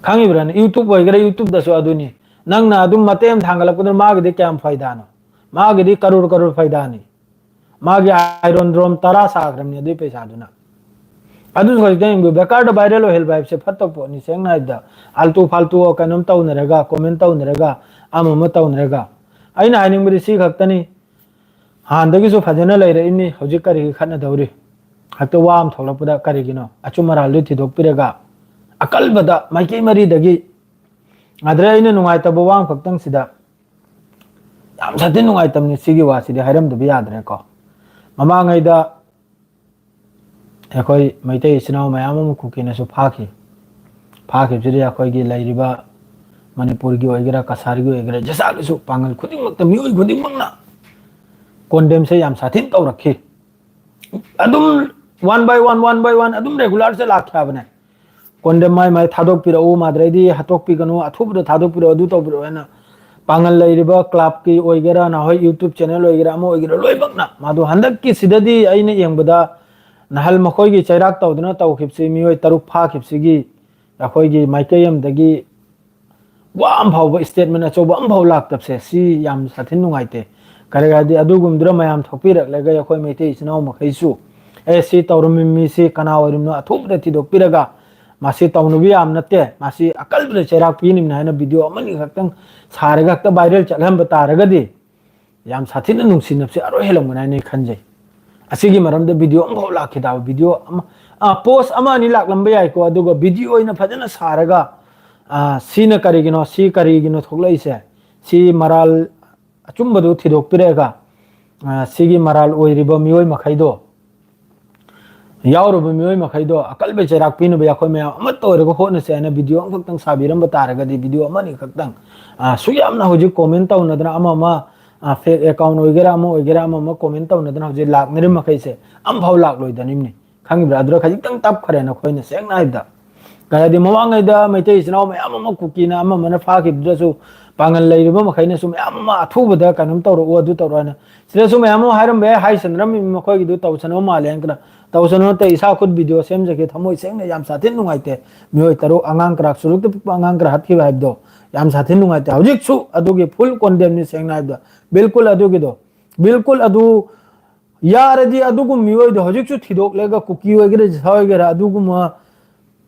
ꯈꯪꯉꯤꯕ꯭ꯔꯥꯅꯦ? YouTube ꯑꯣꯏꯒꯦꯔꯥ, YouTubeꯇꯁꯨ ꯑꯗꯨꯅꯤ꯫ ꯅꯪꯅ ꯑꯗꯨꯝ ꯃꯇꯦꯛ ꯑꯃ ꯊꯥꯡꯒꯠꯂꯛꯄꯗꯨꯅ ꯃꯥꯒꯤꯗꯤ ꯀꯌꯥꯝ ꯐꯥꯏꯗꯥꯅꯣ? ꯃꯥꯒꯤꯗꯤ ꯀꯔꯣꯔ ꯀꯔꯣꯔ ꯐꯥꯏꯗꯥꯅꯤ꯫ ꯃꯥꯒꯤ Iron Dome ꯇꯔꯥ ꯁꯥꯈ꯭ꯔꯕꯅꯤ ꯑꯗꯨꯒꯤ ꯄꯩꯁꯥꯗꯨꯅ꯫ ꯑꯗꯨꯁꯨ ꯍꯧꯖꯤꯛꯇ ꯌꯦꯡꯕꯤꯌꯨ, ꯕꯦꯀꯥꯔꯗ viral ꯑꯣꯏꯍꯜꯕ ꯍꯥꯏꯕꯁꯦ ꯐꯠꯇꯕ ꯄꯣꯠꯅꯤ꯫ ꯁꯦꯡꯅ ꯍꯥꯏꯕꯗ, ꯑꯥꯜꯇꯨ ꯐꯥꯜꯇꯨ ꯀꯩꯅꯣꯝ ꯇꯧꯅꯔꯒ, comment ꯇꯧꯅꯔꯒ, ꯑꯃ ꯑꯃ ꯇꯧꯅꯔꯒ, ꯑꯩꯅ ꯍꯥꯏꯅꯤꯡꯕꯗꯤ ꯁꯤ ꯈꯛꯇꯅꯤ꯫ ꯍꯥꯟꯅꯗꯒꯤꯁꯨ ꯐꯖꯅ ꯂꯩꯔꯛꯏꯅꯤ, ꯍꯧꯖꯤꯛ ꯀꯔꯤꯒꯤ ꯈꯠꯅꯗꯧꯔꯤ? ꯍꯦꯛꯇ ꯋꯥ ꯑꯃ ꯊꯣꯛꯂꯛꯄꯗ ꯀꯔꯤꯒꯤꯅꯣ? ꯑꯆꯨꯝ ꯑꯔꯥꯟꯗꯨ ꯊꯤꯗꯣꯛꯄꯤꯔꯒ, ꯑꯀꯜꯕꯗ ꯃꯥꯏꯀꯩ ꯃꯔꯤꯗꯒꯤ꯫ ꯑꯗꯨꯗ ꯑꯩꯅ ꯅꯨꯡꯉꯥꯏꯇꯕ ꯋꯥ ꯑꯃꯈꯛꯇꯪ ꯁꯤꯗ, ꯌꯥꯝ ꯁꯥꯊꯤ ꯅꯨꯡꯉꯥꯏꯇꯕꯅꯤ, ꯁꯤꯒꯤ ꯋꯥꯁꯤꯗꯤ ꯍꯥꯏꯔꯝꯗꯕ ꯌꯥꯗ꯭ꯔꯦꯀꯣ꯫ ꯃꯃꯥꯡꯉꯩꯗ ꯑꯩꯈꯣꯏ ꯃꯩꯇꯩ ꯏꯆꯤꯟ ꯏꯅꯥꯎ ꯃꯌꯥꯝ ꯑꯃ ꯀꯨꯀꯤꯅꯁꯨ ꯐꯥꯈꯤ꯫ ꯐꯥꯈꯤꯕꯁꯤꯗ ꯑꯩꯈꯣꯏꯒꯤ ꯂꯩꯔꯤꯕ ꯃꯅꯤꯄꯨꯔꯒꯤ ꯑꯣꯏꯒꯦꯔꯥ, ꯀꯁꯥꯔꯒꯤ ꯑꯣꯏꯒꯦꯔꯥ, ꯖꯁꯥꯒꯤꯁꯨ ꯄꯥꯡꯒꯜ ꯈꯨꯗꯤꯡꯃꯛꯇ, ꯃꯤꯑꯣꯏ ꯈꯨꯗꯤꯡꯃꯛꯅ condemnꯁꯦ ꯌꯥꯝ ꯁꯥꯊꯤꯅ ꯇꯧꯔꯛꯈꯤ꯫ ꯑꯗꯨꯝ one by one, one by one ꯑꯗꯨꯝ regularꯁꯦ ꯂꯥꯛꯈꯤ ꯍꯥꯏꯕꯅꯦ꯫ Condemn ꯃꯥꯏ ꯃꯥꯏ ꯊꯥꯗꯣꯛꯄꯤꯔꯛꯎ, ꯃꯥꯗ꯭ꯔꯩꯗꯤ ꯍꯥꯠꯇꯣꯛꯄꯤꯒꯅꯨ, ꯑꯊꯨꯕꯗ ꯊꯥꯗꯣꯛꯄꯤꯔꯛꯎ, ꯑꯗꯨ ꯇꯧꯕꯤꯔꯛꯎ ꯍꯥꯏꯅ ꯄꯥꯡꯒꯜ ꯂꯩꯔꯤꯕ clubꯀꯤ ꯑꯣꯏꯒꯦꯔꯥ, ꯅꯍꯣꯏ YouTube channel ꯑꯣꯏꯒꯦꯔꯥ, ꯑꯃ ꯑꯣꯏꯒꯦꯔꯥ, ꯂꯣꯏꯅꯃꯛꯅ ꯃꯗꯨ ꯍꯟꯗꯛꯀꯤ ꯁꯤꯗꯗꯤ ꯑꯩꯅ ꯌꯦꯡꯕꯗ ꯅꯍꯜ ꯃꯈꯣꯏꯒꯤ ꯆꯩꯔꯥꯛ ꯇꯧꯗꯨꯅ ꯇꯧꯈꯤꯕꯁꯤ, ꯃꯤꯑꯣꯏ ꯇꯔꯨꯛ ꯐꯥꯈꯤꯕꯁꯤꯒꯤ ꯑꯩꯈꯣꯏꯒꯤ ꯃꯥꯏꯀꯩ ꯑꯃꯗꯒꯤ ꯋꯥ ꯑꯃ ꯐꯥꯎꯕ, statement ꯑꯆꯧꯕ ꯑꯃ ꯐꯥꯎ ꯂꯥꯛꯇꯕꯁꯦ, ꯁꯤ ꯌꯥꯝ ꯁꯥꯊꯤꯅ ꯅꯨꯡꯉꯥꯏꯇꯦ꯫ ꯀꯔꯤ ꯍꯥꯏꯗꯤ, ꯑꯗꯨꯒꯨꯝꯗꯨꯅ ꯃꯌꯥꯝ ꯊꯣꯛꯄꯤꯔꯛꯂꯒ ꯑꯩꯈꯣꯏ ꯃꯩꯇꯩ ꯏꯆꯤꯟ ꯏꯅꯥꯎ ꯃꯈꯩꯁꯨ, ꯑꯦ, ꯁꯤ ꯇꯧꯔꯝꯃꯤ ꯃꯤꯁꯤ ꯀꯅꯥ ꯑꯣꯏꯔꯤꯕꯅꯣ ꯑꯊꯨꯕꯗ ꯊꯤꯗꯣꯛꯄꯤꯔꯒ, ꯃꯁꯤ ꯇꯧꯅꯕ ꯌꯥꯝ ꯅꯠꯇꯦ, ꯃꯁꯤ ꯑꯀꯜꯕꯗ ꯆꯩꯔꯥꯛ ꯄꯤꯅꯤꯡꯅ ꯍꯥꯏꯅ ꯚꯤꯗꯤꯑꯣ ꯑꯃꯅꯤ ꯈꯛꯇꯪ ꯁꯥꯔꯒ ꯍꯦꯛꯇ ꯚꯥꯏꯔꯦꯜ ꯆꯠꯍꯟꯕ ꯇꯥꯔꯒꯗꯤ ꯌꯥꯝ ꯁꯥꯊꯤꯅ ꯅꯨꯡꯁꯤꯅꯕꯁꯦ ꯑꯔꯣꯏ ꯍꯦꯜꯂꯝꯒꯅꯤ ꯍꯥꯏꯅ ꯑꯩ ꯈꯟꯖꯩ꯫ ꯑꯁꯤꯒꯤ ꯃꯔꯝꯗ ꯚꯤꯗꯤꯑꯣ ꯑꯃꯐꯥꯎ ꯂꯥꯛꯈꯤꯗꯕ, ꯚꯤꯗꯤꯑꯣ ꯑꯃ, ꯄꯣꯁ ꯑꯃ ꯑꯅꯤ ꯂꯥꯛꯂꯝꯕ ꯌꯥꯏꯀꯣ, ꯑꯗꯨꯒ ꯚꯤꯗꯤꯑꯣ ꯑꯣꯏꯅ ꯐꯖꯅ ꯁꯥꯔꯒ, ꯑ, ꯁꯤꯅ ꯀꯔꯤꯒꯤꯅꯣ, ꯁꯤ ꯀꯔꯤꯒꯤꯅꯣ ꯊꯣꯛꯂꯛꯏꯁꯦ, ꯁꯤ ꯃꯔꯥꯜ ꯑꯆꯨꯝꯕꯗꯨ ꯊꯤꯗꯣꯛꯄꯤꯔꯛꯑꯒ, ꯑ, ꯁꯤꯒꯤ ꯃꯔꯥꯜ ꯑꯣꯏꯔꯤꯕ ꯃꯤꯑꯣꯏ ꯃꯈꯩꯗꯣ, ꯌꯥꯎꯔꯨꯕ ꯃꯤꯑꯣꯏ ꯃꯈꯩꯗꯣ ꯑꯀꯜꯕ ꯆꯩꯔꯥꯛ ꯄꯤꯅꯕ ꯑꯩꯈꯣꯏ ꯃꯌꯥꯝ ꯑꯃꯠꯇ ꯑꯣꯏꯔꯒ ꯍꯣꯠꯅꯁꯦ ꯍꯥꯏꯅ ꯚꯤꯗꯤꯑꯣ ꯑꯃꯈꯛꯇꯪ ꯁꯥꯕꯤꯔꯝꯕ ꯇꯥꯔꯒꯗꯤ, ꯚꯤꯗꯤꯑꯣ ꯑꯃꯅꯤ ꯈꯛꯇꯪ, ꯑ, ꯁꯨꯛ ꯌꯥꯝꯅ ꯍꯧꯖꯤꯛ ꯀꯣꯃꯦꯟ ꯇꯧꯅꯗꯅ ꯑꯃ ꯑꯃ, ꯑ, ꯐꯦꯛ ꯑꯦꯀꯥꯎꯟ ꯑꯣꯏꯒꯦꯔꯥ ꯑꯃ ꯑꯣꯏꯒꯦꯔꯥ ꯑꯃ ꯑꯃ ꯀꯣꯃꯦꯟ ꯇꯧꯅꯗꯅ ꯍꯧꯖꯤꯛ ꯂꯥꯛꯅꯔꯤꯕ ꯃꯈꯩꯁꯦ ꯑꯝꯐꯥꯎ ꯂꯥꯛꯂꯣꯏꯗꯅꯤꯝꯅꯤ꯫ ꯈꯪꯉꯤꯕ꯭ꯔꯥ? ꯑꯗꯨꯗ ꯈꯖꯤꯛꯇꯪ ꯇꯞꯈ꯭ꯔꯦ ꯅꯈꯣꯏꯅ, ꯁꯦꯡꯅ ꯍꯥꯏꯕꯗ꯫ ꯀꯩ ꯍꯥꯏꯗꯤ, ꯃꯃꯥꯡꯉꯩꯗ ꯃꯩꯇꯩ ꯏꯆꯤꯟ ꯏꯅꯥꯎ ꯃꯌꯥꯝ ꯑꯃ ꯀꯨꯀꯤꯅ ꯑꯃ ꯑꯃꯅ ꯐꯥꯈꯤꯕꯗꯨꯗꯁꯨ, ꯄꯥꯡꯒꯜ ꯂꯩꯔꯤꯕ ꯃꯈꯩꯅꯁꯨ ꯃꯌꯥꯝ ꯑꯃ ꯑꯊꯨꯕꯗ ꯀꯩꯅꯣꯝ ꯇꯧꯔꯛꯎ, ꯑꯗꯨ ꯇꯧꯔꯛꯑꯣꯅ ꯁꯤꯗꯁꯨ ꯃꯌꯥꯝ ꯑꯃ ꯍꯥꯏꯔꯝꯕ ꯌꯥꯏ, ꯍꯥꯏꯁꯟꯅꯔꯝꯃꯤ ꯃꯈꯣꯏꯒꯤꯗꯨ ꯇꯧꯁꯟꯅꯕ ꯃꯥꯜꯂꯦ ꯍꯥꯏꯅ ꯈꯔ꯫ ꯇꯧꯁꯟꯅꯕ ꯅꯠꯇꯦ, ꯏꯁꯥ ꯈꯨꯠ ꯚꯤꯗꯤꯑꯣ ꯁꯦꯝꯖꯒꯦ, ꯊꯃꯣꯏ ꯁꯦꯡꯅ ꯌꯥꯝ ꯁꯥꯊꯤꯅ ꯅꯨꯡꯉꯥꯏꯇꯦ꯫ ꯃꯤꯑꯣꯏ ꯇꯔꯨꯛ, ꯑꯉꯥꯡ ꯈꯔ, ꯁꯨꯔꯨꯛꯇ ꯄꯤꯛꯄ ꯑꯉꯥꯡ ꯈꯔ ꯍꯥꯠꯈꯤꯕ ꯍꯥꯏꯕꯗꯣ ꯌꯥꯝ ꯁꯥꯊꯤꯅ ꯅꯨꯡꯉꯥꯏꯇꯦ꯫ ꯍꯧꯖꯤꯛꯁꯨ ꯑꯗꯨꯒꯤ ꯐꯨꯜ ꯀꯣꯟꯗꯦꯝꯅꯤ, ꯁꯦꯡꯅ ꯍꯥꯏꯕꯗ꯫ ꯕꯤꯜꯀꯨꯜ ꯑꯗꯨꯒꯤꯗꯣ, ꯕꯤꯜꯀꯨꯜ ꯑꯗꯨ ꯌꯥꯔꯗꯤ ꯑꯗꯨꯒꯨꯝꯕ ꯃꯤꯑꯣꯏꯗꯣ ꯍꯧꯖꯤꯛꯁꯨ ꯊꯤꯗꯣꯛꯂꯒ, ꯀꯨꯀꯤ ꯑꯣꯏꯒꯦꯔꯥ, ꯖꯤꯁꯥ ꯑꯣꯏꯒꯦꯔꯥ, ꯑꯗꯨꯒꯨꯝꯕ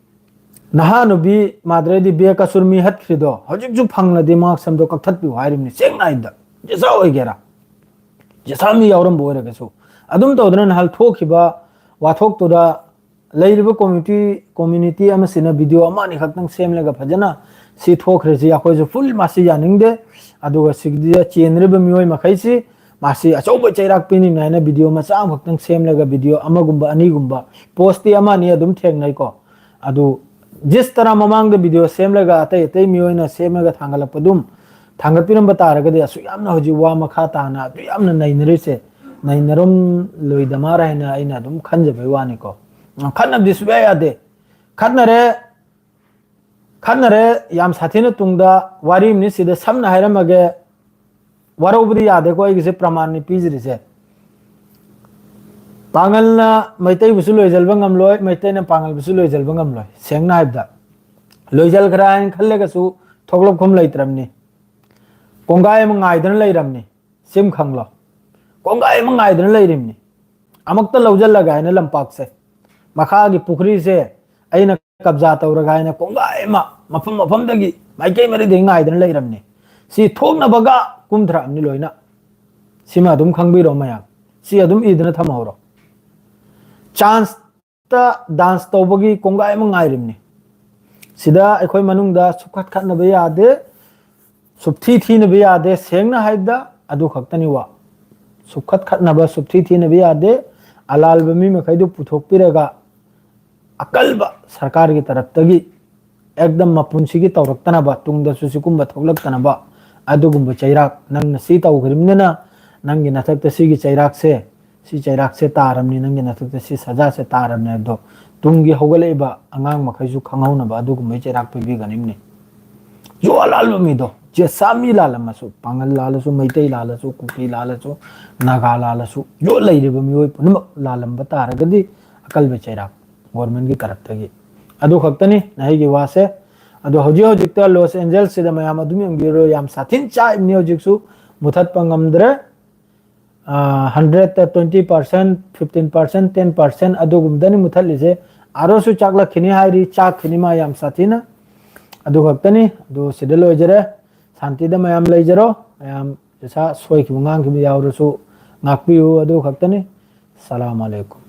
ꯅꯍꯥ ꯅꯨꯄꯤ ꯃꯥꯗ꯭ꯔꯦꯗꯤ ꯕꯦꯀꯁꯨꯔ ꯃꯤ ꯍꯠꯈ꯭ꯔꯤꯗꯣ ꯍꯧꯖꯤꯛꯁꯨ ꯐꯪꯂꯗꯤ ꯃꯥꯛ ꯁꯝꯗꯣ ꯀꯛꯊꯠꯄꯤꯌꯨ ꯍꯥꯏꯔꯤꯕꯅꯤ, ꯁꯦꯡꯅ ꯍꯥꯏꯕꯗ꯫ ꯖꯤꯁꯥ ꯑꯣꯏꯒꯦꯔꯥ, ꯖꯤꯁꯥ ꯃꯤ ꯌꯥꯎꯔꯝꯕ ꯑꯣꯏꯔꯒꯁꯨ꯫ ꯑꯗꯨꯝ ꯇꯧꯗꯅ ꯅꯍꯥꯟ ꯊꯣꯛꯈꯤꯕ ꯋꯥꯊꯣꯛꯇꯨꯗ ꯂꯩꯔꯤꯕ ꯀꯣꯃꯤꯇꯤ, ꯀꯣꯃ꯭ꯌꯨꯅꯤꯇꯤ ꯑꯃꯁꯤꯅ ꯚꯤꯗꯤꯑꯣ ꯑꯃ ꯑꯅꯤꯈꯛꯇꯪ ꯁꯦꯝꯂꯒ ꯐꯖꯅ ꯁꯤ ꯊꯣꯛꯈ꯭ꯔꯦꯁꯤ ꯑꯩꯈꯣꯏꯁꯨ ꯐꯨꯜ ꯃꯥꯁꯤ ꯌꯥꯅꯤꯡꯗꯦ꯫ ꯑꯗꯨꯒ ꯁꯤꯒꯤꯗ ꯆꯦꯟꯅꯔꯤꯕ ꯃꯤꯑꯣꯏ ꯃꯈꯩꯁꯤ ꯃꯥꯁꯤ ꯑꯆꯧꯕ ꯆꯩꯔꯥꯛ ꯄꯤꯅꯤꯡꯉꯥꯏꯅ ꯚꯤꯗꯤꯑꯣ ꯃꯆꯥ ꯑꯃꯈꯛꯇꯪ ꯁꯦꯝꯂꯒ ꯚꯤꯗꯤꯑꯣ ꯑꯃꯒꯨꯝꯕ ꯑꯅꯤꯒꯨꯝꯕ, ꯄꯣꯁꯇꯤ ꯑꯃ ꯑꯅꯤ ꯑꯗꯨꯝ ꯊꯦꯡꯅꯩꯀꯣ꯫ ꯑꯗꯨ ꯖꯤꯁ ꯇꯔꯥ ꯃꯃꯥꯡꯗ ꯚꯤꯗꯤꯑꯣ ꯁꯦꯝꯂꯒ ꯑꯇꯩ ꯑꯇꯩ ꯃꯤꯑꯣꯏꯅ ꯁꯦꯝꯂꯒ ꯊꯥꯡꯒꯠꯂꯛꯄꯗꯨꯝ ꯊꯥꯡꯒꯠꯄꯤꯔꯝꯕ ꯇꯥꯔꯒꯗꯤ ꯑꯁꯨꯛ ꯌꯥꯝꯅ ꯍꯧꯖꯤꯛ ꯋꯥ ꯃꯈꯥ ꯇꯥꯅ ꯑꯗꯨ ꯌꯥꯝꯅ ꯅꯩꯅꯔꯤꯁꯦ ꯅꯩꯅꯔꯝꯂꯣꯏꯗ ꯃꯥꯔ ꯍꯥꯏꯅ ꯑꯩꯅ ꯑꯗꯨꯝ ꯈꯟꯖꯕꯩ ꯋꯥꯅꯤꯀꯣ꯫ ꯈꯠꯅꯕꯗꯤ ꯁꯨꯡꯌꯥ ꯌꯥꯗꯦ꯫ ꯈꯠꯅꯔꯦ, ꯈꯠꯅꯔꯦ, ꯌꯥꯝ ꯁꯥꯊꯤꯅ ꯇꯨꯡꯗ ꯋꯥꯔꯤ ꯑꯃꯅꯤ꯫ ꯁꯤꯗ ꯁꯝꯅ ꯍꯥꯏꯔꯝꯃꯒꯦ, ꯋꯥꯔꯧꯕꯗꯤ ꯌꯥꯗꯦꯀꯣ, ꯑꯩꯒꯤꯁꯦ ꯄ꯭ꯔꯃꯥꯟꯅꯤ ꯄꯤꯖꯔꯤꯁꯦ꯫ ꯄꯥꯡꯒꯜꯅ ꯃꯩꯇꯩꯕꯨꯁꯨ ꯂꯣꯏꯖꯜꯕ ꯉꯝꯂꯣꯏ, ꯃꯩꯇꯩꯅ ꯄꯥꯡꯒꯜꯕꯨꯁꯨ ꯂꯣꯏꯖꯜꯕ ꯉꯝꯂꯣꯏ꯫ ꯁꯦꯡꯅ ꯍꯥꯏꯕꯗ, ꯂꯣꯏꯖꯜꯈ꯭ꯔꯥ ꯍꯥꯏꯅ ꯈꯜꯂꯒꯁꯨ ꯊꯣꯛꯂꯛꯐꯝ ꯂꯩꯇ꯭ꯔꯕꯅꯤ꯫ ꯀꯣꯡꯒꯥꯏ ꯑꯃ ꯉꯥꯏꯗꯅ ꯂꯩꯔꯕꯅꯤ꯫ ꯁꯤꯝ ꯈꯪꯂꯣ, ꯀꯣꯡꯒꯥꯏ ꯑꯃ ꯉꯥꯏꯗꯅ ꯂꯩꯔꯤꯕꯅꯤ꯫ ꯑꯃꯨꯛꯇ ꯂꯧꯖꯜꯂꯒ ꯍꯥꯏꯅ ꯂꯝꯄꯥꯛꯁꯦ, ꯃꯈꯥꯒꯤ ꯄꯨꯈ꯭ꯔꯤꯁꯦ ꯑꯩꯅ ꯀꯕꯖꯥ ꯇꯧꯔꯒ ꯍꯥꯏꯅ ꯀꯣꯡꯒꯥꯏ ꯑꯃ ꯃꯐꯝ ꯃꯐꯝꯗꯒꯤ ꯃꯥꯏꯀꯩ ꯃꯔꯤꯗꯒꯤ ꯉꯥꯏꯗꯅ ꯂꯩꯔꯝꯅꯤ꯫ ꯁꯤ ꯊꯣꯛꯅꯕꯒ ꯀꯨꯝꯊꯔꯛꯑꯝꯅꯤ ꯂꯣꯏꯅ꯫ ꯁꯤꯃ ꯑꯗꯨꯝ ꯈꯪꯕꯤꯔꯣ ꯃꯌꯥꯝ꯫ ꯁꯤ ꯑꯗꯨꯝ ꯏꯗꯅ ꯊꯝꯍꯧꯔꯣ꯫ ꯆꯥꯟꯁꯇ ꯗꯥꯟꯁ ꯇꯧꯕꯒꯤ ꯀꯣꯡꯒꯥꯏ ꯑꯃ ꯉꯥꯏꯔꯤꯕꯅꯤ꯫ ꯁꯤꯗ ꯑꯩꯈꯣꯏ ꯃꯅꯨꯡꯗ ꯁꯨꯞꯈꯠ ꯈꯠꯅꯕ ꯌꯥꯗꯦ, ꯁꯨꯞꯊꯤ ꯊꯤꯅꯕ ꯌꯥꯗꯦ꯫ ꯁꯦꯡꯅ ꯍꯥꯏꯕꯗ ꯑꯗꯨ ꯈꯛꯇꯅꯤ ꯋꯥ꯫ ꯁꯨꯞꯈꯠ ꯈꯠꯅꯕ, ꯁꯨꯞꯊꯤ ꯊꯤꯅꯕ ꯌꯥꯗꯦ꯫ ꯑꯂꯥꯜꯕ ꯃꯤ ꯃꯈꯩꯗꯨ ꯄꯨꯊꯣꯛꯄꯤꯔꯒ ꯑꯀꯜꯕ ꯁꯔꯀꯥꯔꯒꯤ ꯇꯔꯞꯇꯒꯤ ꯑꯦꯛꯗꯝ ꯃꯄꯨꯟꯁꯤꯒꯤ ꯇꯧꯔꯛꯇꯅꯕ, ꯇꯨꯡꯗꯁꯨ ꯁꯤꯒꯨꯝꯕ ꯊꯣꯛꯂꯛꯇꯅꯕ ꯑꯗꯨꯒꯨꯝꯕ ꯆꯩꯔꯥꯛ, ꯅꯪꯅ ꯁꯤ ꯇꯧꯈ꯭ꯔꯤꯕꯅꯤꯅ ꯅꯪꯒꯤ ꯅꯊꯛꯇ ꯁꯤꯒꯤ ꯆꯩꯔꯥꯛꯁꯦ, ꯁꯤ ꯆꯩꯔꯥꯛꯁꯦ ꯇꯥꯔꯝꯅꯤ, ꯅꯪꯒꯤ ꯅꯊꯛꯇ ꯁꯤ ꯁꯖꯥꯁꯦ ꯇꯥꯔꯝꯅꯤ ꯍꯥꯏꯕꯗꯣ ꯇꯨꯡꯒꯤ ꯍꯧꯒꯠꯂꯛꯏꯕ ꯑꯉꯥꯡ ꯃꯈꯩꯁꯨ ꯈꯪꯍꯧꯅꯕ ꯑꯗꯨꯒꯨꯝꯕꯒꯤ ꯆꯩꯔꯥꯛ ꯄꯤꯕꯤꯒꯅꯤꯕꯅꯤ꯫ ꯌꯣ ꯑꯂꯥꯜꯕ ꯃꯤꯗꯣ, ꯖꯦꯁꯥ ꯃꯤ ꯂꯥꯜꯂꯝꯃꯁꯨ, ꯄꯥꯉꯜ ꯂꯥꯜꯂꯁꯨ, ꯃꯩꯇꯩ ꯂꯥꯜꯂꯁꯨ, ꯀꯨꯀꯤ ꯂꯥꯜꯂꯁꯨ, ꯅꯥꯒꯥ ꯂꯥꯜꯂꯁꯨ, ꯌꯣ ꯂꯩꯔꯤꯕ ꯃꯤꯑꯣꯏ ꯄꯨꯝꯅꯃꯛ ꯂꯥꯜꯂꯝꯕ ꯇꯥꯔꯒꯗꯤ ꯑꯀꯜꯕ ꯆꯩꯔꯥꯛ ꯒꯣꯔꯃꯦꯟꯒꯤ ꯇꯔꯞꯇꯒꯤ꯫ ꯑꯗꯨ ꯈꯛꯇꯅꯤ ꯅꯍꯩꯒꯤ ꯋꯥꯁꯦ꯫ ꯑꯗꯣ ꯍꯧꯖꯤꯛ ꯍꯧꯖꯤꯛꯇ ꯂꯣꯁ ꯑꯦꯟꯖꯦꯜꯁꯁꯤꯗ ꯃꯌꯥꯝ ꯑꯗꯨꯝ ꯌꯦꯡꯕꯤꯔꯣ, ꯌꯥꯝ ꯁꯥꯊꯤꯅ ꯆꯥꯛꯏꯕꯅꯤ ꯍꯧꯖꯤꯛꯁꯨ, ꯃꯨꯊꯠꯄ ꯉꯝꯗ꯭ꯔꯦ꯫ ꯍꯟꯗ꯭ꯔꯦꯠꯇ twenty percent, fifteen percent, ten percent ꯑꯗꯨꯒꯨꯝꯕꯗꯅꯤ ꯃꯨꯊꯠꯂꯤꯁꯦ꯫ ꯑꯥꯔꯣꯁꯨ ꯆꯥꯛꯂꯛꯈꯤꯅꯤ ꯍꯥꯏꯔꯤ, ꯆꯥꯛꯈꯤꯅꯤ ꯃꯥ ꯌꯥꯝ ꯁꯥꯊꯤꯅ꯫ ꯑꯗꯨ ꯈꯛꯇꯅꯤ꯫ ꯑꯗꯨ ꯁꯤꯗ ꯂꯣꯏꯖꯔꯦ꯫ ꯁꯥꯟꯇꯤꯗ ꯃꯌꯥꯝ ꯂꯩꯖꯔꯣ꯫ ꯃꯌꯥꯝ ꯄꯩꯁꯥ ꯁꯣꯏꯈꯤꯕ ꯉꯥꯡꯈꯤꯕ ꯌꯥꯎꯔꯁꯨ ꯉꯥꯛꯄꯤꯌꯨ꯫ ꯑꯗꯨ ꯈꯛꯇꯅꯤ꯫ ꯁꯂꯥꯝ ꯑꯂꯩꯀꯨꯝ꯫